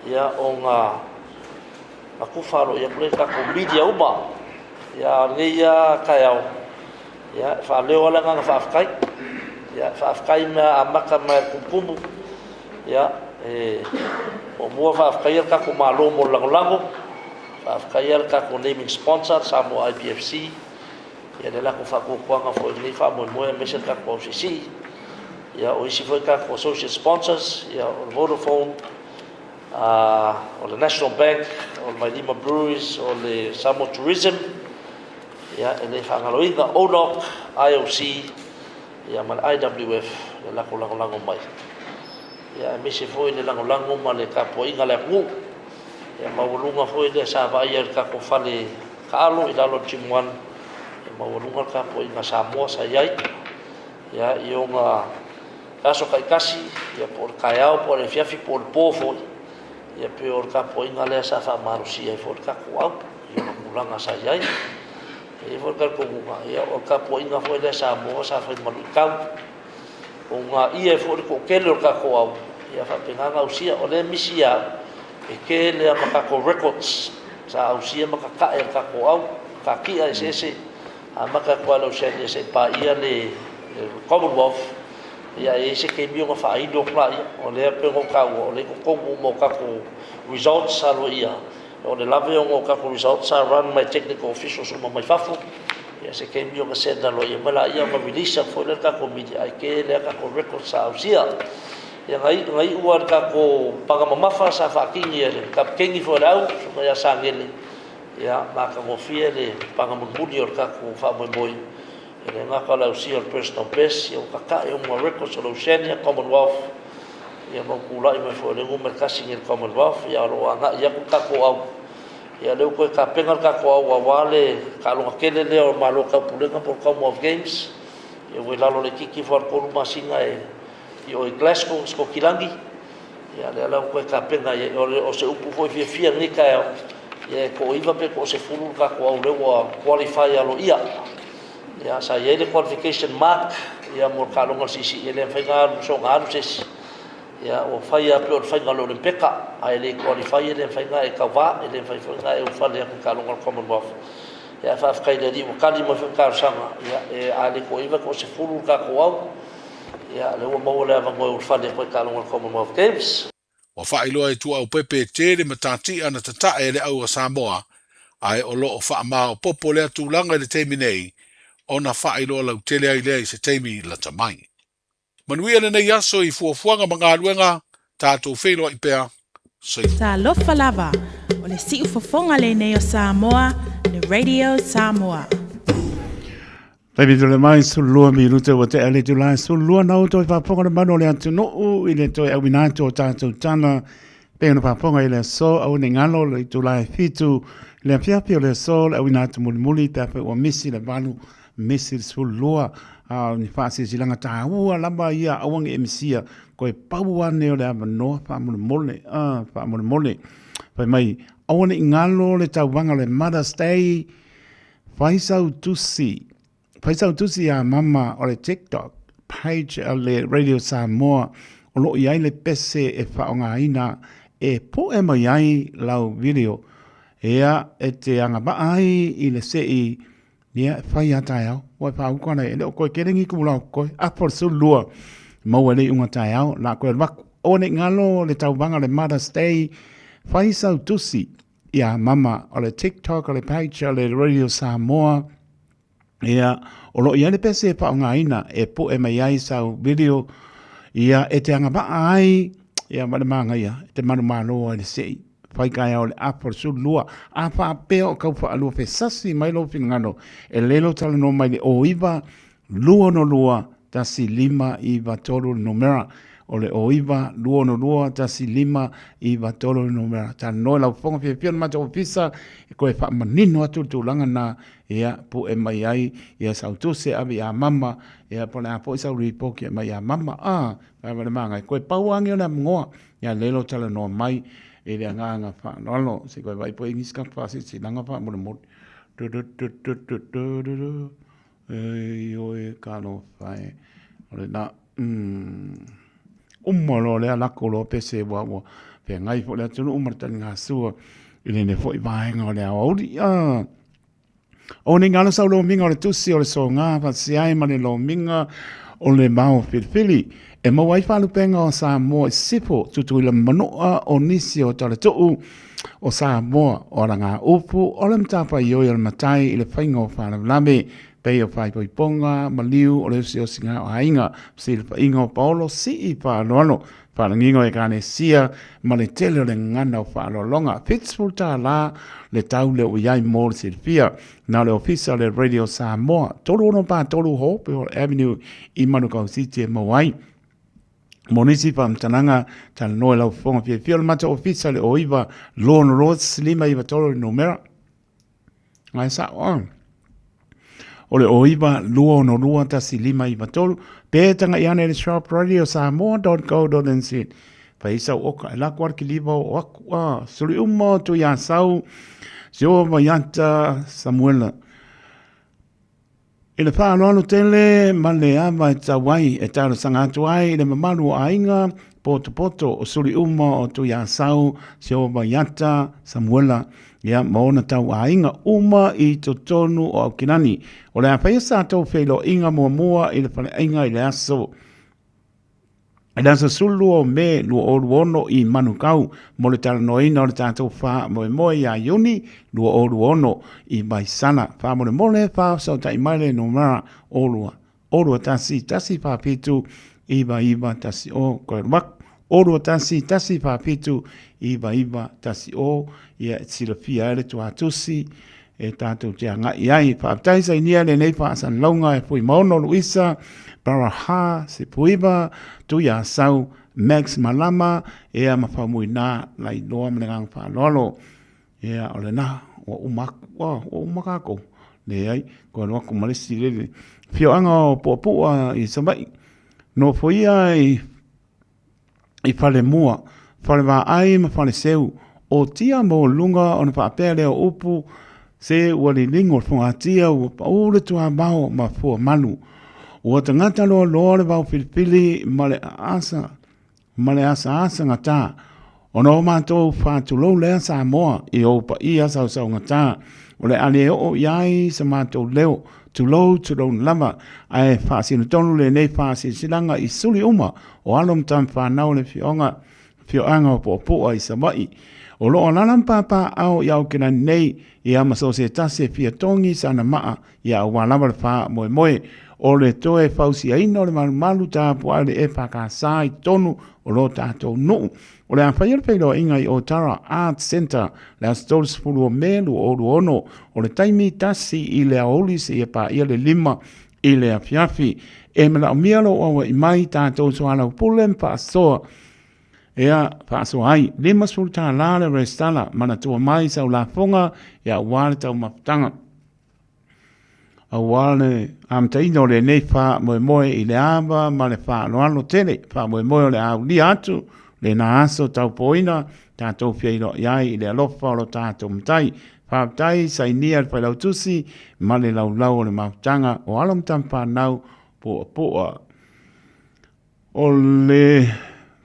ia, ona na tufa aloaia atu lea i tatou media uma. Ia, a o lenei lava taeao, ia, e faaleo lava le agaga faafetai. Ia, e faafetai mea amata mai le tumutumu. Ia, e muamua faafetaia le tatou Malo mo le lagolago, faafetaia le tatou naming sponsor, Samoa IBFC, ia le latou faatuatuaga foi i lenei faamoemoe aemaise le tatou ausiisii. Ia, o isi foi tatou associate sponsors, ia, o le Vodafone, o le National Bank, o le Vailima Breweries, o le Samoa Tourism, ia, e le faagaloina ONOC, IOC, ia, ma le IWF, le latou lagolago mai. Ia, aemaise foi le lagolago ma le tapuaiga a le atunuu. Ia, maualuga foi lea sa vaaia i le tatou fale taalo i lalo o le Gym One, ia, maualuga le tapuaiga a Samoa sa i ai, ia, i ona aso taitasi, ia, po o le taeao, po o le afiafi, po o le po foi, ia, pei o le tapuaiga lea sa faamalosia ai foi le tatou au i ona tulaga sa i ai. E i ai foi le talitonuga, ia, o le tapuaiga foi lea Samoa sa fai ma luitau, o uunaia ai foi le toatele o le tatou au, ia faapena ona ausia. O lea misi ia e tele lava ma tatou records sa ausia ma tatae e le tatou au, katia eseese, amata atu lava i le Oceania seia paia le Commonwealth, ia e i ai se taimi ona faailo atu laia. O lea pei ona ou taua, o lea e i totonu uma o tatou results sa aloaia, o le lave ona o tatou results sa run mai technical officials uma mai fafo, ia se taimi ona send aloaia mai laia ona release atu foi lea i le tatou media, ae tele lava tatou records sa ausia. Ia na iu lava i le tatou paga mamafa sa faatini e le kapikeni foi o le au, susuga ia Sagele, ia matagofie le paga mulimuli o le tatou faamoemoe. E le gata o le ausia o le personal best, ia ua tatae uma records o le Oceania, Commonwealth, ia ma ua tulai mai foi o le numera tasi nei i le Commonwealth, ia o lo o agai atu le tatou au. Ia lea ua toe tapena le tatou au aua le taaloga tele lea o Malo Taupulega po o le Commonwealth Games, ia ua i lalo laitiiti ifo lava o le 3 masina e i o i Glasgow, Sikotilagi. Ia lea la ua toe tapena i ai. O se upu foi fiafia i lenei taeao, Ia e toaiva pe toasefulu le tatou au lea ua qualify aloaia. Ia sa i ai le qualification mark ia mo le taaloga o le siisii e le mafai ona alu soona alu se isi. Ia ua fai lava pei o le faiga o le Olympeka, a e le qualify e le mafai ona e tauva, e le mafai foi ona e ulufale atu i le taaloga o le Commonwealth. Ia ae faafetai i le Alii ua tali mai foi le talosaga, ia e a le toaiva e toasefulu le tatou au. Ia lea ua maua le avanoa e ulufale atu ai i le taaloga o le Commonwealth Games. Ua faailoa e Tuaaupepe e tele matatia na tatae e le au a Samoa, ae o lo o faamaopoopo lea tulaga i le taimi nei ona faailoa lautele ai lea i se taimi lata mai. Manuia lenei aso i fuafuaga ma galuega, tatou feiloai pea. Soifua. Talofa lava, o le siufofoga lenei o Samoa, le Radio Samoa. Taimi tole mai 12 minute ua tea le itula e 12 na o toe faafofoga le mamalu o le atunuu i le toe auina atu o tatou tala pei ona faafofoga i le aso aua ne i galo le itula e 7 le afiafi o le aso le auina atu mulimuli pe afai ua misi le 8 misi le 12 a o ni faasilasilaga taua lava ia aua ne i e misia koe pau ane o le avanoa faamolemole a faamolemole fai mai aua ne i galo le tauvaga o le Mother's Day. Fai sau tusi, fai sau tusi iā mama o le TikTok page a le Radio Samoa o lo o i ai le pese e faaaogaina e poe mai ai lau video. Ia, e te agavaa ai i le sei, ia, e fai a taeao. Ua e faauka ana e le o koe kele ni ku lau koe. Apo le 12, maua i le iuga taeao, la koe alu aku. Aua ne i galo le tauvaga o le Mother's Day, fai sau tusi Ia mama o le TikTok o le page o le Radio Samoa ia o lo o i ai le pese e faaaogaina e poe mai ai sau video ia e te agavaa ai ia ma le magaia e te manumalo ai le sei fai kaea o le apo le 12 a faapea o kau whaalua fesasi mai lou finagalo e lelo talanoa mai le 09 262 1593 le numera o le 09 262 1593 le numera. Talanoa i lau fofoga fiafia o le matou ofisa e koe faamanino atu le tulaga na ia pue mai ai ia sau tusi e ave ia mama ia po o le a foi sau ripoti e aumai ia mama a vae le magai koe pau age o le amoa ia lelo talanoa mai i le agaga faaaloalo se koe vai po ingisi ka faasilasila faamolemole. Du du du du du du du du. Ei oe ka alofa e. O le na, uma loa lea lako loa pese ua ua feagai foi le atunuu ma le taligasua i lenei foi vaega o le aoauli. Ah. O nei ngalo sau lomiga o le tusi o le soga faatasi ai ma le lomiga o le mao filifili e maua ai faalupega o Samoa i sisifo Tutuila ma Manua o nisi o Talatuu o Samoa, o Alagaupu, o le matafaioi o le matai i le faiga o faalavelave, pei o faaipoipoga, maliu o le osiosiga o aiga, fesilafaiga o paolo, sii faaaloalo, faalagiga o Ekalesia, ma le tele o le gagana o faaaloaloga. $70 le tau lea ua i ai mo le silafia. Na o le Ofisa o le Radio Samoa, 3643 Hopewell Avenue i Manukau City e maua ai. Mo nisi faamatalaga, talanoa i lau fofoga fiafia o le matou ofisa le 09 Lorna Roads 593 le numera. Ngai sao a. O le 09 262 1593 pe taga'i ane i le shop radiosamoa.co.nz. Fai sau oka e lako ala ki liva o aku a. Suli uma o Tuiasau, Sioa Vaiata, Samuela. I le faaaloalo tele ma le ava e tatau ai e talosaga atu ai i le mamalu o aiga potopoto o suli uma o Tuiasau, Sioa Vaiata, Samuela, ia, ma ona tau aiga uma i totonu o Aukilani. O le a faia sa tou feiloaiga muamua i le faleaiga i le aso I le aso 12 o Me 2026 i Manukau mo le talanoaina o le tatou faamoemoe ia Iuni 2026 i Vaisala. Faamolemole faafesootai mai le numera 02 21 147 9910 koe atu 02 1 147 9910 ia e silafia ai le tuatusi e tātou te agai ai. Faafetai sainia lenei faasalalauga e Fuimaono Luisa, Baraha Sepuiva, Tuiasau, Max Malama, ea ma Faumuina Lailoa ma le agaga faaaloalo. Ea, o lena, ua uma aku, ua uma kākou. Leai, koe alu aku ma le isi lele. Afioaga o Puapua i Savaii, nofoia i Falemua, Falevaai ma Faleseu. O tia maualuga ona faapea lea o upu, Se ua liligo le fogatia ua pau le tuamao ma fua malu. Ua tagata loaloa le vao filifili ma le aasa ma le asaasa gata. Ona o matou faatulou lea Samoa i ou paia sausaugata, o le a le oo i ai sa matou leo, tulou tulou lava, ae faasino tonu lenei faasilasilaga i suli uma o alo ma tama fanau o le afioaga afioaga o Puapua i Savaii. O lo o alaala ma papaaao i Aokelani nei, ia ma so o se tasi e fia togi sana maa ia aua lava le faamoemoe o le toe fausiaina o le malumalu tapuai o le EFKS i totonu o lo tatou nuu. O le a faia le feiloaiga i Otara Arts Centre le aso 30 o Me 2026, o le taimi 1 i le aoauli seia paia le 5 i le afiafi. E manaomia lou aua'i mai tatou soalaupule ma faasoa Ea, faasoa ai, $50 le resitala, manatua mai sau lafoga ia aua le taumafataga. Aua le amataina o lenei faamoemoe i le ava ma le faaaloalo tele, faamoemoe o le a aulia atu lena aso taupoina tatou feiloai ai i le alofa o lo tatou Matai. Faafetai sainia le Failautusi ma le Laulau o le Mafutaga o alo ma tama fanau Puapua. O le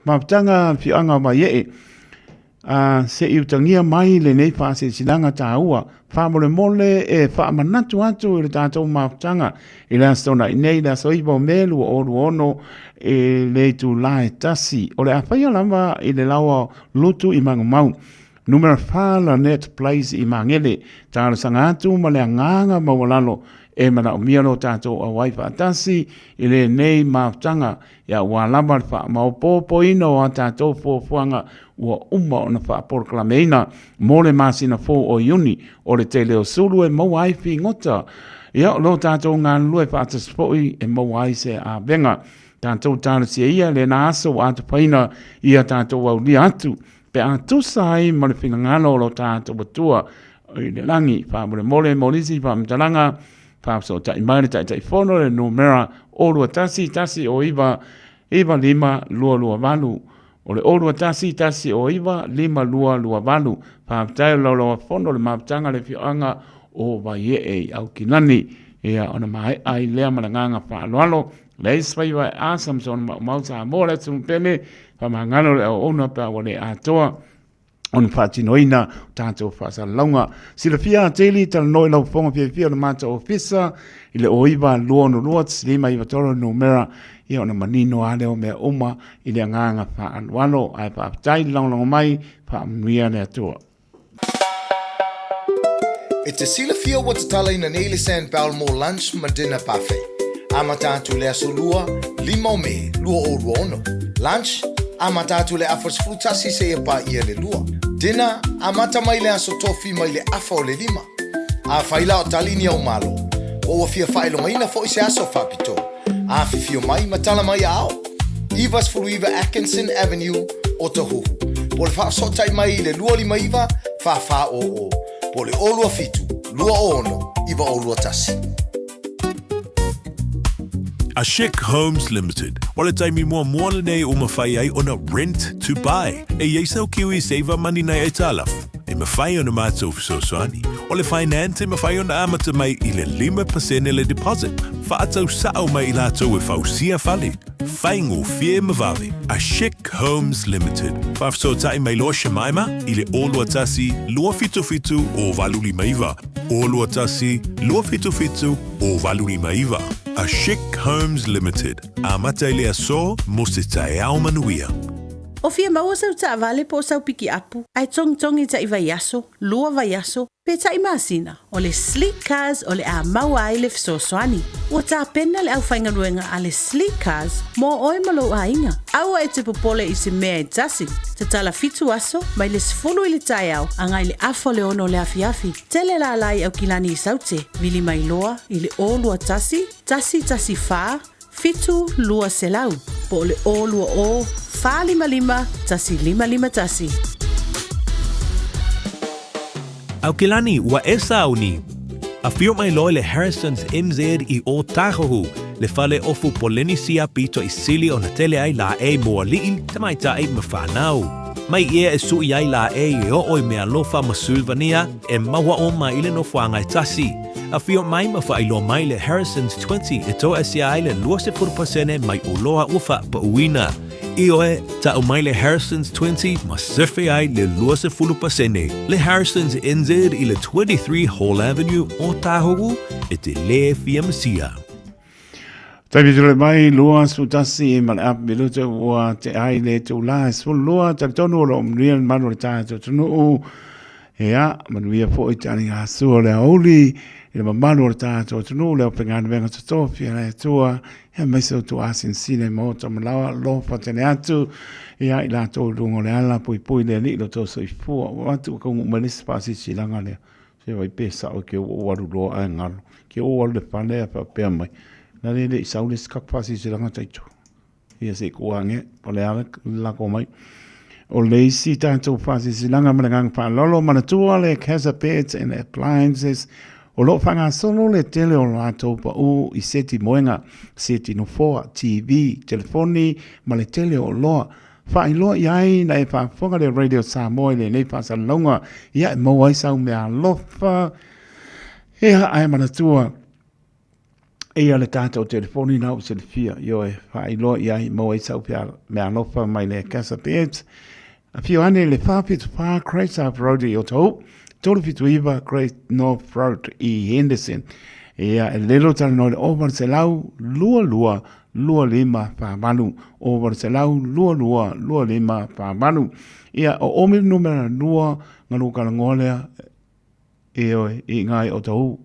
mafutaga a le afioaga o Vaiee, a se i utagia mai lenei faasilasilaga taua, faamolemole e faamanatu atu i le tatou mafutaga i le Aso Toonai nei, le aso 9 o Me 2026 i le itula e 1. O le a faia lava i le laoa lutu i Magumau, numera 4 Lanette Place i Magele. Talosaga atu ma le agaga maualalo e manaomia lo tatou auai faatasi i lenei mafutaga ia ua lava le faamaopoopoina o a tatou fuafuaga ua uma ona faapolokalameina mo le masina fou o Iuni o le tele o sulu e maua ai figota ia o lo tatou galulue faatasi foi e maua ai se avega. Tatou talosia ia lena aso ua atapaina ia tatou aulia atu pe a tusa ai ma le finagalo o lo tatou Atua i le lagi. Faamolemole mo nisi faamatalaga, faafesootai mai le Taitaifono i le numera 021 109 9528. O le 021 109 5228. Faafetai o le laulauafono le mafutaga a le afioaga o Vaiee i Aukilani. Ia, ona maea ai lea ma le agaga faaaloalo. Leai se faiva e asa ma sona maumau Samoa le atunuu pele, faamagalo le auauna pe a ua le atoa ona faatinoina o tatou faasalalauga. Silafia atili, talanoa i lau fofoga fiafia o le matou ofisa i le 09 262 593 numera ia ona manino lava lea o mea uma i le agaga faaaloalo. Ae faafetai le lagolago mai, faamanuia le Atua. E te silafia ua tatalaina nei le Sandbell mo lunch ma dinner buffet. Amata atu le aso Lua, 5 o Me, 2026. Lunch, amata atu le afa 11 seia paia le 2. Dinner, amata mai le aso Tofi mai le afa o le 5. Afai la o tali ni au malo, po ua fia faailogaina foi se aso faapitoa, afifio mai ma tala mai aao. 99 Atkinson Avenue, Otahuhu. Po o le faafesootai mai i le 259 4400 po o le 027 26 9021. A Chic Homes Limited, o le taimi muamua lenei ua mafai ai ona rent to buy. E i ai sau Kiwi Saver Money nai aitalafu, e mafai ona matou fesoasoani. O le finance e mafai ona amata mai i le 5% le deposit, faatau sao mai i latou e fausia fale. Faigofie ma vave. A Chic Homes Limited. Faafesootai mai loa Shemaima i le 021 277 0859. 021 277 0859. A Chic Homes Limited. Amata i le aso mo se taeao manuia. O fia maua sau taavale po o sau pikiapu, ae togitogi taʻi vaiaso, lua vaiaso, pe taʻi masina, o le Sleek Cars o le a maua ai le fesoasoani. Ua tapena le aufaigaluega a le Sleek Cars mo oe ma lou aiga. Aua e te popole i se mea e tasi. Tatala fitu aso, mai le 10 i le taeao agai le afa o le 6 o le afiafi. Tele lala i Aukilani i Saute, vili mai loa i le 021 114 7200 po o le 020 455 1551. Aukilani, ua e sauni. Afio mai loa le Harrison's MZ i Ōtāhuhu, le fale ofu Polenisia pito i sili ona tele ai laʻei mo aliʻi, tamaitai ma whānau. Mai ea e suʻi ai laʻei e oo i mealofa ma Sulvania e maua uma i le nofoaga e tasi. Afio mai ma faailoa mai le Harrison's 20 e toaesea ai le 20% mai oloa ua faapauina. Ioe, tau mai le Harrison's 20 ma sefe ai le 20%. Le Harrison's NZ i le 23 Hall Avenue, Ōtāhuhu, e te lē fia masia. Taimi tule mai, 21 ma le apu minuta ua te ai le tūlā e 12, talitonu o loo manuia le mamalu o le tatou atunuu. Ea, manuia foi te aligasua o le aoauli i le mamalu o le tatou atunuu, le aufaigaluega totofi a le Atua, ia aemaise o tuasinsine maota ma laoa, alofa tele atu ia i latou i luga o le ala, puipui le Alii lo tou soifua. Ua avatu ua taunuu mai le isi faasilasilaga lea. Se vai pe sao ke ua ou alu loa ae galo. Ke ou alu le fale a faapea mai. La le le i sau le isi kaku faasilasilaga taito. Ia se i kua ange, o le a le lako mai. O le isi tatou faasilasilaga ma le agaga faaaloalo, manatua le Casa Beds and Appliances, o lo o faagasolo le tele o latou pau i seti moega, seti nofoa, TV, telefoni ma le tele o oloa. Faailoa i ai na e faafofoga le Radio Samoa i lenei faasalalauga, ia e maua ai sau meaalofa. Ia, ae manatua, eia le tatou telefoni na ua silafia, ioe, faailoa i ai, maua ai sau meaalofa mai le Casa Beds. Afio ane i le 474 Great South Road i Otahuhu, 379 Great North Road i Henderson. Ia, e lelo talanoa i le 0800 22 2548, 0800 22 2548. Ia, o omi le numera lua, ngalu kalagoa lea, ioe, i inā i Otahuhu.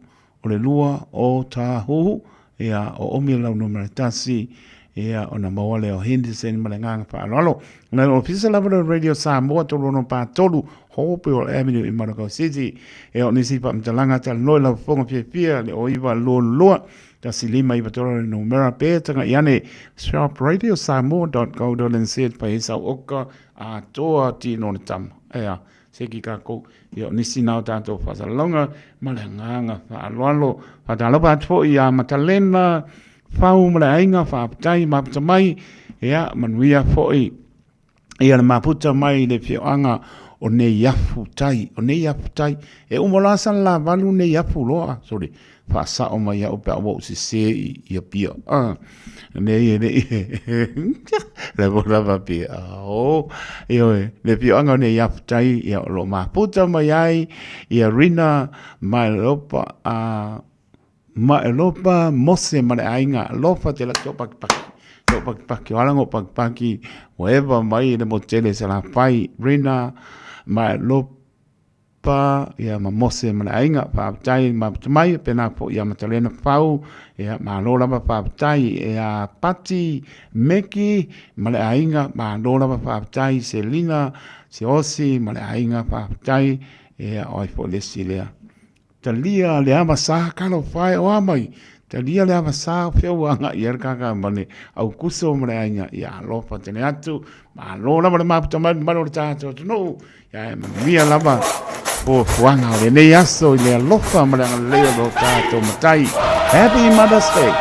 O le lua o Tāhuhu, ia, o omi lau numera tasi, ia, ona maua lea o Henderson ma le agaga faaaloalo. Na le ofisa lava lea o Radio Samoa, 3643 Hopewell Avenue i Manukau City. Ia, o nisi faamatalaga talanoa i lau fofoga fiafia, le 0922 1593 le numera pe taga'i ane shopradiosamoa.co.nz pai ai sau oka atoa tino le tama. Ea, se ki kākou, ia o nisi na o tātou whaasalalauga ma le agaga faaaloalo. Faatalofa atu foi ia Matalena, Fau ma le aiga, faafetai maputa mai, ia manuia foi ia le maputa mai i le afioaga o Neiafu tai, o Neiafu tai. E uma loa sa le la valu Neiafu loa, sorry, faasao mai au pe a ua ou sese i, i Apia. Ah, nei e nei, le mo lava Apia. Oh, ioe, le afioaga o Neiafu tai, ia o lo o maputa mai ai, ia Rina Maelopa, a, Maelopa Mose ma le aiga, alofa te la toapakipaki. Toapakipaki, o ala ngo pakipaki, ua eva mai i le motele Salafai, Rina Maelopa, Pa, ia ma Mose ma le aiga, faafetai ma mai, pena foi ia Matalena Fau, ia malo lava faafetai, ia Pati Meki ma le aiga, malo lava faafetai, Selina Seosi ma le aiga, faafetai, ia o ai foi le isi lea. Talia le ava sa kalo fae o a mai, talia le ava sa o fea ua agai i ai le kaka ma le aukuso ma le aiga, ia alofa tele atu, malo lava le mafuta mai le mamalu o le tatou atunuu, Ia e manuia lava fuafuaga o lenei aso i le alofa ma le agalelei o lo tatou Matai. Happy Mother's Day!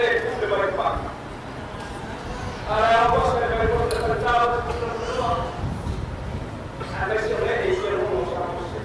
le pule mai pa. Ara o se mai ko te tau te tau. A me se le e se lo sa mo se.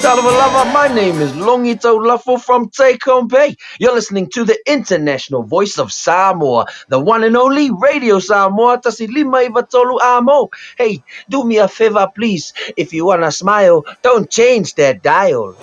Talofa lava, my name is Longi Taulafo from Take Home Bay. You're listening to the international voice of Samoa, the one and only Radio Samoa, tasi lima iva tolu amo. Hey, do me a favor, please. If you wanna smile, don't change that dial.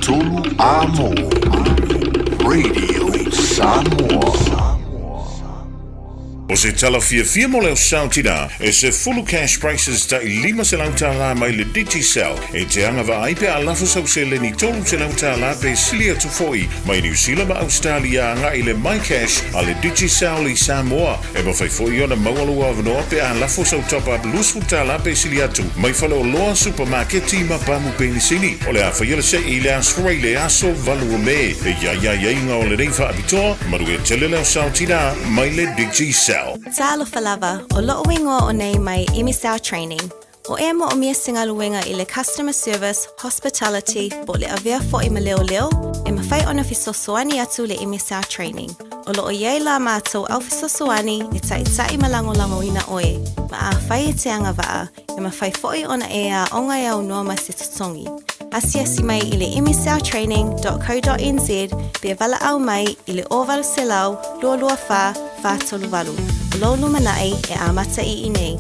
3 A Mo. Radio Samoa. O se tala fiafia mo le Sao Tina, e 10 cash prices tai $500 mai le Digicel e te agavaa ai pe a lafo sau seleni $300 pe sili atu foi mai Niu Sila ma Ausetalia agai i le MyCash a le Digicel i Samoa. E mafai foi ona maua lou avanoa pe a lafo sau top-up $20 pe sili atu mai faleoloa, supamaketi ma pamu penisini. O le a faia le se'i i le Aso Faraile aso 8 o Me. E i ai aiaiga o lenei faapitoa, manuia tele le Sao Tina mai le Digicel. Talofa lava, o lo'u igoa o nei mai Emisao Training. O e mo'omia se galuega i le Customer Service, Hospitality, po o le avea fo'i ma leoleo, e mafai ona fesoasoani atu le Emisao Training. O lo o i ai la mātou au fesoasoani e ta'ita'i ma lagolagoina oe, ma afai e te agavaa, e mafai fo'i ona e aoga e aunoa ma se totogi. Asiasi mai i le msltraining.co.nz pe valaau mai i le 0800 224 438. O lou lumana'i e amata i inei.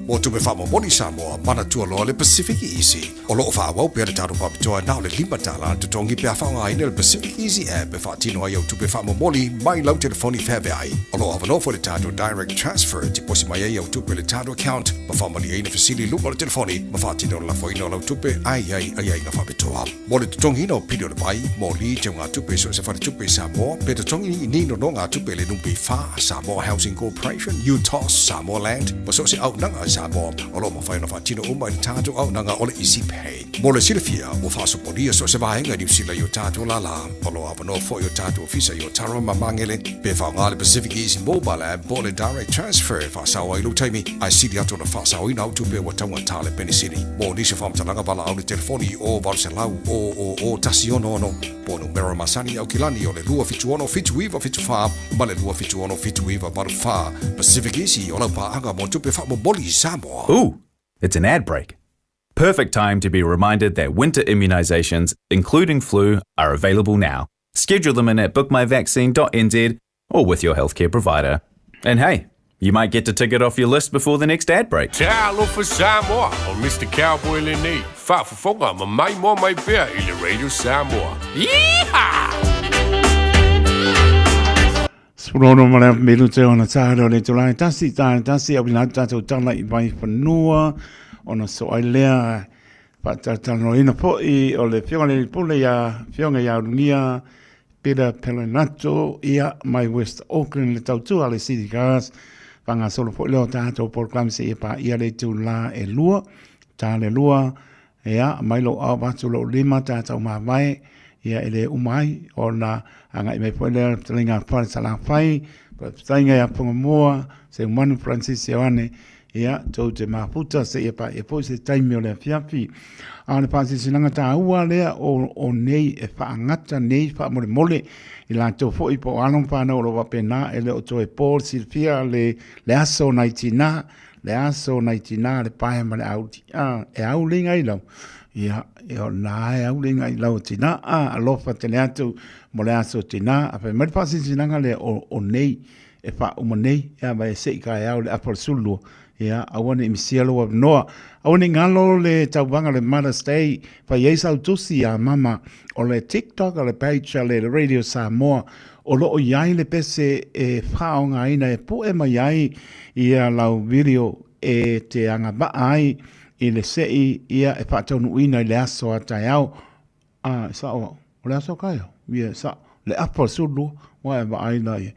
Mo tupe faamomoli Samoa, manatua loa le Pacific Easy. O lo o faaauau pea le tatou faapitoa na o le $5 le totogi pe a faaaogaina le Pacific Easy app e faatino ai au tupe faamomoli mai lau telefoni feaveai. O lo o avanoa foi le tatou Direct Transfer e tiposi mai ai au tupe i le tatou account ma faamalieina fesili i luga o le telefoni ma faatino le lafoina o lau tupe a i ai aiaiga faapitoa. Mo le totogiina o pili o le vai, moli, teugatupe i so o se faletupe i Samoa, pe totogi i ni nonogatupe i le NPF, Samoa Housing Corporation, UTOS, Samoa Land, ma so o se auaunaga a Samoa, o lo o mafai ona faatino uma i le tatou auaunaga o le Easy Pay. Mo le silafia, ua faasopolia so o se vaega i Niu Sila i o tatou lālā. O lo o avanoa foi o tatou ofisa i Otara ma Magele, pe faaaoga le Pacific Easy Mobile App po o le Direct Transfer e faasao ai lou taimi, ae sili atu ona faasaoina au tupe ua taugata le penisini. Mo nisi o faamatalaga valaau le telefoni i o 800 000 166 po o numera masani Aukilani o le 276 7974 ma le 276 7984. Pacific Easy o lau paaga mo tupe faamomoli i Samoa. Ooh, it's an ad break. Perfect time to be reminded that winter immunisations, including flu, are available now. Schedule them in at bookmyvaccine.nz or with your healthcare provider. And hey, you might get to tick it off your list before the next ad break. Talofa Samoa, o Mr. Cowboy lenei, faafofoga ma maimoa mai pea i le Radio Samoa. Yeehaw! 16 ma le minute ona tāra o le tolai tasi, tāra tasi, au ina tātou tala i vai whanua, ona so ai lea, whātātānoina foi o le whionga le pule ia, whionga ia runia, Peter Pelenato, ia, mai West Auckland le tautua le City Cars, whangasolo foi leo tātou polokalame se ia pā ia le tū la e lua, tā le lua, ia, mai lou ao atu lou lima tātou māwae, ia e le uma ai, ona agai mai foi lea le fetalaiga a Fale Salafai, fetalaiga ia Pongamua, Seumanu Francis Ioane, ia, tou te mafuta seia paia foi se taimi o le afiafi. A o le faasilasilaga taua lea o, o nei e faagata nei faamolemole i latou foi po o alo ma fanau o lo o faapena e le o toe po le silafia le, le aso nai tinā, le aso nai tinā le pae ma le auli. A, e au le iga i lau. Ia, e o nā e au le iga i lau o tinā. A, alofa tele atu mo le aso tinā. A fai mai le faasilasilaga lea o, o nei e faauma nei, ia ma e seʻi kaeao le afa o le 12, ia aua ne i misia lou avanoa. Aua ne i galo le tauvaga le Mother's Day, fai ai sau tusi iā mama o le TikTok o le page a le Radio Samoa o lo o i ai le pese e faaaogaina e puʻe mai ai ia lau video e te agavaa ai i le seʻi ia e faataunuuina i le aso a taeao. A, e sao au, o le aso a kaeao? Ia, e sao. Le afa o le 12, ua e vaai la i ai.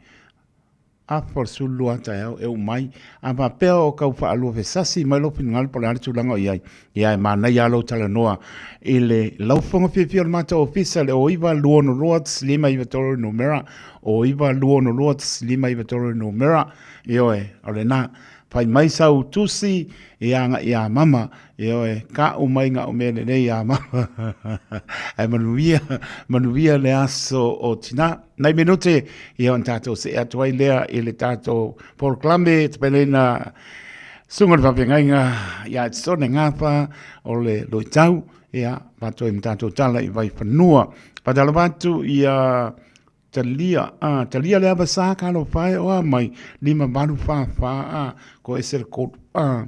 Afa o le 12 a taeao e uma ai. A faapea o kau faalua fesasi mai lou finagalo po o le a le tulaga o i ai, ia e manaia lava lou talanoa i le laufofoga fiafia o le matou ofisa, le 0962 593 le numera, 0962 593 le numera, ioe, o lena. Fai mai sau tusi e agai iā mama, ioe, kaʻu mai gaʻu mea lelei iā mama. Ae manuia, manuia le aso o tinā. Nai minute, ia ona tātou see atu ai lea i le tātou polokalame tapeleina susuga i le faafeagaiga ia Edson Gafa o le Luitau, ia, faatoe ma tātou tala i Vaifanua. Faatalofa atu ia Talia, a, talia le ava sa ka lo whae o a mai, 5844, a, ko ese le koru, a.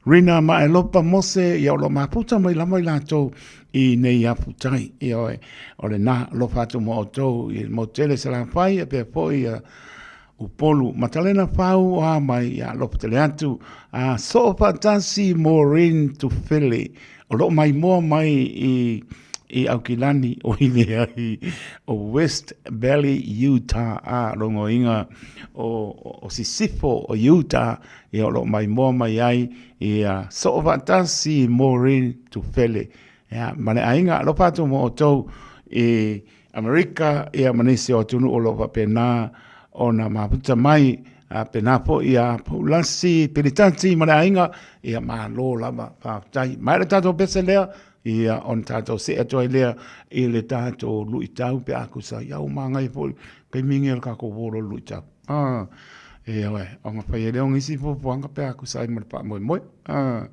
Rina ma e lopa mose, ia o lo maputa mai lava i latou i nei afu tai, ia oe, o le na alofa atu mo outou i mo tele se la whai, e pea foi, ia, Upolu. Matalena Fau o a mai ia alofa tele atu. A soo faatasi Maureen Tufele o loo maimoa mai i i Aukilani o i leai o West Valley Utah a logoina o, o Sisifo o Utah ia o loo maimoa mai ai ia soo faatasi Maureen Tufele ia ma le aiga alofa atu mo outou i Amerika ia ma nisi o atunuu o lo o faapena ona mafuta mai, a pena foi ia Paulasi, Pilitati ma le aiga, ia malo lava, faafetai. Mai le tatou pese lea, ia ona tatou see atu ai lea i le tatou luitau pe a kusa ia ua manaia foi taimi lenei o le tatou uo loa le luitau. Ah, ia oe, ona fai ai lea o nisi fuafuaga pe a tusa ai ma le faamoemoe. Ah.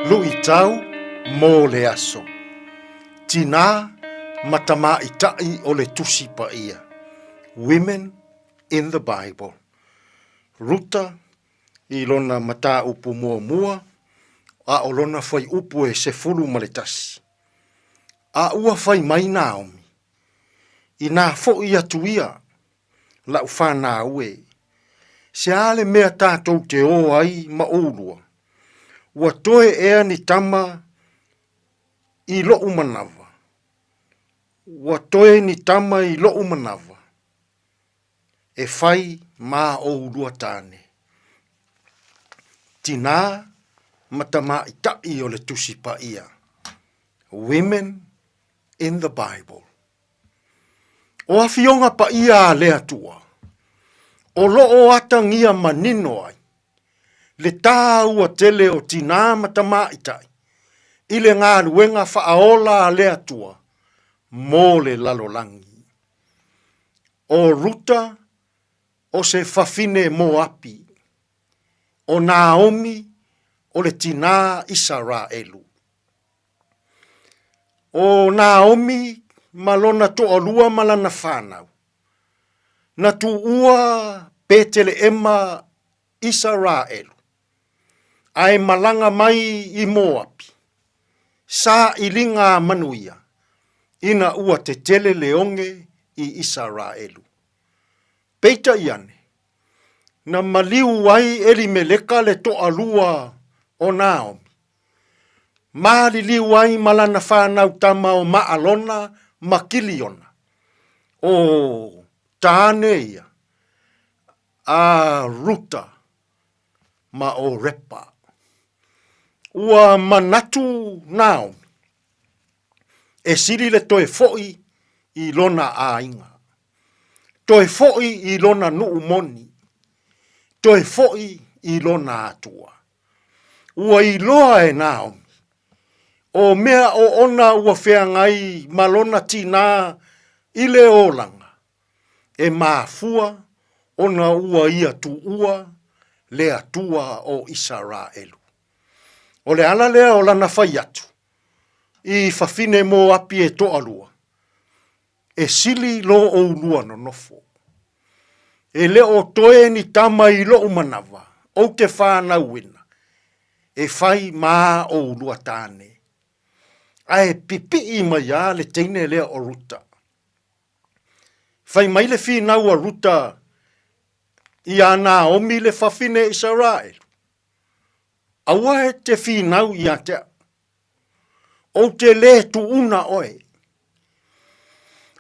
Luitau mo le aso. Tinā ma tamāitaʻi o le Tusi Paia, Women in the Bible. Ruta i lona mataupu muamua a o lona fuaiupu e 11. A ua fai mai Naomi, Inā foʻi atu ia, la'u fanau e, se a le mea tātou te ō ai ma ʻolua? Ua toe ea ni tama i loʻu manawa, ua toe ni tama i loʻu manawa, e fai mā ʻolua tāne. Tinā ma tamāitaʻi o le Tusi Paia, Women in the Bible. O Afioga Paia a le Atua, o loo atagia manino ai le tāua tele o tinā ma tamāitaʻi i le galuega faaola a le Atua mo le lalolagi. O Ruta o se fafine Moapi, o Naomi o le tinā Isaraelu. O Naomi ma lona toalua ma lana fanau, na tuua Peteleʻema Isaraelu, ae malaga mai i Moapi, sailiga a manuia, ina ua tetele le oge i Isaraelu. Peitai ane, na maliu ai Elimeleka le toalua o Naomi, Maliliu ai ma lana fanau tama o Maalona ma Kiliona, o tāne ia, a Ruta ma o Repa. Ua manatu Naomi, e sili le toe foʻi i lona aiga, toe foʻi i lona nuu moni, toe foʻi i lona atua. Ua iloa e Naomi, o mea oona ua feagai ma lona tinā i le olaga, e mafua ona ua ia tuua le Atua o Isaraelu. O le ala lea o lana fai atu i fafine Moapi e toalua, E sili lo ʻolua nonofo. E le o toe ni tama i loʻu manawa, ou te whanauina, e whai mā ʻolua tāne. A e pipiʻi mai a le teine lea o Ruta. Fai mai le finau a Ruta iā Naomi le fafine Isaraelu, Aua e te finau ia te au. Ou te lē tuuna oe.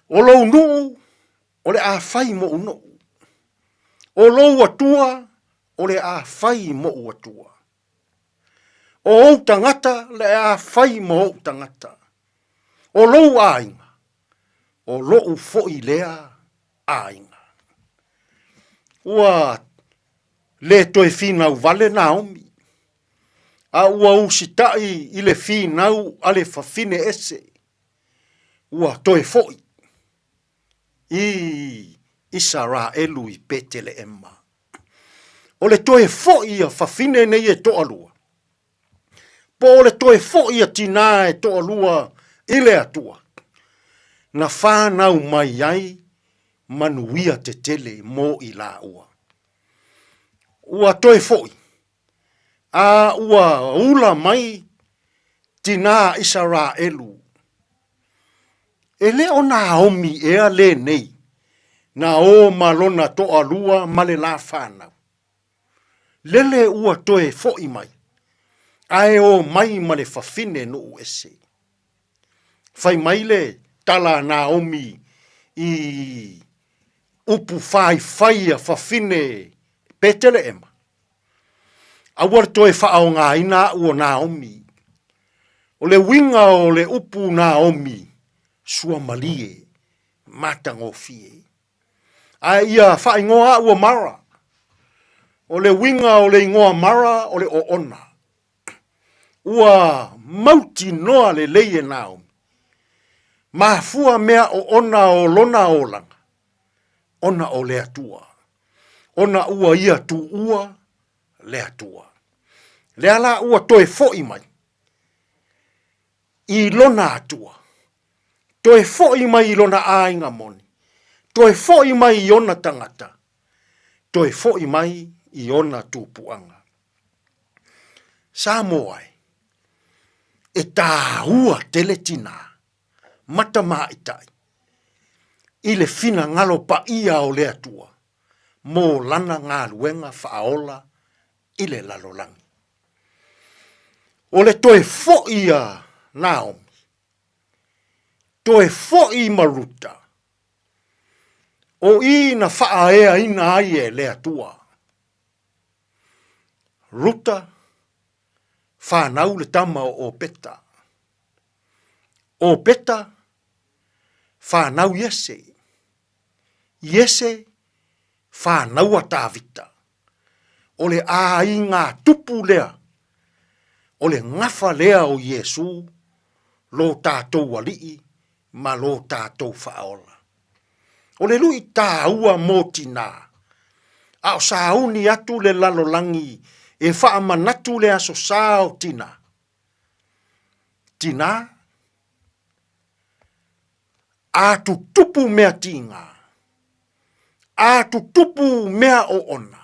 O lou nuu, o le a fai moʻu nuu. O lou Atua, o le a fai moʻu Atua. O ou tagata le a fai ma ou tagata. O lou aiga, o loʻu foi lea aiga. Ua le toe finau vale Naomi, a ua usitai i le finau a le fafine ese, ua toe foi i Isaraelu i Peteleema. O le toe foi a fafine nei e toalua, po o le toe foi a tinā e toalua i le Atua, na whānau mai ai manuia tetele mō i lāua. Ua toe foi, a ua ula mai tinā Isaraelu. E le o Naomi ea lenei na o ma lona toalua ma le lā whānau. Lele ua toe foʻi mai, ae o mai ma le fafine nuu ese. Fai mai le tala a Naomi i upu faifai a fafine Peteleema, Aua le toe faaaogaina aʻu o Naomi. O le uiga o le upu Naomi, suamalie, matagofie. Ae ia faaigoa aʻu o Mara. O le uiga o le igoa Mara o le oona. Ua mautinoa lelei e Naomi. Mafua mea oona o lona olaga, ona o le Atua. Ona ua ia tuua le Atua. Lea la ua toe foi mai i lona Atua. Toe foi mai i lona aiga moni. Toe foi mai i ona tagata. Toe foi mai i ona tupuaga. Samoa e, e tāua tele tinā, ma tamaitai, i le finagalo paia o le Atua mō lana galuega faaola i le lalolagi. O le toe foi a Naomi, toe foi ma Ruta, o i na faaeaina ai e le Atua. Ruta, whanau le tama o Opeta. Opeta, whanau Iese. Iese, whanau a Tāvita. O le āiga tupu lea, o le gafa lea o Iesū, lo tātou Alii ma lo tātou Faaola. O le lui tāua mō tinā, a o sauni atu le lalolagi e faamanatu le aso sā o tinā. Tinā, a tutupu mea tīgā, a tutupu mea oona,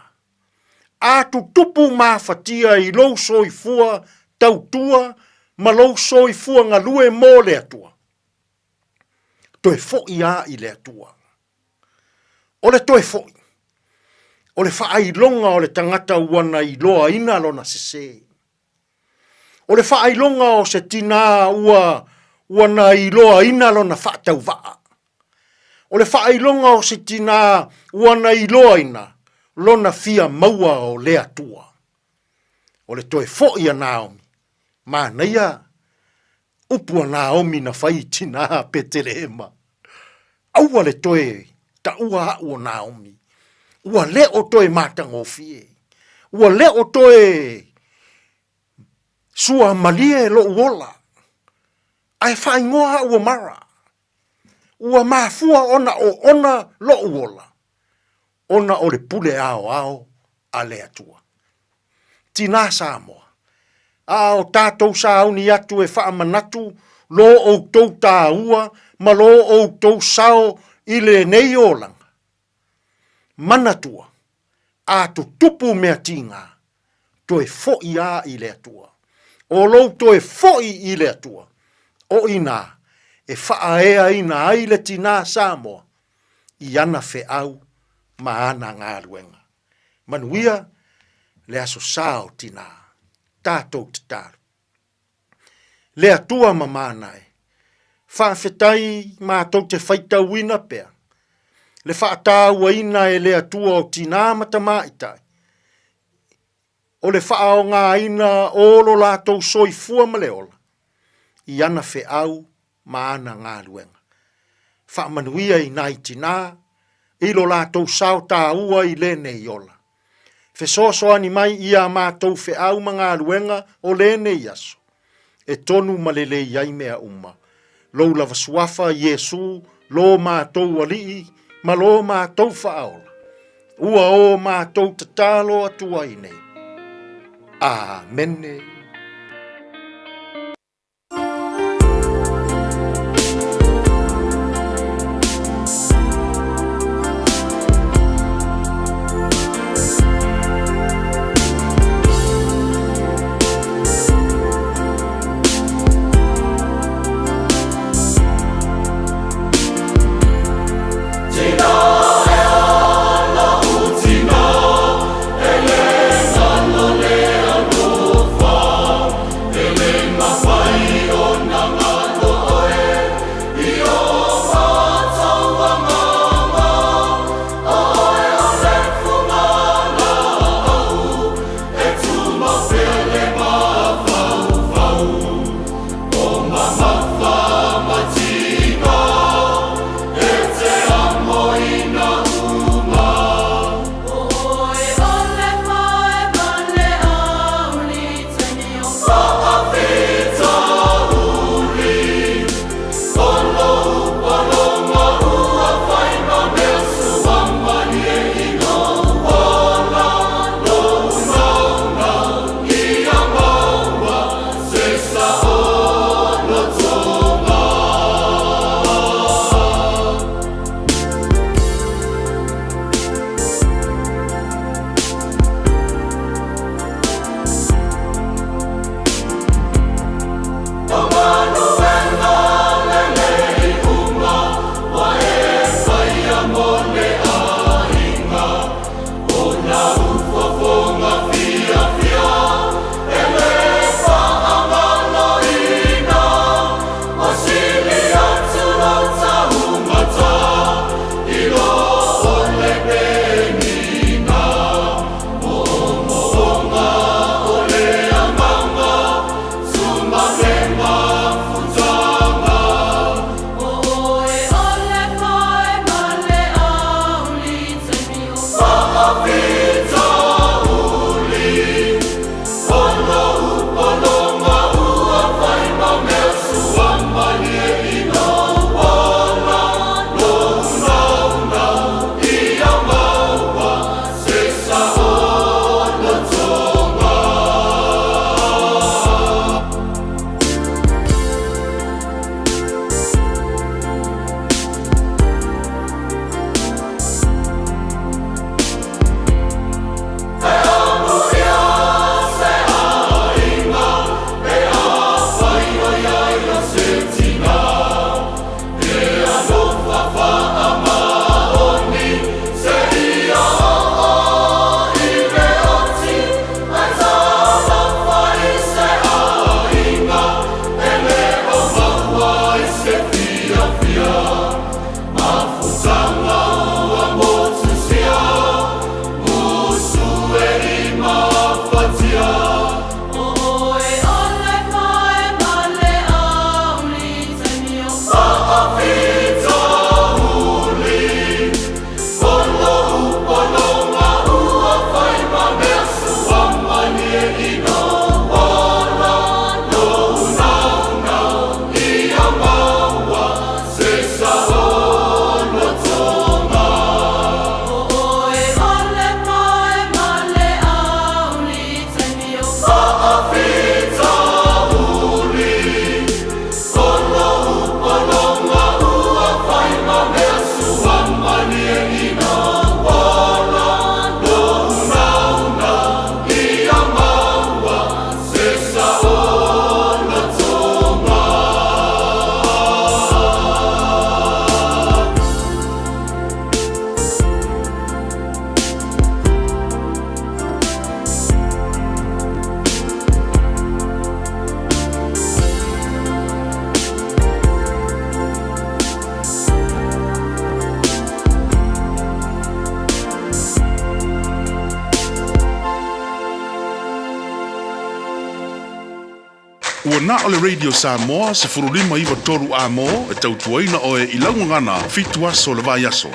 a tutupu mafatia i lou soifua tautua ma lou soifua galue mō le Atua. Toe foʻi a i le Atua. O le toe foʻi, o le faailoga o le tagata ua na iloaina lona sesē. O le faailoga o se tinā ua ua na iloaina lona faatauvaa. O le faailoga o se tinā ua na iloaina lona fia maua o le Atua. O le toe foʻi a Naomi, manaia upu a Naomi na fai i tinā Petelehema. Aua le toe taua aʻu o Naomi. Ua le o toe matagofie. Ua le o toe sua malie loʻu ola. Ae faaigoa aʻu o Mara. Ua mafua ona oona loʻu ola, ona o le pule aoao a le Atua. Tinā Samoa, a o tātou sauni atu e faamanatu lo outou tāua ma lo outou sao i lenei olaga. Manatua, a tutupu mea tīgā, toe foʻi a i le Atua. O lou toe foʻi i le Atua, o inā e faaeaina ai le tinā Samoa i ana feau ma ana galuega. Manuia le aso sā o tinā. Tātou tatalo. Le Atua ma mana e. Faafetai mātou te faitauina pea. Le faataauaina e le Atua o tinā ma tamaitai. o le faaaogaina o lo latou soifua ma le ola i ana feau ma ana galuega. Faamanuia i nai tinā i lo latou sao tāua i lenei ola. Fesoasoani mai i a matou feau ma galuega o lenei aso, e tonu ma lelei ai mea uma. Lou lava suafa, Iesu, lo matou Alii ma lo matou Faaola, ua o matou tatalo atu ai nei. Amene. Ua na o le Radio Samoa 1593 Amo e tautuaina oe i lau gagana fitu aso o le vaiaso.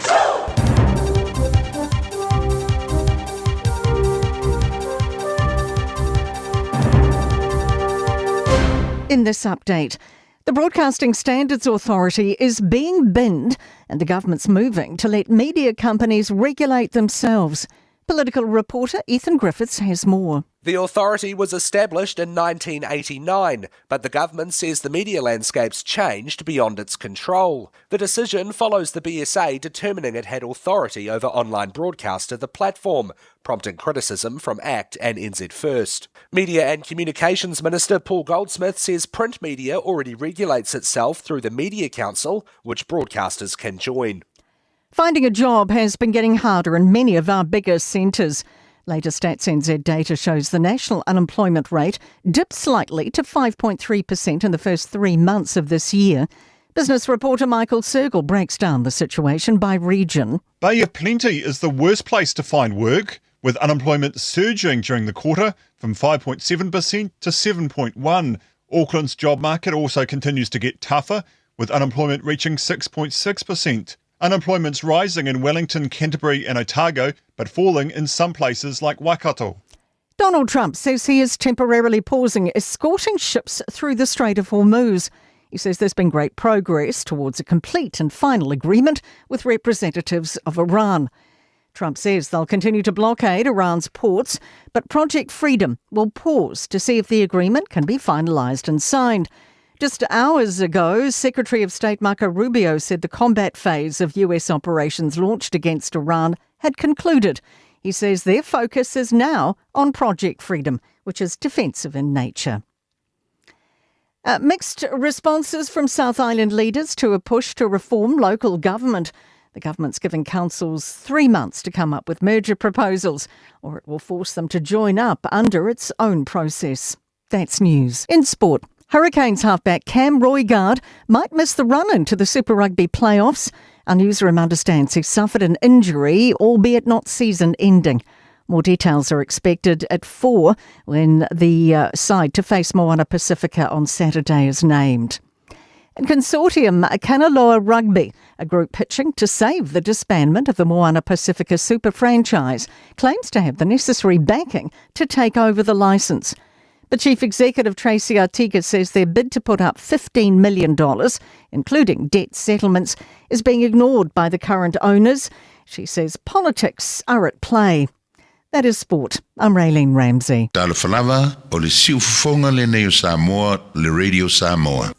In this update, the Broadcasting Standards Authority is being binned and the government's moving to let media companies regulate themselves. Political reporter Ethan Griffiths has more. The authority was established in 1989, but the government says the media landscape's changed beyond its control. The decision follows the BSA determining it had authority over online broadcaster The Platform, prompting criticism from ACT and NZ First. Media and Communications Minister Paul Goldsmith says print media already regulates itself through the Media Council, which broadcasters can join. Finding a job has been getting harder in many of our bigger centres. Latest Stats NZ data shows the national unemployment rate dipped slightly to 5.3% in the first 3 months of this year. Business reporter Michael Sergel breaks down the situation by region. Bay of Plenty is the worst place to find work, with unemployment surging during the quarter from 5.7% to 7.1%. Auckland's job market also continues to get tougher, with unemployment reaching 6.6%. Unemployment's rising in Wellington, Canterbury and Otago, but falling in some places like Waikato. Donald Trump says he is temporarily pausing escorting ships through the Strait of Hormuz. He says there's been great progress towards a complete and final agreement with representatives of Iran. Trump says they'll continue to blockade Iran's ports, but Project Freedom will pause to see if the agreement can be finalised and signed. Just hours ago, Secretary of State Marco Rubio said the combat phase of US operations launched against Iran had concluded. He says their focus is now on Project Freedom, which is defensive in nature. Mixed responses from South Island leaders to a push to reform local government. The government's giving councils 3 months to come up with merger proposals, or it will force them to join up under its own process. That's news. In sport, Hurricanes halfback Cam Roigard might miss the run-in to the Super Rugby playoffs. Our newsroom understands he suffered an injury, albeit not season-ending. More details are expected at 4 when the side to face Moana Pacifica on Saturday is named. And consortium Kanaloa Rugby, a group pitching to save the disbandment of the Moana Pacifica Super franchise, claims to have the necessary backing to take over the licence. The Chief Executive Tracy Artiga says their bid to put up $15 million, including debt settlements, is being ignored by the current owners. She says politics are at play. That is sport. I'm Raylene Ramsey. Talofa lava, o le siufofoga lenei o Samoa, le Radio Samoa.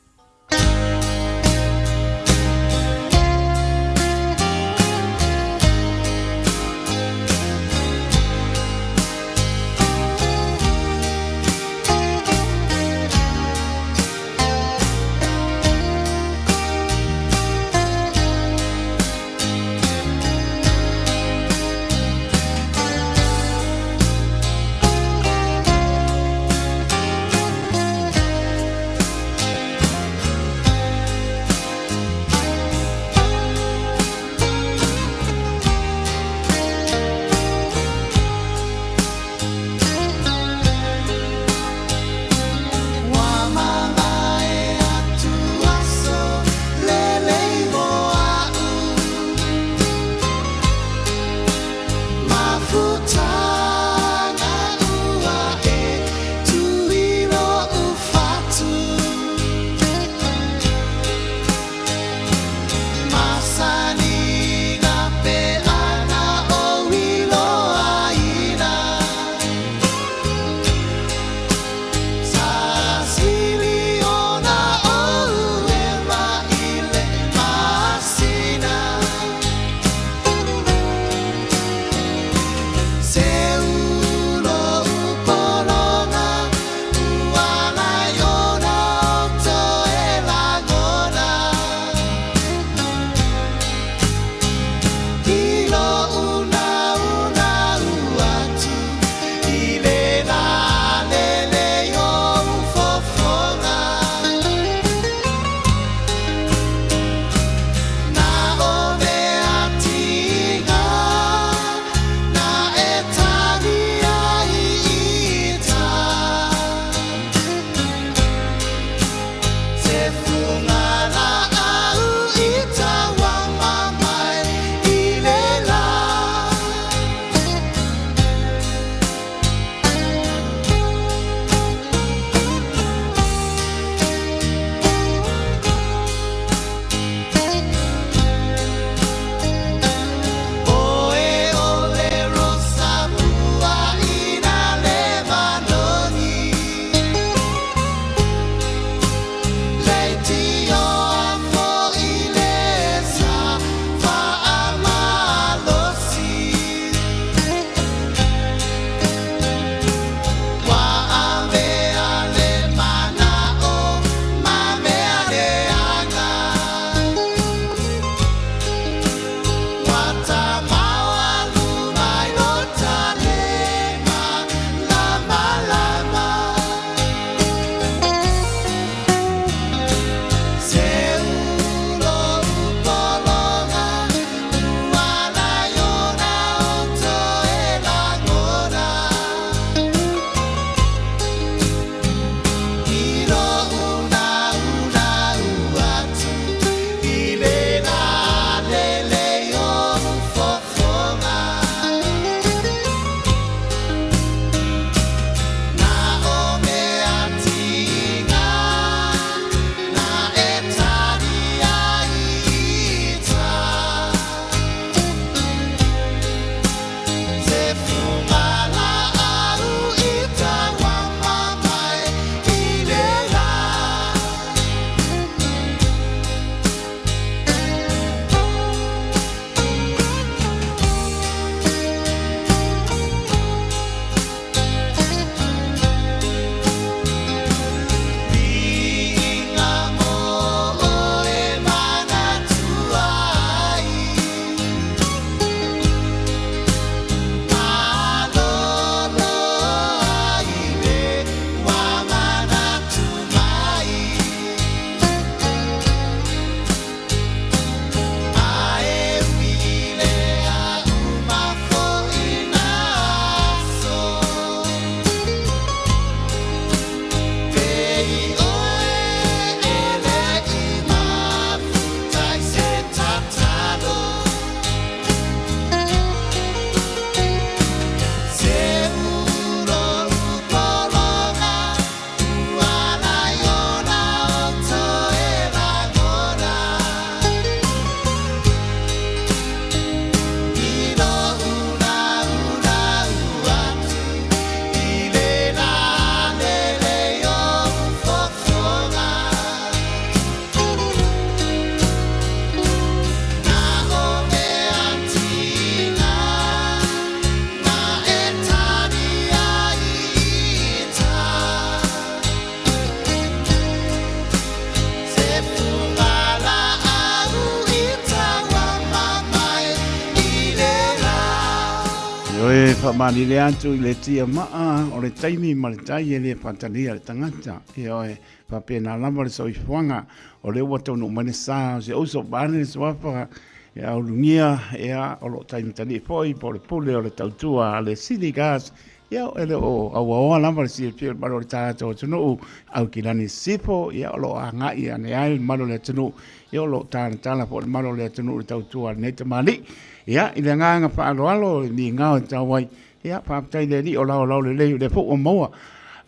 Faamalele atu i le tia maa o le taimi ma le tai e le faatalia le tagata. Ioe, faapena lava le soifuaga o lea ua taunuu mai le sa o si ou uso vaeane le suafa e aulugia, ia, o lo o taimatalii foi po o le pule o le tautua a le City Gas. Ia, e le o auaoa lava le silafia o le mamalu o le tatou atunuu, Aukilani Sifo, ia, o lo o agai ane ai le mamalu o le atunuu, ia, o lo o talatala foi le mamalu o le atunuu i le tautua a lenei tamalii. Ia, i le agaga faaaloalo i migao e tau ai, ia, faafetai i le Alii o laolao lelei o lea foi ua maua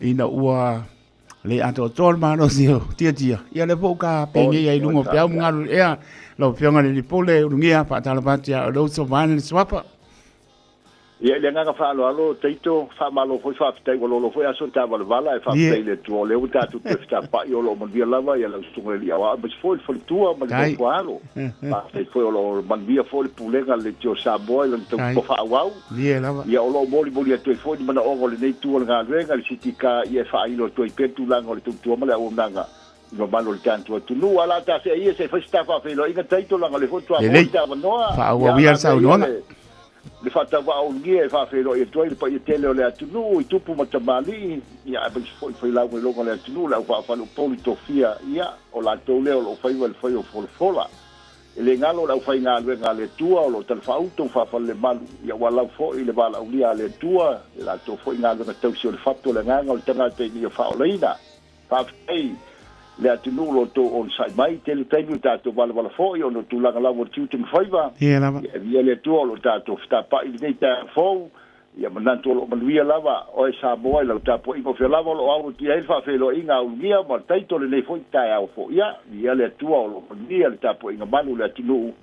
ina ua le atoatoa le malosi o Tiatia, ia lea foi ua ta penei ai i luga o peau ma galu i le ea. Lau Afioga i le Alii Pule, Ulugia, faatalofa atu ia oe le uso vaeane le suafa. Ia, i le agaga faaaloalo, Taito, faamalo foi faafetai ua lolo foi aso taavalevala ae faafetai i le Atua o lea ua tatou toe fetapa'i o lo o manuia lava ia lau Susuga i le Alii Aoao aemaise foi le faletua ma le nofo-a-alo. Faafetai foi o lo o manuia foi le Pulega a le Leitio o Samoa i lana tautua faaauau. Ia, o lo o molimoli atu ai foi ni manaoga o lenei itu o le galuega i le CTK ia e faailo atu ai pea le tulaga o le tautua ma le auaunaga i mamalu o le tatou atunuu. A o le a tafea ia se i fai se ta faafeiloaiga Taito leaga o lea foi faatoa maua le avanoa. Faaauau ia le saunoaga. Le faatauvaa ulugia e faafeiloai atu ai le paia tele o le atunuu i tupu ma tamalii, ia aemaise foi failauga i luga o le atunuu, le au faafaaleupolu i tofia, ia, o latou lea o lo o faiva i le fai o folafola. E le galo le aufaigaluega a le Atua o lo o talafaauto ma faafalelemalu, ia ua lau foi le valaaulia a le Atua, i latou foi galuega tausi o le fatu o le agaga o le tagata ina ia faaolaina. Faafetai le atunuu lo outou onosai mai, tele taimi o tatou valavala foi ona o tulaga lava o tiute ma faiva. Ia lava. Ia avia le Atua o lo o tatou fetapa'i i lenei taeao fou, ia manatu o lo o manuia lava oe Samoa i lau tapuaiga o fea lava o lo o auatia ai le faafeiloaiga a Ulugia ma le Taito i lenei foi taeao fou. Ia avia le Atua o lo o manuia le tapuaiga malu i le atunuu.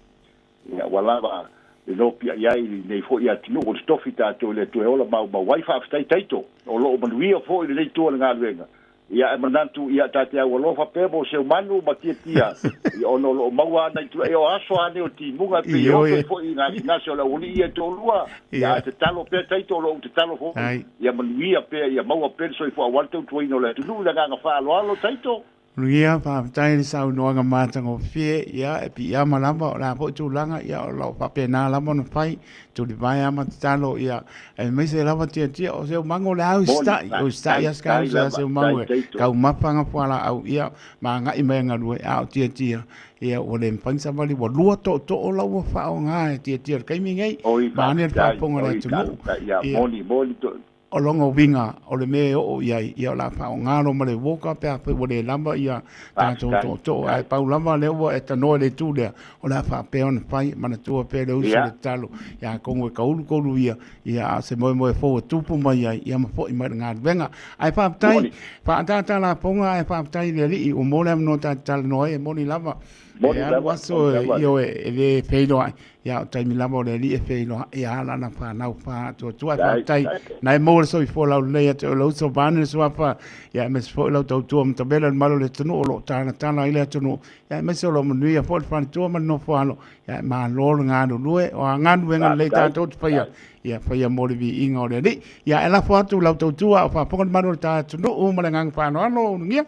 Ia, ua lava le nopiai ai i lenei foi atunuu, o le tofi tatou i le Atua e ola maumau ai. Faafetai Taito, o lo o manuia foi lenei itu o le galuega. Ia, ae manatu, ia, ta te aualofa pea mo Seumanu ma Tiatia, ia, ona o lo o maua ana i tulaga, ia, o aso lava nei o timuga, e pei e oto ai foi i gasegase o le aualii ia e toalua. Ia, ae tatalo pea Taito, o lo o ou tatalo foi, ia manuia pea, ia maua pea le soifua aua le tautuaina o le atunuu. I le agaga faaaloalo Taito. Manuia, faafetai i le saunoaga matagofie, ia e piiama lava o le a foi tulaga, ia o lo o faapena lava ona fai, tulivae lava ma tatalo, ia aemaise lava tiatia o Seumago o le a usitai, usitai lava si uso ia Seumago e taumafa ana fualaau, ia ma agai mai e galue, a o tiatia, ia ua le mafai ona savali, ua lua tootoo la ua faaaoga e tiatia i le taimi lenei, vaeane le faafofoga a le atunuu. Ia, O lona uiga, o le mea e oo i ai, ia o le a faaaoga loa ma le walker pe afai ua le lava ia tatou tootoo. Ae pau lava lea ua e tanoa i le itu lea, o le a faapea ona fai, manatua pea le uso i le tatalo, ia atonu e taulu tolu ia, ia a o se moemoe fou e tupu mai ai, ia ma foi mai i le galuega. Ae faafetai, faaataata lafoga ae faafetai i le Alii ua maua le avanoa ta te talanoa ai, e moni lava, e alu aso, ioe, e le feiloai, Ia, o taimi lava o le Alii e feiloai a lana fanau faatuatua. Ae faafetai na e maua le soifua laulelei ia te oe le uso vaeane le suafa, ia aemaise foi lau tautua matavela i le malu o le atunuu o lo o talatala ai le atunuu, ia aemaise o lo o manuia foi le faletua ma le nofoalo. Ia e malo le galulue, o a galuega lelei tatou te faia, ia faia mo le viiga o le Alii. Ia e lafo atu lau tautua a o faafofoga le malu o le ta atunuu ma le agaga faaaloalo, Ulugia.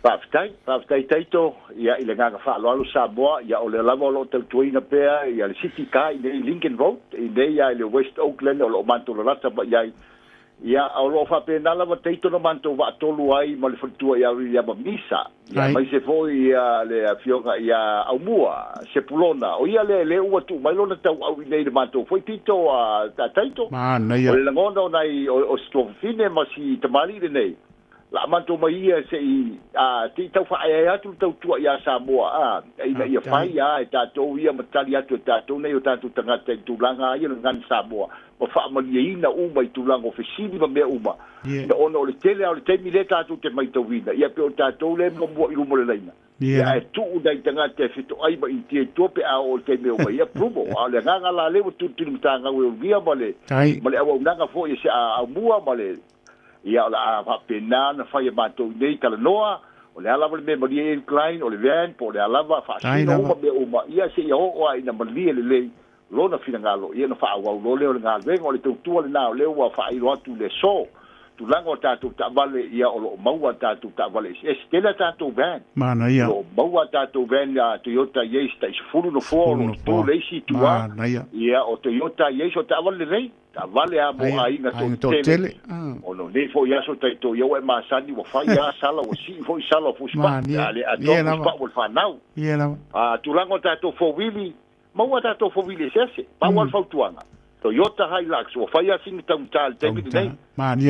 Faafetai, faafetai Taito, ia i le agaga faaaloalo Samoa, ia o lea lava o lo o tautuaina pea ia le City Car i nei Lincoln Road, i nei lava i le West Oakland o lo o matou lalata mai i ai. Ia o lo o faapena lava Taito na matou vaatolu ai ma le faletua ia Williama Misa, ia aemaise foi ia le afioga ia Aumua Sepulona, o ia lea lea ua tuu mai lona tauau i nei i le matou foi pito a Taito. Manaia. O le lagona o nai o si tuafafine ma si tamalii lenei, La matou mai ia se i a te i tau faaeaea atu le tautua ia Samoa a ina ia fai a e tatou ia ma tali atu e tatou nei o tatou tagata i tulaga a ia le gagana Samoa ma faamalieina uma i tulaga o fesili ma mea uma ia ona o le tele a o le taimi lea tatou te maitauina ia pe o tatou lea e muamua i luma o le laina ia ae tuu nai tagata e fetoai ma initia i tua pe a oo i le taimi e omai ia approval a o le agaga la lea ua tulituli matagau e Ulugia ma le ma le auaunaga foi e se a aumua ma le Ia, o le a faapena ona fai e matou i nei talanoa, o le a lava le mea e malie ai incline, o le van, po o le a lava, faasino uma mea uma, ia seia oo lava ina malie lelei lona finagalo, ia ona faaauau loa lea o le galuega. O le tautua lena o lea ua faailo atu i le aso. Tulaga o tatou taavale, ia o lo o maua a tatou taavale eseese. Tele a tatou van. Manaia. O lo o maua a tatou van a Toyota Yaris tai 10 nofoa o lo o toto le isi i tua. Manaia. Ia o Toyota Yaris o taavale lelei. Taavale a mo aiga toatele. Ona o nei foi aso taito ia ua e masani ua fai a sala ua sii foi sala o Fusipaa. A le atoa Fusipaa ua le fanau. Ia lava. A tulaga o tatou fowili, Maua a tatou fowili eseese. Pau lava le fautuaga, Toyota Hilux, ua fai lava sina taugata i le taimi lenei.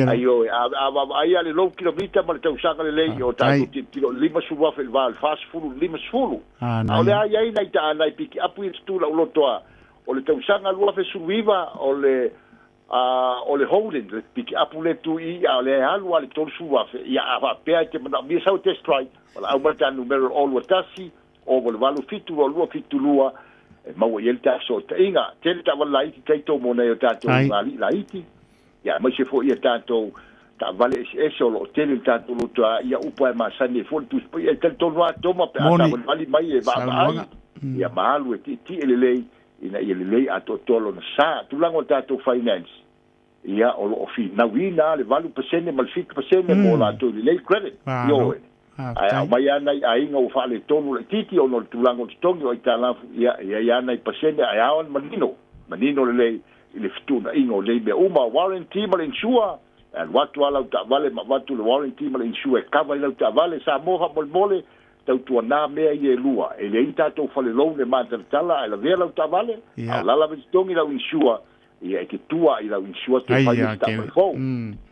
Aioe, a vaavaai lava i le low kilomita ma le tausaga lelei, o tatou tilotilo i le $50,000 i le va o le $40 i le $50. A o le a i ai nai taa nai pikiapu ia e tutu i lau loto a, o le tausaga 2019, o le o le Holden, le pikiapu lea e tu i i, a o lea e alu lava i le $30,000, ia a faapea e te manaomia sau e test drive, valaau mai le ta numera o le 021 088 722 72 e maua i ai le ta fesootaiga. Tele taavale laiti taito mo nai o tatou ugali'i laiti, ia aemaise foi ia tatou taavale eseese o lo o tele le tatou loto a ia upu lava e masani ai foi le Tusi Paia. E talitonu lava Toma pe a taavalivali mai e vaavaai, ia ma alu e tietie lelei ina ia lelei atoatoa lona sa. Tulaga o tatou finance, ia o lo o finauina lava le 8% ma le 7% mo latou i lelei credit. Ioe. Ae aumai lava nai aiga ua faaletonu laitiiti ona o le tulaga o totogi o aitalafu, ia e i ai lava nai pasene ae ao ona manino, manino lelei i le fetuunaiga o nei mea uma. Warranty ma le insure, e alu atu lava lau taavale ma avatu le warranty ma le insure e cover ai lau taavale. Samoa faamolemole, Tautuana mea ia e lua, e leai ni tatou fale loan e matalatala ae lavea lau taavale, a o lala ave totogi lau insure, ia e te tua i lau insure toe fai le isi taavale fou.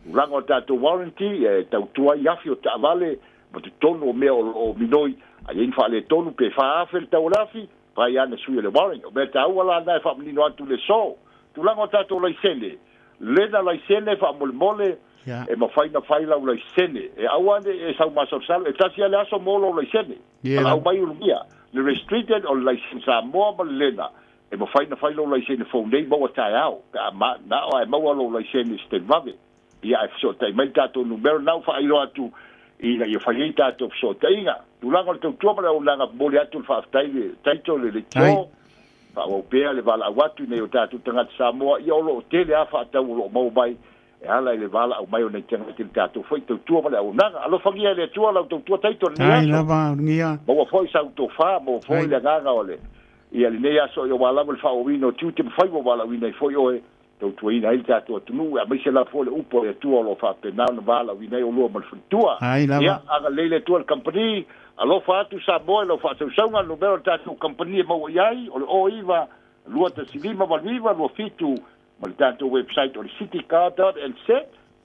Tulaga o le tatou warranty, ia e tautua ai afi o taavale ma totonu o mea o lo o minoi, a i ai ni faaletonu pe $4,000 le tau o le afi, fai lava na sui o le warranty. O mea taua la na e faamanino atu le so. Tulaga o tatou laisene, lena laisene faamolemole, e mafai na fai lau laisene. E aua ne i e sau masalosalo, e tasi lava le aso mo lou laisene. Valaau mai ulugia, le restricted o le laisene Samoa ma le lena, e mafai na fai lou laisene fou nei maua taeao, pe a manao ae maua lou laisene i se taimi vave. Ia ae fesootai mai le tatou numera na ua faailoa atu ina ia fai ai tatou fesootaiga. Tulaga o le tautua ma le auaunaga, momoli atu le faafetai i le title le leitio. Faaauau pea le valaau atu i nai o tatou tagata Samoa, ia o lo o tele lava faatau o lo o maua mai e ala i le valaau mai o nai tagata i le tatou foi tautua ma le auaunaga. Alofagia e le Atua lau tautua taito i lenei Ai aso. lava, Ulugia. Maua foi sau tofa, maua foi le agaga o le ia lenei aso ia aua lava le faaauauina o tiute ma faiva ua valaauina ai foi oe, tautuaina ai le tatou atunuu, aemaise lava foi le upu a le Atua o lo o faapena ona valaauina ai oulua ma le faletua. Ai lava. Ia, agalelei le Atua i le kamupani. Alofa atu Samoa i lau faasausauga, numera o le tatou kamupani e maua i ai, o le 09 215 89 27 ma le tatou website o le citycar.nz,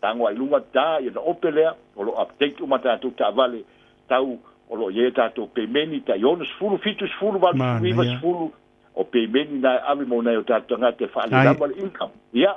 tago ai luga ta ia ona ope lea, o lo o update uma tatou taavale tau o lo o i ai a tatou pemeni tai 60, 70, 80, 90 o pemeni na e ave mo nai o tatou tagata e faalelava le income. Ia,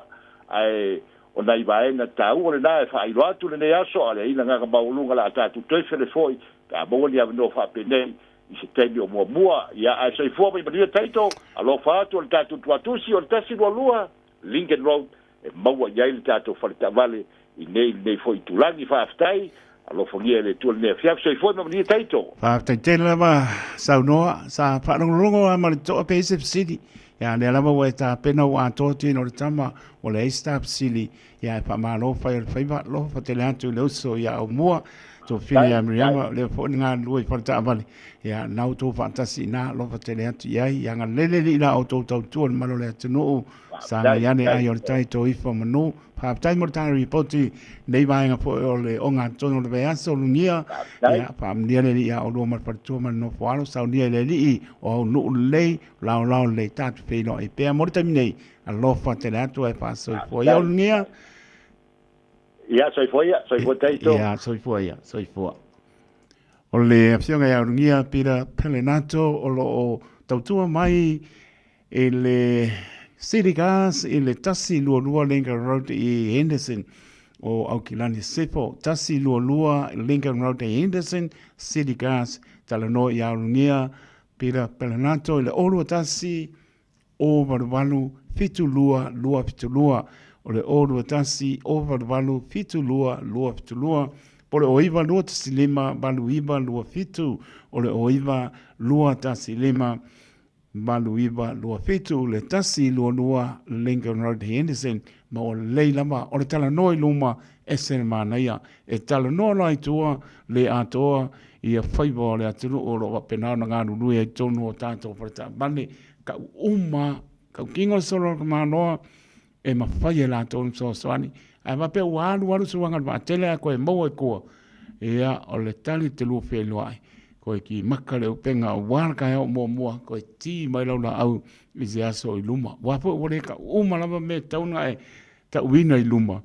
ae o nai vaega taua lena e faailoa atu lenei aso, a o le ai lagaga maualuga o le a tatou toe felefo'i pe a maua ni avanoa faapenei i se taimi o muamua. Ia, ae soifua mai manuia taito, alofa atu o le tatou tuatusi o le 122 Lincoln Road e maua i ai le tatou fale taavale i nei lenei foi itulagi. Faafetai, alofagia e le Atua lenei afiafi. Soifua ma manuia taito. Faafetai tele lava saunoa, sa faalogologo lava ma le totoa pe i ai se fesili. Ia, lea lava ua e tapena ua atoa tino o le tama, ua leai se ta fesili. Ia, e faamalo fai o le faiva, alofa tele atu i le uso ia Aumua, Tofina ia Miriama, o lea foi na galulue i fale taavale. Ia, na outou faatasi i ina, alofa tele atu i ai. Ia agalelei le Alii i la outou tautua i le malu o le atunuu. Sagai ane ai o le tai toifa manu. Faafetai mo le tala ripoti nei vaega foi o le ogatotonu o le vaiaso Lugia. Ia, faamanuia le Alii ia oulua ma le faletua ma le nofo alo. Saunia i le Alii o au nuu lelei, laolao lelei tatou feiloai pea mo le taimi nei. Alofa tele atu ae faasoifua ia Ulugia. Ia, soifua ia, soifua taito. Ia, soifua ia, soifua. O le afioga ia Ulugia Peter Pelenato o lo o tautua mai i le City Gas i le 122 Lincoln Road i Henderson o Aukilani Sefo. 122 Lincoln Road i Henderson, City Gas, talanoa ia Ulugia Peter Pelenato i le 021 088 72 272, o le 021 088 72 272, po o le 09 215 89 27, o le 09 215 89 27, le 122 Lincoln Road Henderson. ma ua lelei lava o le talanoa i luma, ese le manaia. E talanoa loa i tua, le atoa ia faiva o le atunuu o lo o faapena ona galulue ai totonu o tatou faletaavale, kau uma, kau kingo le solo o le tamaloa, e mafai e latou ona fesoasoani. Ae faapea ua alu alu suaga o le vaatele ae toe maua i tua, ia o le tali te lua feiloai, toe kimaka le upega aua le taeao muamua, toe ti mai lau laau i se aso i luma. Aua foi ua le tau uma lava mea e tatau ona e tauina i luma,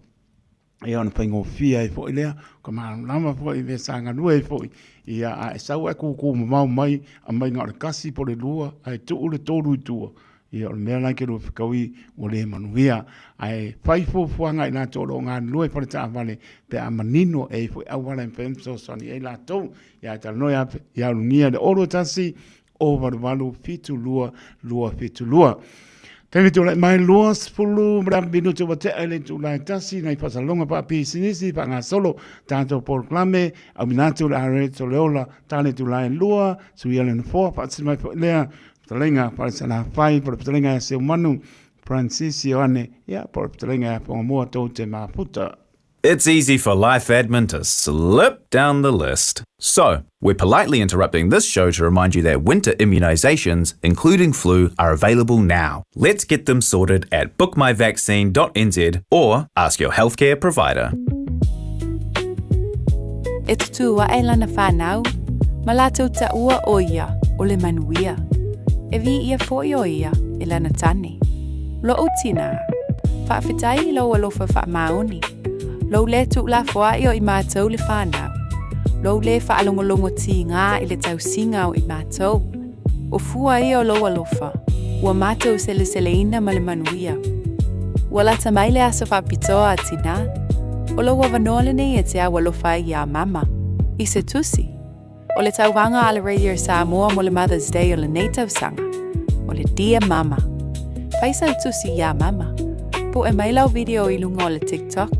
ia ona faigofie ai foi lea, ka malamalama foi i mea sa galue ai foi, ia a e sau ae kukū mamao mai, aumai na o le tasi po o le lua, ae tuu le tolu i tua, ia o le mea la e te lua fetaui ua le manuia. Ae fai fuafuaga i latou o lo o galulue i faletaavale pe a manino e i ai foi auala e mafai ona fesoasoani ai latou. Ia ae talanoa ia ia Ulugia i le 021 088 72 272. Taimi tulai mai 20 ma le minute ua tea i le itula e tasi nai faasalalauga faapisinisi faagasolo tatou polokalame auina atu le RH o le ola tale itula e lua suia le nofoa faatasi mai foi lea fetalaiga Falesalafai po o le fetalaiga ia Seumanu Francis Ioane ia po o le fetalaiga ia Whangamua tou te mafuta. It's easy for life admin to slip down the list. So, we're politely interrupting this show to remind you that winter immunizations, including flu, are available now. Let's get them sorted at bookmyvaccine.nz or ask your healthcare provider. E tutū aʻe lana whānau, ma lātou taua ʻo ia o le manuia. E viia foʻi ʻo ia e lana tane. Loʻu tinā, faafetai i lou alofa faamaoni, lou lē tuulafoaʻi o i mātou le whānau, lou lē whaalogologo tīgā i le tausiga o i mātou, o fua ia o lou alofa, ua mātou seleseleina ma le manuia. Ua lata mai le aso faapitoa a tinā, o lou avanoa lenei e te au alofa ai iā mama, i se tusi. O le tauvaga a le Radio Samoa mo le Mother's Day o lenei tausaga, o le Dear Mama. Fai sau tusi iā mama. Puʻe mai lau video i luga o le TikTok.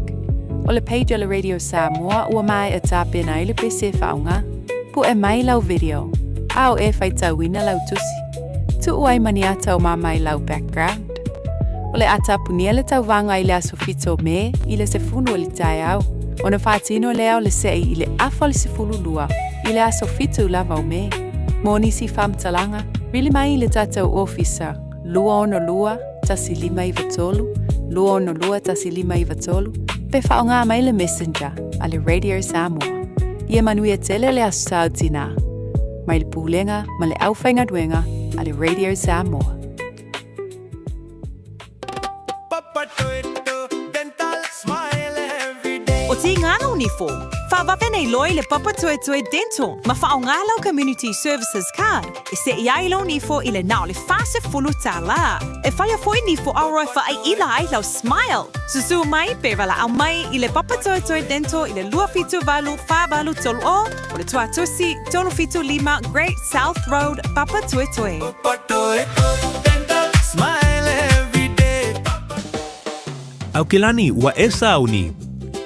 O le page o le Radio Samoa ua maea tapena ai le pese e faaaoga. Puʻe mai lau video, a o e faitauina lau tusi. Tuu ai ma ni ata o mama i lau background. O le a tapunia le tauvaga i le aso 7 o Me i le 10 o le taeao, ona faatino lea o le seʻi i le afa o le 12 i le aso 7 lava o Me. Mo nisi faamatalaga, vili mai i le tatou ofisa 262 1593, 262 1593, pe faaaoga mai le Messenger a le Radio Samoa. Ia manuia tele le Aso Sa o Tinā. Mai le Pulega ma le Aufaigaluega a le Radio Samoa. O Tīngana o Nifo, whawawe nei loa i le Papatoetoe Dental ma whaonga lau Community Services Card e seʻi ai lou nifo i le na o le 40 tālā. E whaia foi nifo aroa e whaaiila ai lau smile. Susū mai pe walaʻau mai i le Papatoetoe Dental i le 278 483 o o le Tuatosi 375 Great South Road, Papatoetoe. Aukilani, ua e sauni.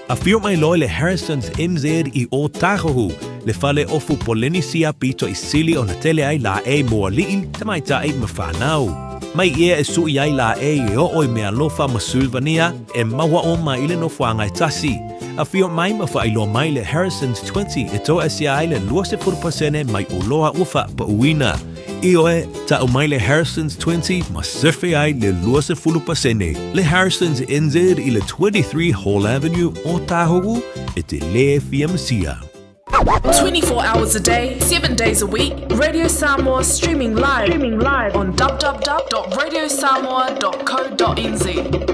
Afio mai loa le Harrison's NZ i Ōtāhuhu, le fale ofu Polenisia pito i sili ona tele ai lāʻei mo aliʻi, tamaitai ma whānau. Mai ia e suʻi ai lāʻei e oo i mealofa ma Sulvania e maua oma i le nofoaga e tasi. Afio mai ma faailoa mai le Harrison's 20 e toasia ai le 20% mai oloa ua faapauina. Ioe, tau mai le Harrison's 20 ma sefe ai le 20%. Le Harrison's NZ i le 23 Hall Avenue, Ōtāhuhu, e te lē fia masia. 24 hours a day, 7 days a week, Radio Samoa streaming live, streaming live on www.radiosamoa.co.nz.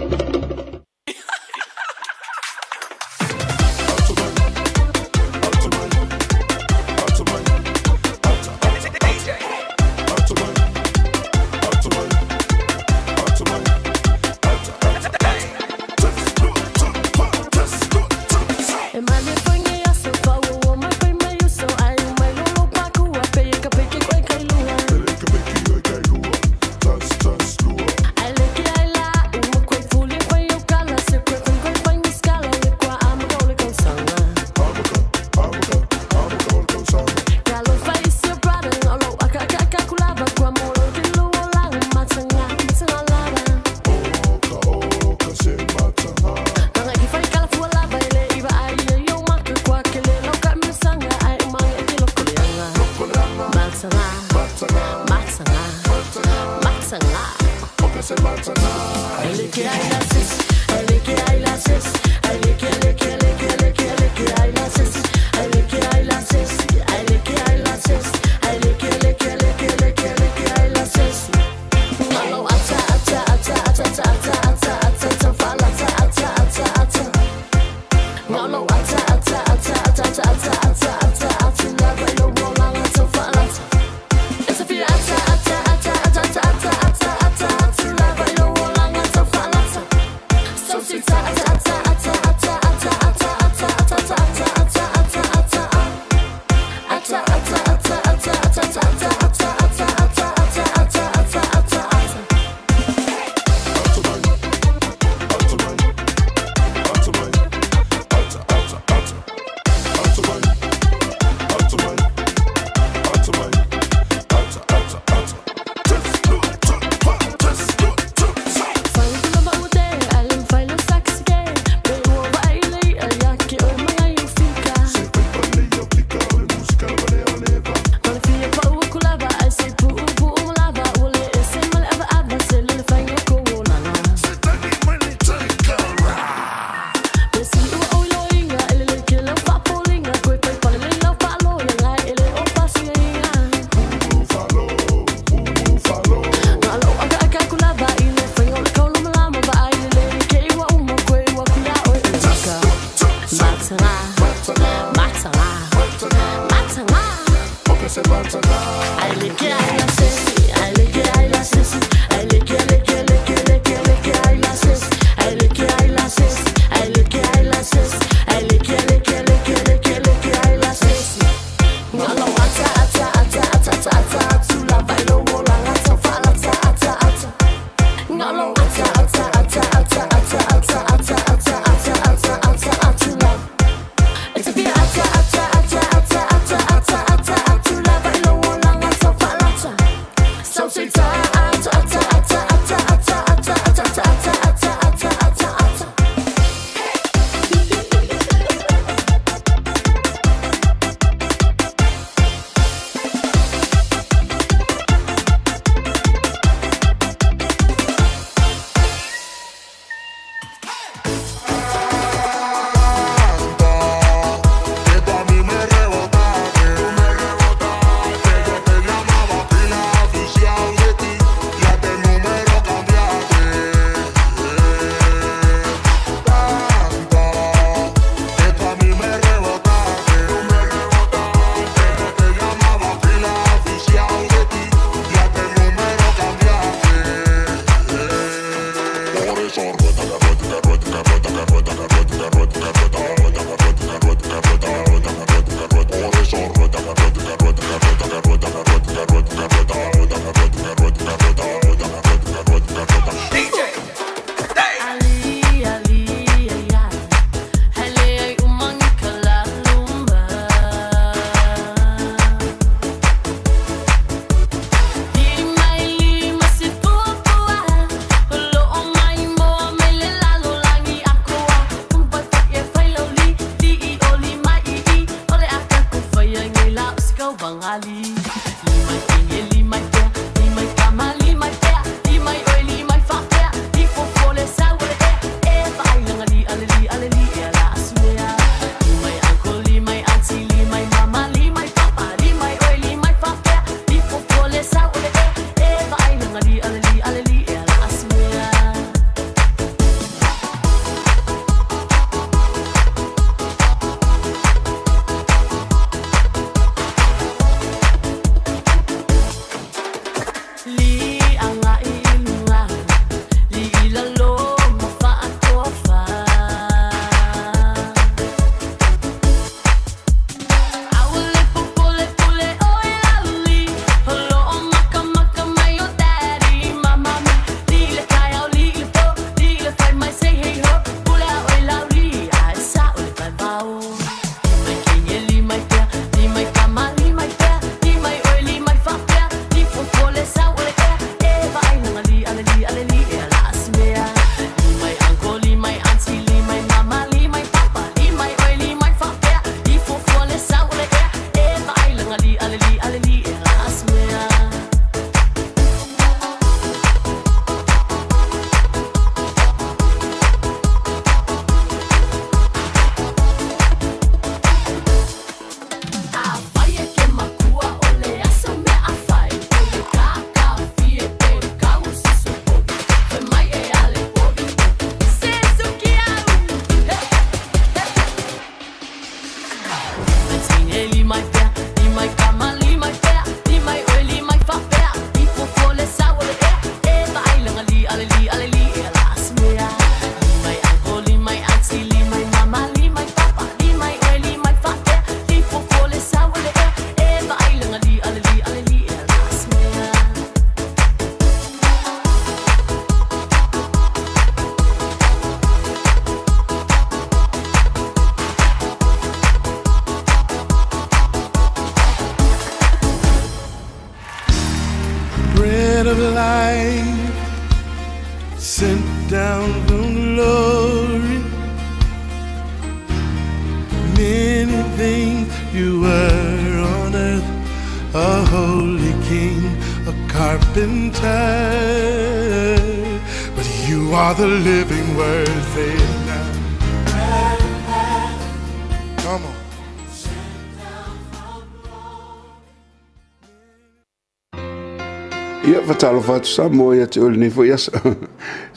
Ia, faatalofa atu Samoa ia te oe lenei foi aso.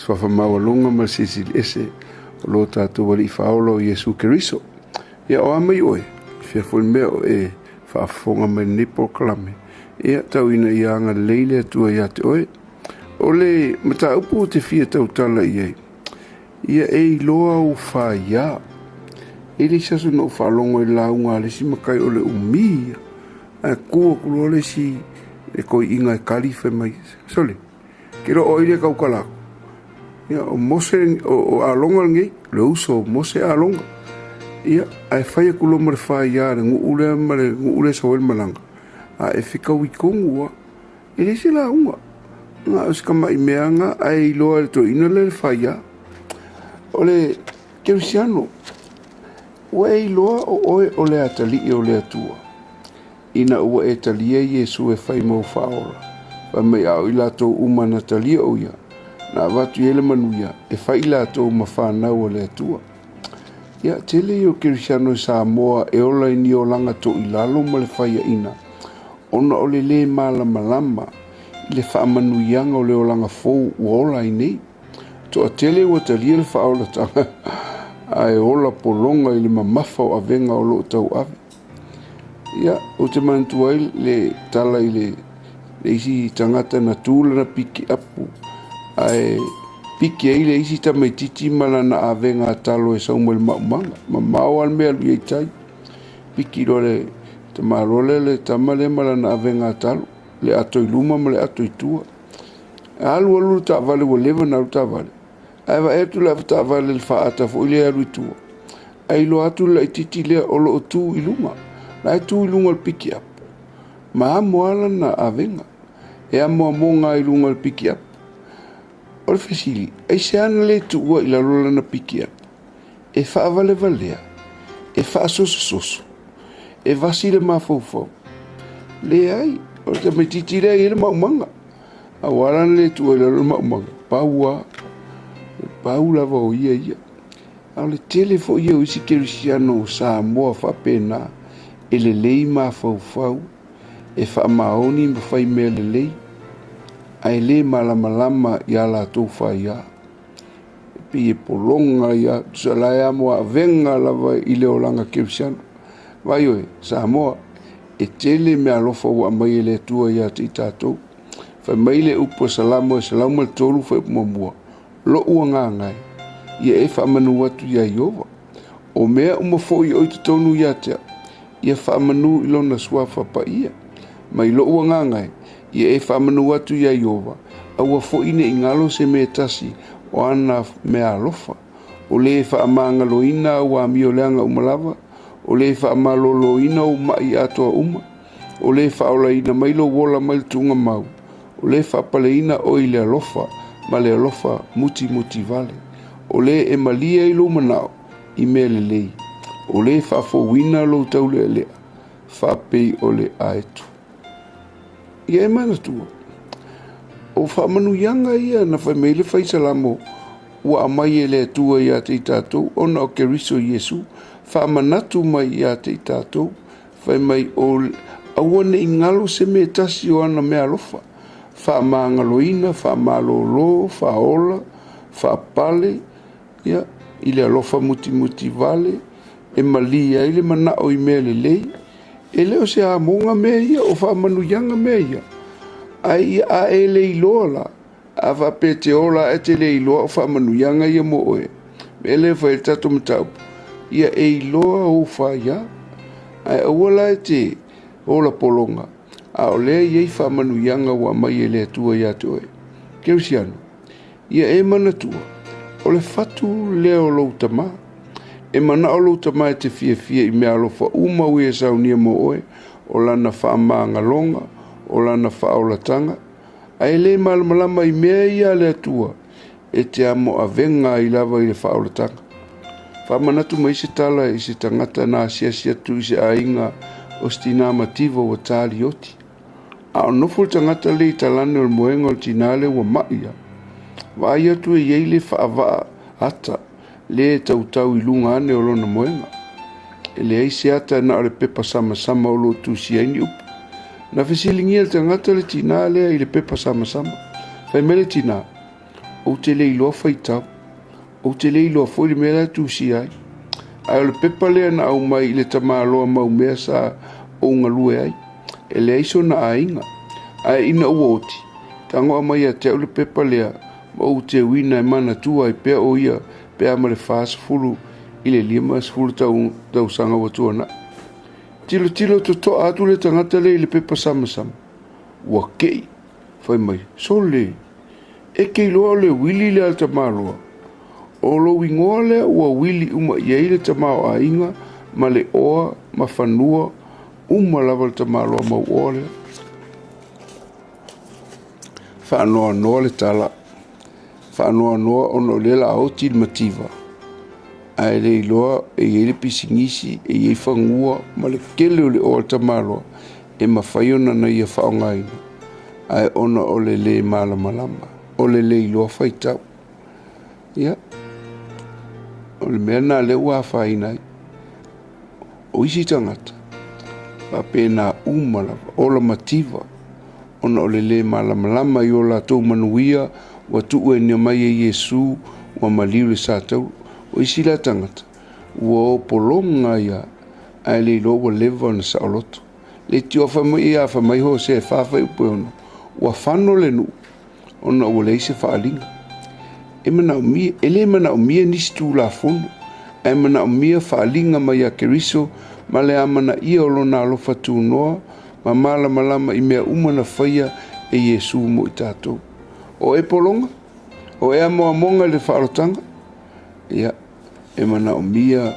Suafa maualuga ma le Silisili Ese o lo tatou Alii Faaola o Iesu Keriso. Ia, o a mai oe, i fea foi le mea o e faafofoga mai lenei polokalame. Ia, tau ina ia agalelei le Atua ia te oe. O le mataupu ou te fia tautala i ai, ia e iloa ou faia. E le isi aso na ou faalogo i le lauga a le isi matai o le umi ia. Ae tu atu loa le isi le toeaina e kali fai mai, sole, ke iloa o ai lea e tautala atu. Ia, o Mose, o Alona lenei, le uso o Mose Alona. Ia, ae fai atu loa ma le faia a le nuu lea ma le nuu lea e sau ai le malaga, a e fetaui tonu lava. E leai se lauga, na o se tamai mea lena ae iloa e le toeaina lea le faia. O le kerisiano, ua e iloa o oe o le atalii o le Atua, ina ua e talia Iesu e fai mau faaola, fai mai a o i latou uma na talia o ia, na avatu i ai le manuia e fai i latou ma fanau a le Atua. Ia, tele ia o kerisiano i Samoa e ola i ni olaga toilalo ma le faiaina, ona o le lē malamalama i le faamanuiaga o le olaga fou ua ola ai nei. Toatele ua talia le faaolataga ae ola pologa i le mamafa o avega o lo o tauave. Ia, ou te manatua ai le tala i le le isi tagata na tu lana pikiapu ae piki ai le isi tamaitiiti ma lana avega talo e sau mai le maumaga. Mamao lava le mea e alu i ai tai. Piki loa le tamaloa lea le tama lea ma lana avega talo, le ato i luma ma le ato i tua. Alu alu le taavale ua leva ona alu taavale. Ae vaai atu le avetaavale i le faata foi lea e alu i tua. Ae iloa atu le laitiiti lea o lo o tu i luga. La e tu i luga o le pikiapu. Ma amo lava lana avega. E amoamoga lava i luga o le pikiapu. O le fesili, aisea na le tuua i lalo lana pikiapu? E faavalevalea, e faasosososo, e vasi le mafaufau. Leai, o le tamaitiiti lea e i ai le maumaga. A ua ala ona le tuua i lalo le maumaga, pau lava, pau lava o ia ia. A o le tele foi ia o isi kerisiano o Samoa faapena, e lelei mafaufau, e faamaoni ma fai mea lelei, ae le malamalama i a latou faia. E pei e pologa ia, tusa la e amo avega lava i le olaga kerisiano. Vaai oe, Samoa, e tele meaalofa ua aumai e le Atua ia te i tatou. Fai mai le upu a Salamo e 103 fuaiupu muamua, Lo'u agaga e, ia e faamanu atu iā Ieova. O mea uma foi o i totonu ia te au, ia faamanu i lona suafa paia. Mai lo'u agaga e, ia e faamanu atu iā Ieova, aua foi ne i galo se mea e tasi o ana meaalofa. O lē e faamagaloina au amio leaga uma lava, o lē e faamaloloina ou maʻi atoa uma, o lē e faaolaina mai lou ola mai le tuugamau, o lē e faapaleina oe i le alofa ma le alofa mutimutivale, o lē e malie ai lou manaʻo i mea lelei, o lē e faafouina lou taulealea faapei o le aetu. Ia e manatua, o faamanuiaga ia na fai mai ai le fai Salamo ua aumai e le Atua ia te i tatou ona o Keriso Iesu, faamanatu mai ia te i tatou, fai mai o aua ne i galo se mea e tasi o ana meaalofa, faamagaloina, faamalolo, faaola, faapale, ia, i le alofa mutimutivale, e malie ai le manao i mea lelei. E le o se amoga mea ia, o faamanuiaga mea ia. Ae ia a e le iloa la, a faapea e te ola ae te le iloa o faamanuiaga ia mo oe, mea lea e fai ai le tatou mataupu, ia e iloa ou faia. Ae aua la e te ola pologa, a o lea e i ai faamanuiaga ua aumai e le Atua ia te oe. Kerisiano, ia e manatua, o le fatu lea o lou tama. E manao lou tama e te fiafia i meaalofa uma ua ia saunia mo oe, o lana faamagaloga, o lana faaolataga, ae le malamalama i mea ia a le Atua, e te amo avega ai lava i le faaolataga. Faamanatu mai se tala i se tagata na asiasi atu i se aiga o se tinā mativa ua talioti. A o nofo le tagata lea i talane o le moega o le tinā lea ua ma'i a. Vaai atu e i ai le faavaa ata lea e tautau i luga ane o lona moega. E leai se ata na o le pepa samasama o lo o tusia ai ni upu. Na fesiligia e le tagata le tinā lea i le pepa samasama. Fai mai le tinā, Ou te le iloa faitau. Ou te le iloa foi le mea la e tusia ai. Ae o le pepa lea na aumai i le tamaloa maumea sa ou galue ai. E leai sona aiga. Ae ina ua oti, tagoa mai ia te au le pepa lea ma ou teuina e manatua ai pea o ia pe a ma le 40 i le 50 tausaga ua tuanai. Tilotilo totoa atu le tagata lea i le pepa samasama. Ua kei, fai mai, Sole, e te iloa o le uili lea a le tamaloa. O lou igoa lea ua uili uma i ai le tamaoaiga ma le oa ma fanua uma lava le tamaloa mauoa lea. Faanoanoa le tala. Faanoanoa ona o lea la oti le mativa. Ae le iloa e i ai le pisinisi, e i ai fanua ma le tele o le oa le tamaloa e mafai ona na ia faaaogaina. Ae ona o le le malamalama, o le le iloa faitau. Ia, o le mea lena lea ua afaina ai. O isi tagata, faapena uma lava, ola mativa, ona o le lē malamalama i o latou manuia ua tuuina mai e Iesu ua maliu le satauro. O isi la tagata, ua o pologa ai lava, ae le iloa ua leva ona saoloto. Le tiofa mai ia fai mai Hosea e fa fuaiupu e ono, ua fano le nuu, ona ua leai se faaaliga. E manaomia, e le manaomia nisi Tulafono, ae manaomia faaaliga mai ia Keriso ma le amanaia o Lona alofa tunoa ma malamalama i mea uma na faia e Iesu mo i tatou. O e pologa? O e amoamoga i le faaolotaga? Ia, e manaomia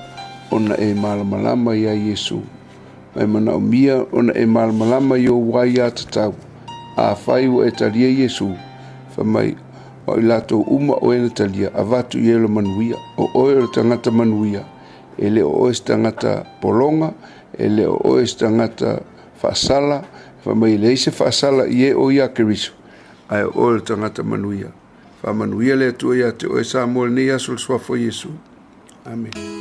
ona e malamalama iā Iesu. Ma e manaomia ona e malamalama i ou aiatatau. Afai ua e talia Iesu, fai mai, O i latou uma oe na talia, avatu i ai lo manuia. O oe o le tagata manuia, e le o oe se tagata pologa, e le o oe se tagata faasala, fai mai e leai se faasala i e o iā Keriso, ae o oe o le tagata manuia. Faamanuia le Atua iā te oe Samoa i lenei aso i le Suafa o Iesu. Amene.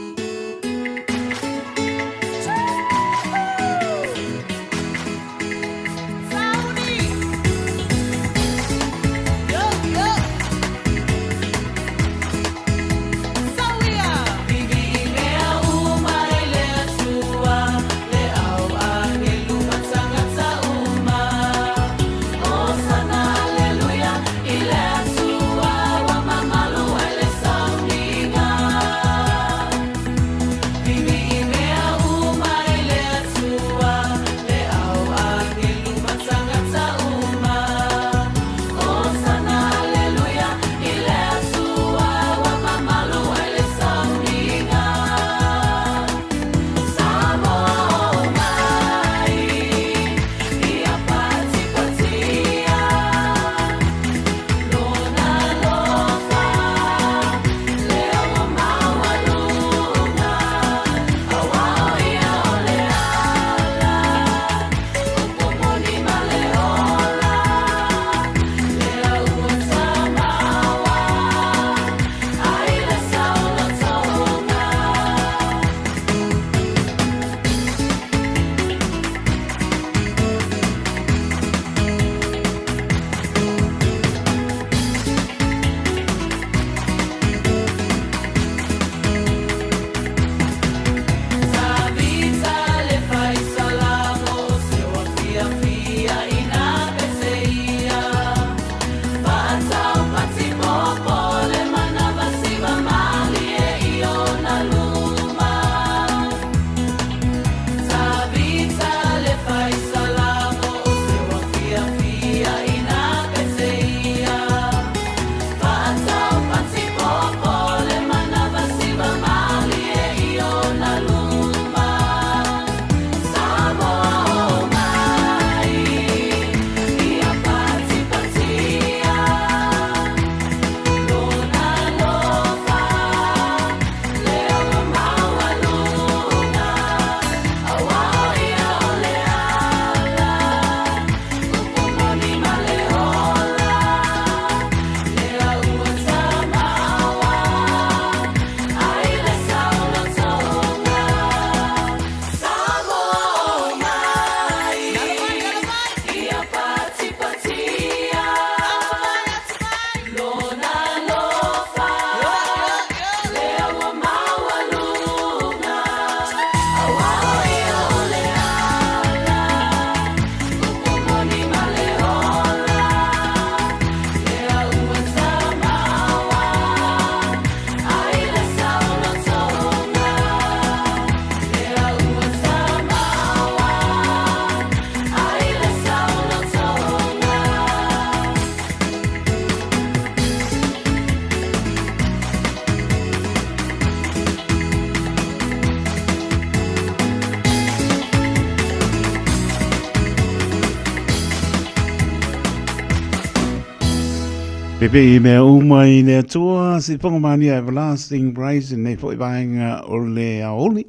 Pepe'i mea uma i le Atua, Sifoga Mania Everlasting Praise, nei foi vaega o le aoauli.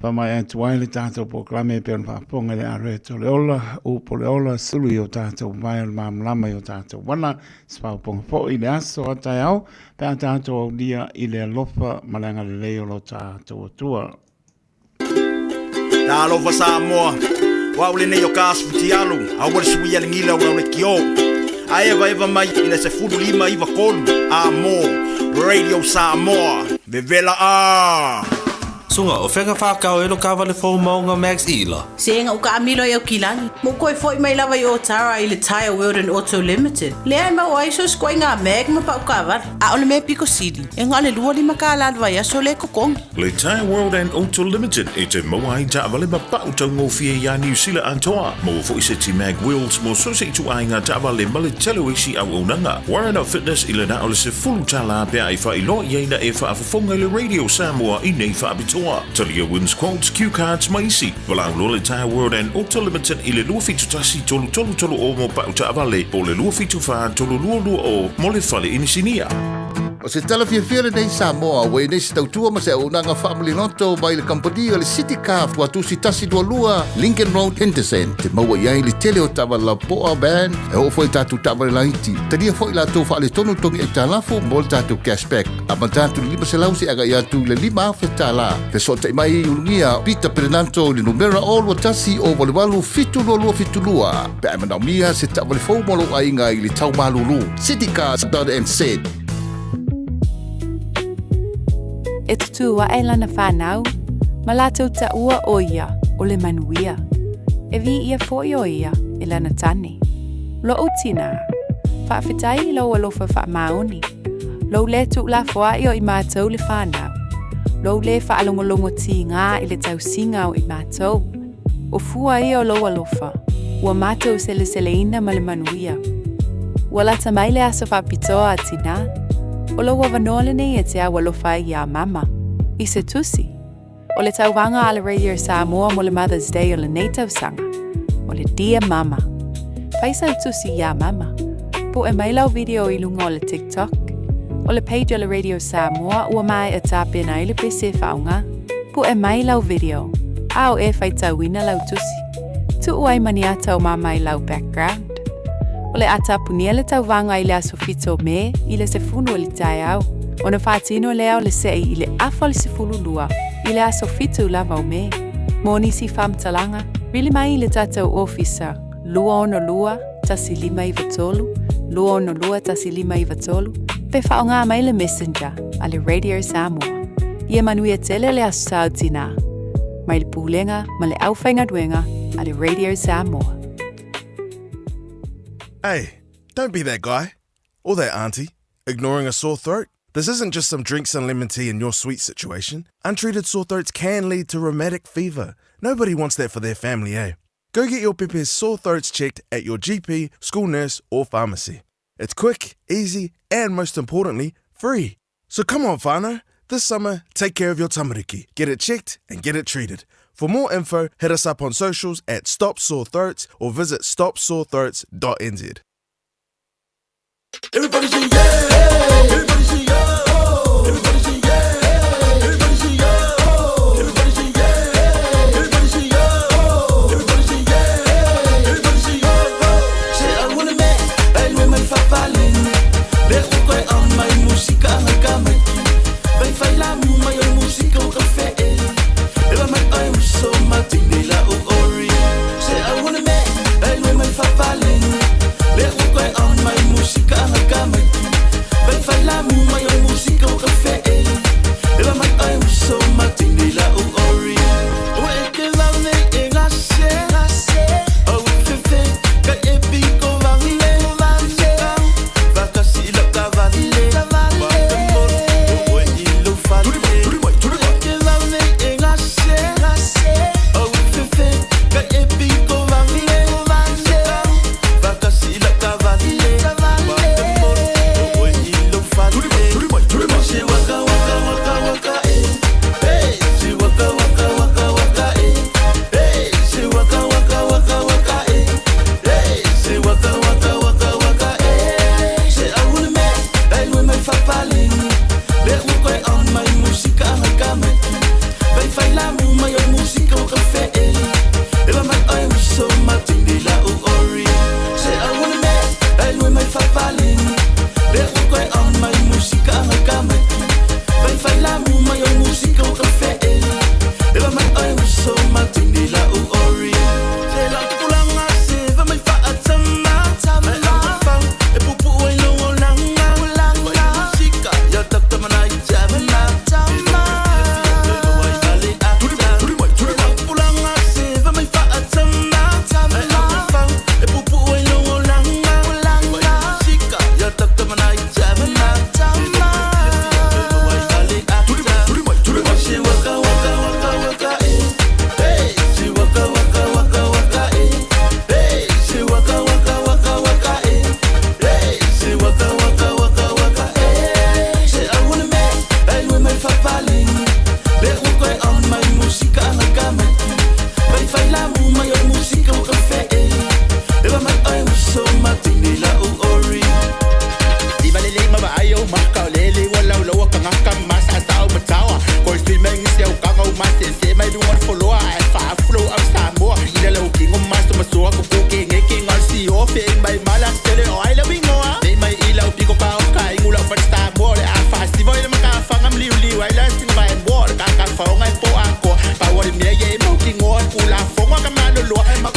Faamaea atu ai le tatou polokalame e pei ona faafofoga i le aroeto o le ola, upu o le ola, sulu i o tatou vae o le malamalama i o tatou wana, se faaopoopoga foi i le aso a taeao, pe a tatou aulia i le alofa ma le agalelei o lo tatou Atua. Talofa Samoa, o au lenei o ka asu fitialu, aua le suia le gila o lau lekiō. A evaeva mai i le 15 93 a mo Radio Samoa, vevela a! Suga, o fea ka whākau e lo kāwale fō maunga Max Ila. Sega u kaamilo i Aukilani. Mo koe foi mai lava i Otara i le Tyre World and Auto Limited. Lea e maua ai so se ituaiga mag ma pau taavale. A o le mea pito sili, e na o le 25 kālā le vaiaso lea e totogi. Le Tyre World and Auto Limited e te maua ai taavale ma pau taugofie iā Niu Sila atoa. Maua foi seti mag wheels mo so se ituaiga taavale ma le tele o isi auaunaga. Warren Fitness i le na o le $10 pe a e faailoa i ai na e faafofoga i le Radio Samoa i nei faapitoa. Talia wins quotes, cue cards ma isi. Valaau loa le Tyre World and Auto Limited i le 271 333 o mo pau taavale po o le 274 322 mo le fale inisinia. O se tala fiafia lenei Samoa ua i nei se tautua ma se auaunaga faamaliloto mai le kamupani o le City Car Tuatusi 122 Lincoln Road Henderson. Te maua i ai le tele o taavale lapoa van e oo foi tatou taavale laiti. Talia foi latou faaletonu togi aitalafu mo le tatou cashback. Amata atu le 500 seia agai atu le $5,000. Fesootai mai i Ulugia Peter Perenanto i le numera o 21 o 88 72272 pe a e manaomia se taavale fou mo lou aiga i le tau malulu. citycars.nz. E tutū ae lana whānau, ma lātou taua o ia o le manuia. E viia foi o ia e lana tane. Lo'u tinā, faafetai i lou alofa faamaoni. Lou lē tuulafoa'i o i matou le fanau. Lou lē faalogologotiga i le tausiga o i matou. O fua ia o lou alofa, ua matou seleseleina ma le manuia. Ua lata mai le aso faapitoa a tinā, o lou avanoa lenei e te aualofa ai iā mama, i se tusi. O le tauvaga a le Radio Samoa mo le Mother's Day o lenei tausaga, o le Dear Mama. Fai sau tusi iā mama. Pue mai lau video i luga o le TikTok. O le page o le Radio Samoa ua maea tapena ai le pese e faaaoga. Pue mai lau video, a o e faitauina lau tusi. Tuu ai ma ni ata o mama i lau background. O le a tapunia le tauvaga i le aso 7 o Me i le 10 o le taeao, ona faatino lea o le se'i i le afa o le 12 i le aso 7 lava o Me. Mo nisi faamatalaga, vili mai i le tatou ofisa 262 1593, 262 1593, pe faaaoga mai le Messenger a le Radio Samoa. Ia manuia tele le Aso Sa o Tinā. Mai le Pulega ma le aufaigaluega a le Radio Samoa. Hey, don't be that guy. Or that auntie. Ignoring a sore throat? This isn't just some drinks and lemon tea in your sweet situation. Untreated sore throats can lead to rheumatic fever. Nobody wants that for their family, eh? Go get your pepe's sore throats checked at your GP, school nurse, or pharmacy. It's quick, easy, and most importantly, free. So come on, whānau. This summer, take care of your tamariki. Get it checked and get it treated. For more info, hit us up on socials at Stop Sore Throats or visit stopsorethroats.nz. Everybody say yeah! Everybody say oh! Everybody say yeah! Everybody say oh! Everybody say yeah! Everybody say oh! Everybody say yeah! Everybody say oh! Se auone me, e mai fapaleni. Le ukoe on mai musika ngai ka mai. Vai fai la mu mai o musika o ka fe e. Eva mai ai so matine la o ori. Se auone me, e mai fapaleni. Le ukoe on mai musika ngai ka mai. Vai fai la mu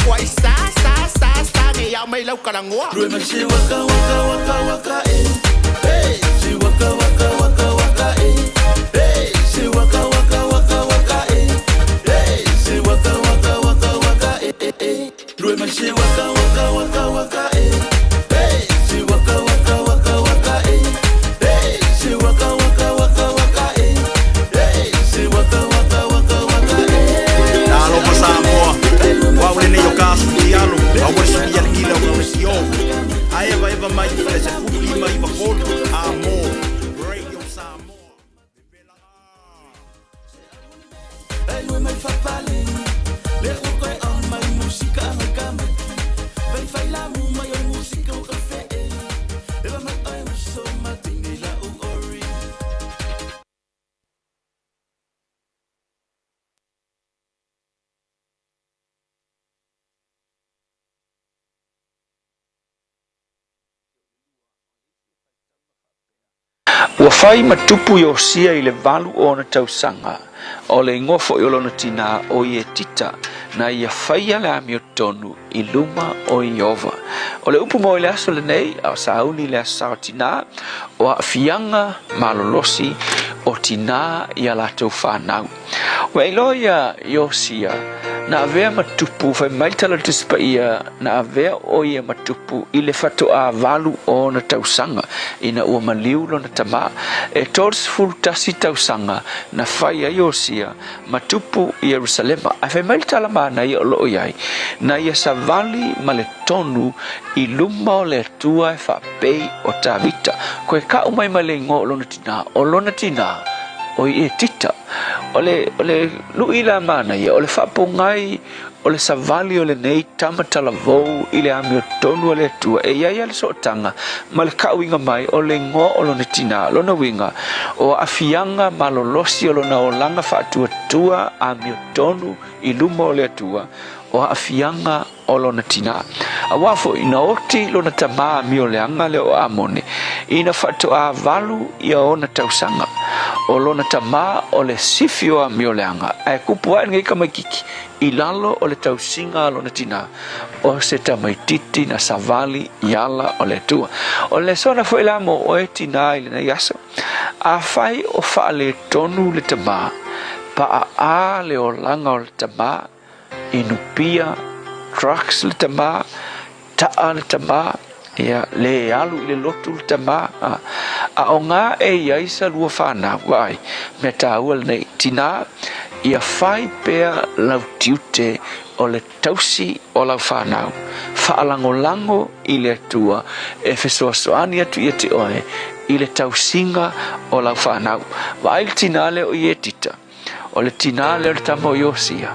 koa i sa sa sa sa nei au mai lau kalagoa. Rue mai se waka waka waka waka e. Hey, se waka waka waka waka e. Hey, se waka waka waka waka e. Hey, se waka waka waka waka e e e. Rue mai se waka waka waka waka e. Hey, se waka waka waka waka e. Hey, se waka waka waka waka e. Hey, se waka waka waka waka e. Talofa Samoa, o au lenei o ka asu tialo, a ua le sui a le gila o le tio. A eva eva mai i le 15 93 a mo Radio Samoa. Ua fai ma tupu Iosia i le valu o ona tausaga, o le igoa foi o lona tinā o Ietita, na ia faia le amiotonu i luma o Ieova. O le upu mo i le aso lenei, a o sauni i le Aso Sa o Tinā, o aafiaga malolosi o tinā i a latou fanau. Ua iloa ia Iosia, na avea ma tupu, fai mai le Tala o le Tusi Paia, na avea ʻo ia ma tupu i le fatoʻā valu o ona tausaga, ina ua maliu lona tamā. E 31 tausaga na fai ai Iosia ma tupu i Ierusalema. Ae fai mai le tala manaia o lo o i ai, na ia savali ma le tonu i luma o le Atua e faapei o Tavita. Koe kaʻu mai ma le igoa o lona tinā, o lona tinā, o Ietita. O le, o le luʻi la manaia, o le faapogai o le savali o lenei tama talavou i le amiotonu a le Atua, e i ai a le sootaga ma le kaʻuiga mai o le igoa o lona tinā, lona uiga, o aafiaga malolosi o lona olaga faatuatua amiotonu i luma o le Atua, o aafiaga o lona tinā. Auā foi, na oti lona tamā amioleaga lea o Amone, ina faatoā valu ia ona tausaga. O lona tamā o le sifi o amioleaga, ae kupu ae lenei tamaititi i lalo o le tausiga a lona tinā, o se tamaititi na savali i ala o le Atua. O le lesona foi la mo oe tinā i lenei aso, afai o faaletonu le tamā, paʻaʻā le olaga o le tamā, inu pia, drugs le tamā, taʻa le tamā, ia, lē alu i le lotu le tamā, a, a o ngā e i ai sa lua whānau, vaai, mea tāua lenei, tinā, ia whai pea lau tiute o le tausi o lau whānau, whaalangolago i le Atua e fesoasoani atu ia te oe i le tausiga o lau whānau. Vaai le tinā lea o Ietita, O le tinā lea o le tama o Iosia,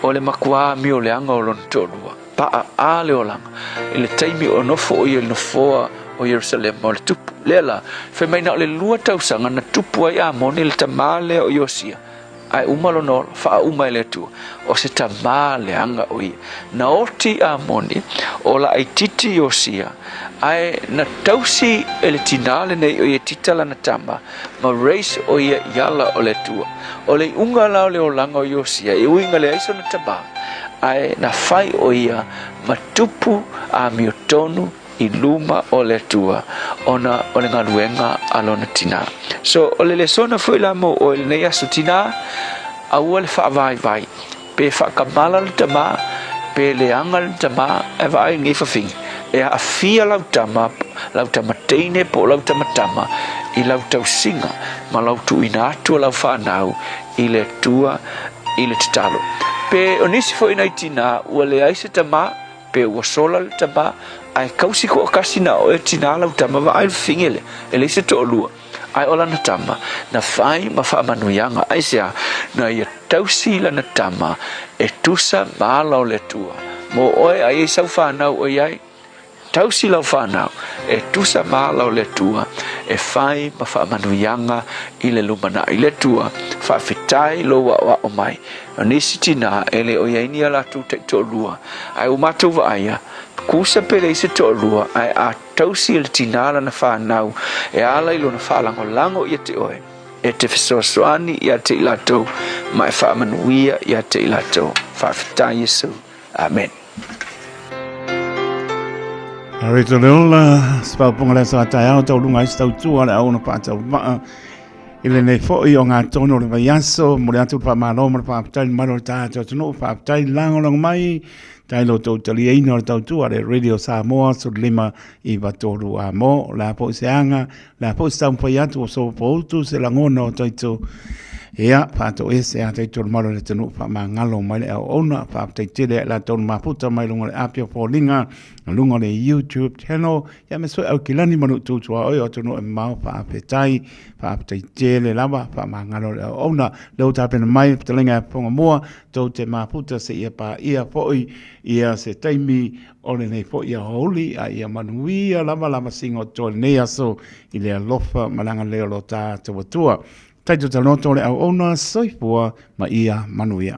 o le makuā amioleaga o lona toalua, paʻa a le olaga, i le taimi o nofo ʻo ia i le nofoa o Ierusalema o le tupu. Lea la, fai mai na o le lua tausaga na tupu ai Amone le tamā lea o Iosia, ae uma lona ola, faauma e le Atua, o se tamā leaga ʻo ia. Na oti Amone, o laʻaititi Iosia, ae na tausi e le tinā lenei o Ietita lana tama, ma raise ʻo ia i ala o le Atua. O le iʻuga la o le olaga o Iosia, e ui ina leai sona tamā, ae na fai ʻo ia ma tupu amiotonu i luma o le Atua, ona o le galuega a lona tinā. So, o le lesona foi la mo ʻoe lenei aso tinā, aua le faavaivai, pe faakamala le tamā, pe leaga le tamā, ae vaai lenei fafine, e aafia lau tama, lau tama teine po o lau tama tama i lau tausiga ma lau tuuina atu o lau fanau i le Atua i le tatalo. Pe o nisi foi nai tinā ua leai se tamā, pe ua sola le tamā, ae kausi koʻokasi na oe tinā lau tama vaai le fafine lea, e leai se toʻalua. Ae o lana tama, na fai ma faamanuiaga, aisea, na ia tausi lana tama e tusa ma ala o le Atua. Mo oe, aia i sau whanau o iai, tausi lau whanau e tusa ma ala o le Atua, e fai ma faamanuiaga i le lumanai. Le Atua, faafetai lou aʻoaʻo mai. O nisi tinā, e le o iai ni a latou taitoalua, ae ua matou vaaia, kusa pe leai se toalua, ae a Tausi e le tinā lana whānau e ala i lona whaalagolago ia te oe, e te fesoasoani ia te i latou, ma e whaamanuia ia te i latou. Faafetai Iesu. Amen. Rito Leola, se paoponga le aso a taeao tauluga ai se tautua le auauna faatauvaa i lenei foi o ngā tonu o le vaiaso. Mo le atu le faamalo ma le faafetai le mamalu o le tatou atunuu, faafetai le lagolago mai, tai lo tou taliaina o le tautua le Radio Samoa 15 i 3 a mo. O le a foi se aga, o le a foi se taumafai atu o sopoutu se lagona o tatou Ia, faatoese a tatou le mamalu o le atunuu faamagalo mai le auauna, faafetai tele ia i latou na mafuta mai luga o le api o foliga, luga o le YouTube channel, ia me soe aukilani ma nuu tutua oi o atunuu e mamao, faafetai, faafetai tele lava, faamagalo le auauna. Lea ua tapena mai le fetalaiga ia Fofoga Mua, tou te mafuta seia paia foi ia se taimi o lenei foi aoauli, a ia manuia lava lavasiga o totoe i lenei aso i le alofa ma le agalelei o lo tatou Atua. Taito taloto le auauna, soifua ma ia manuia.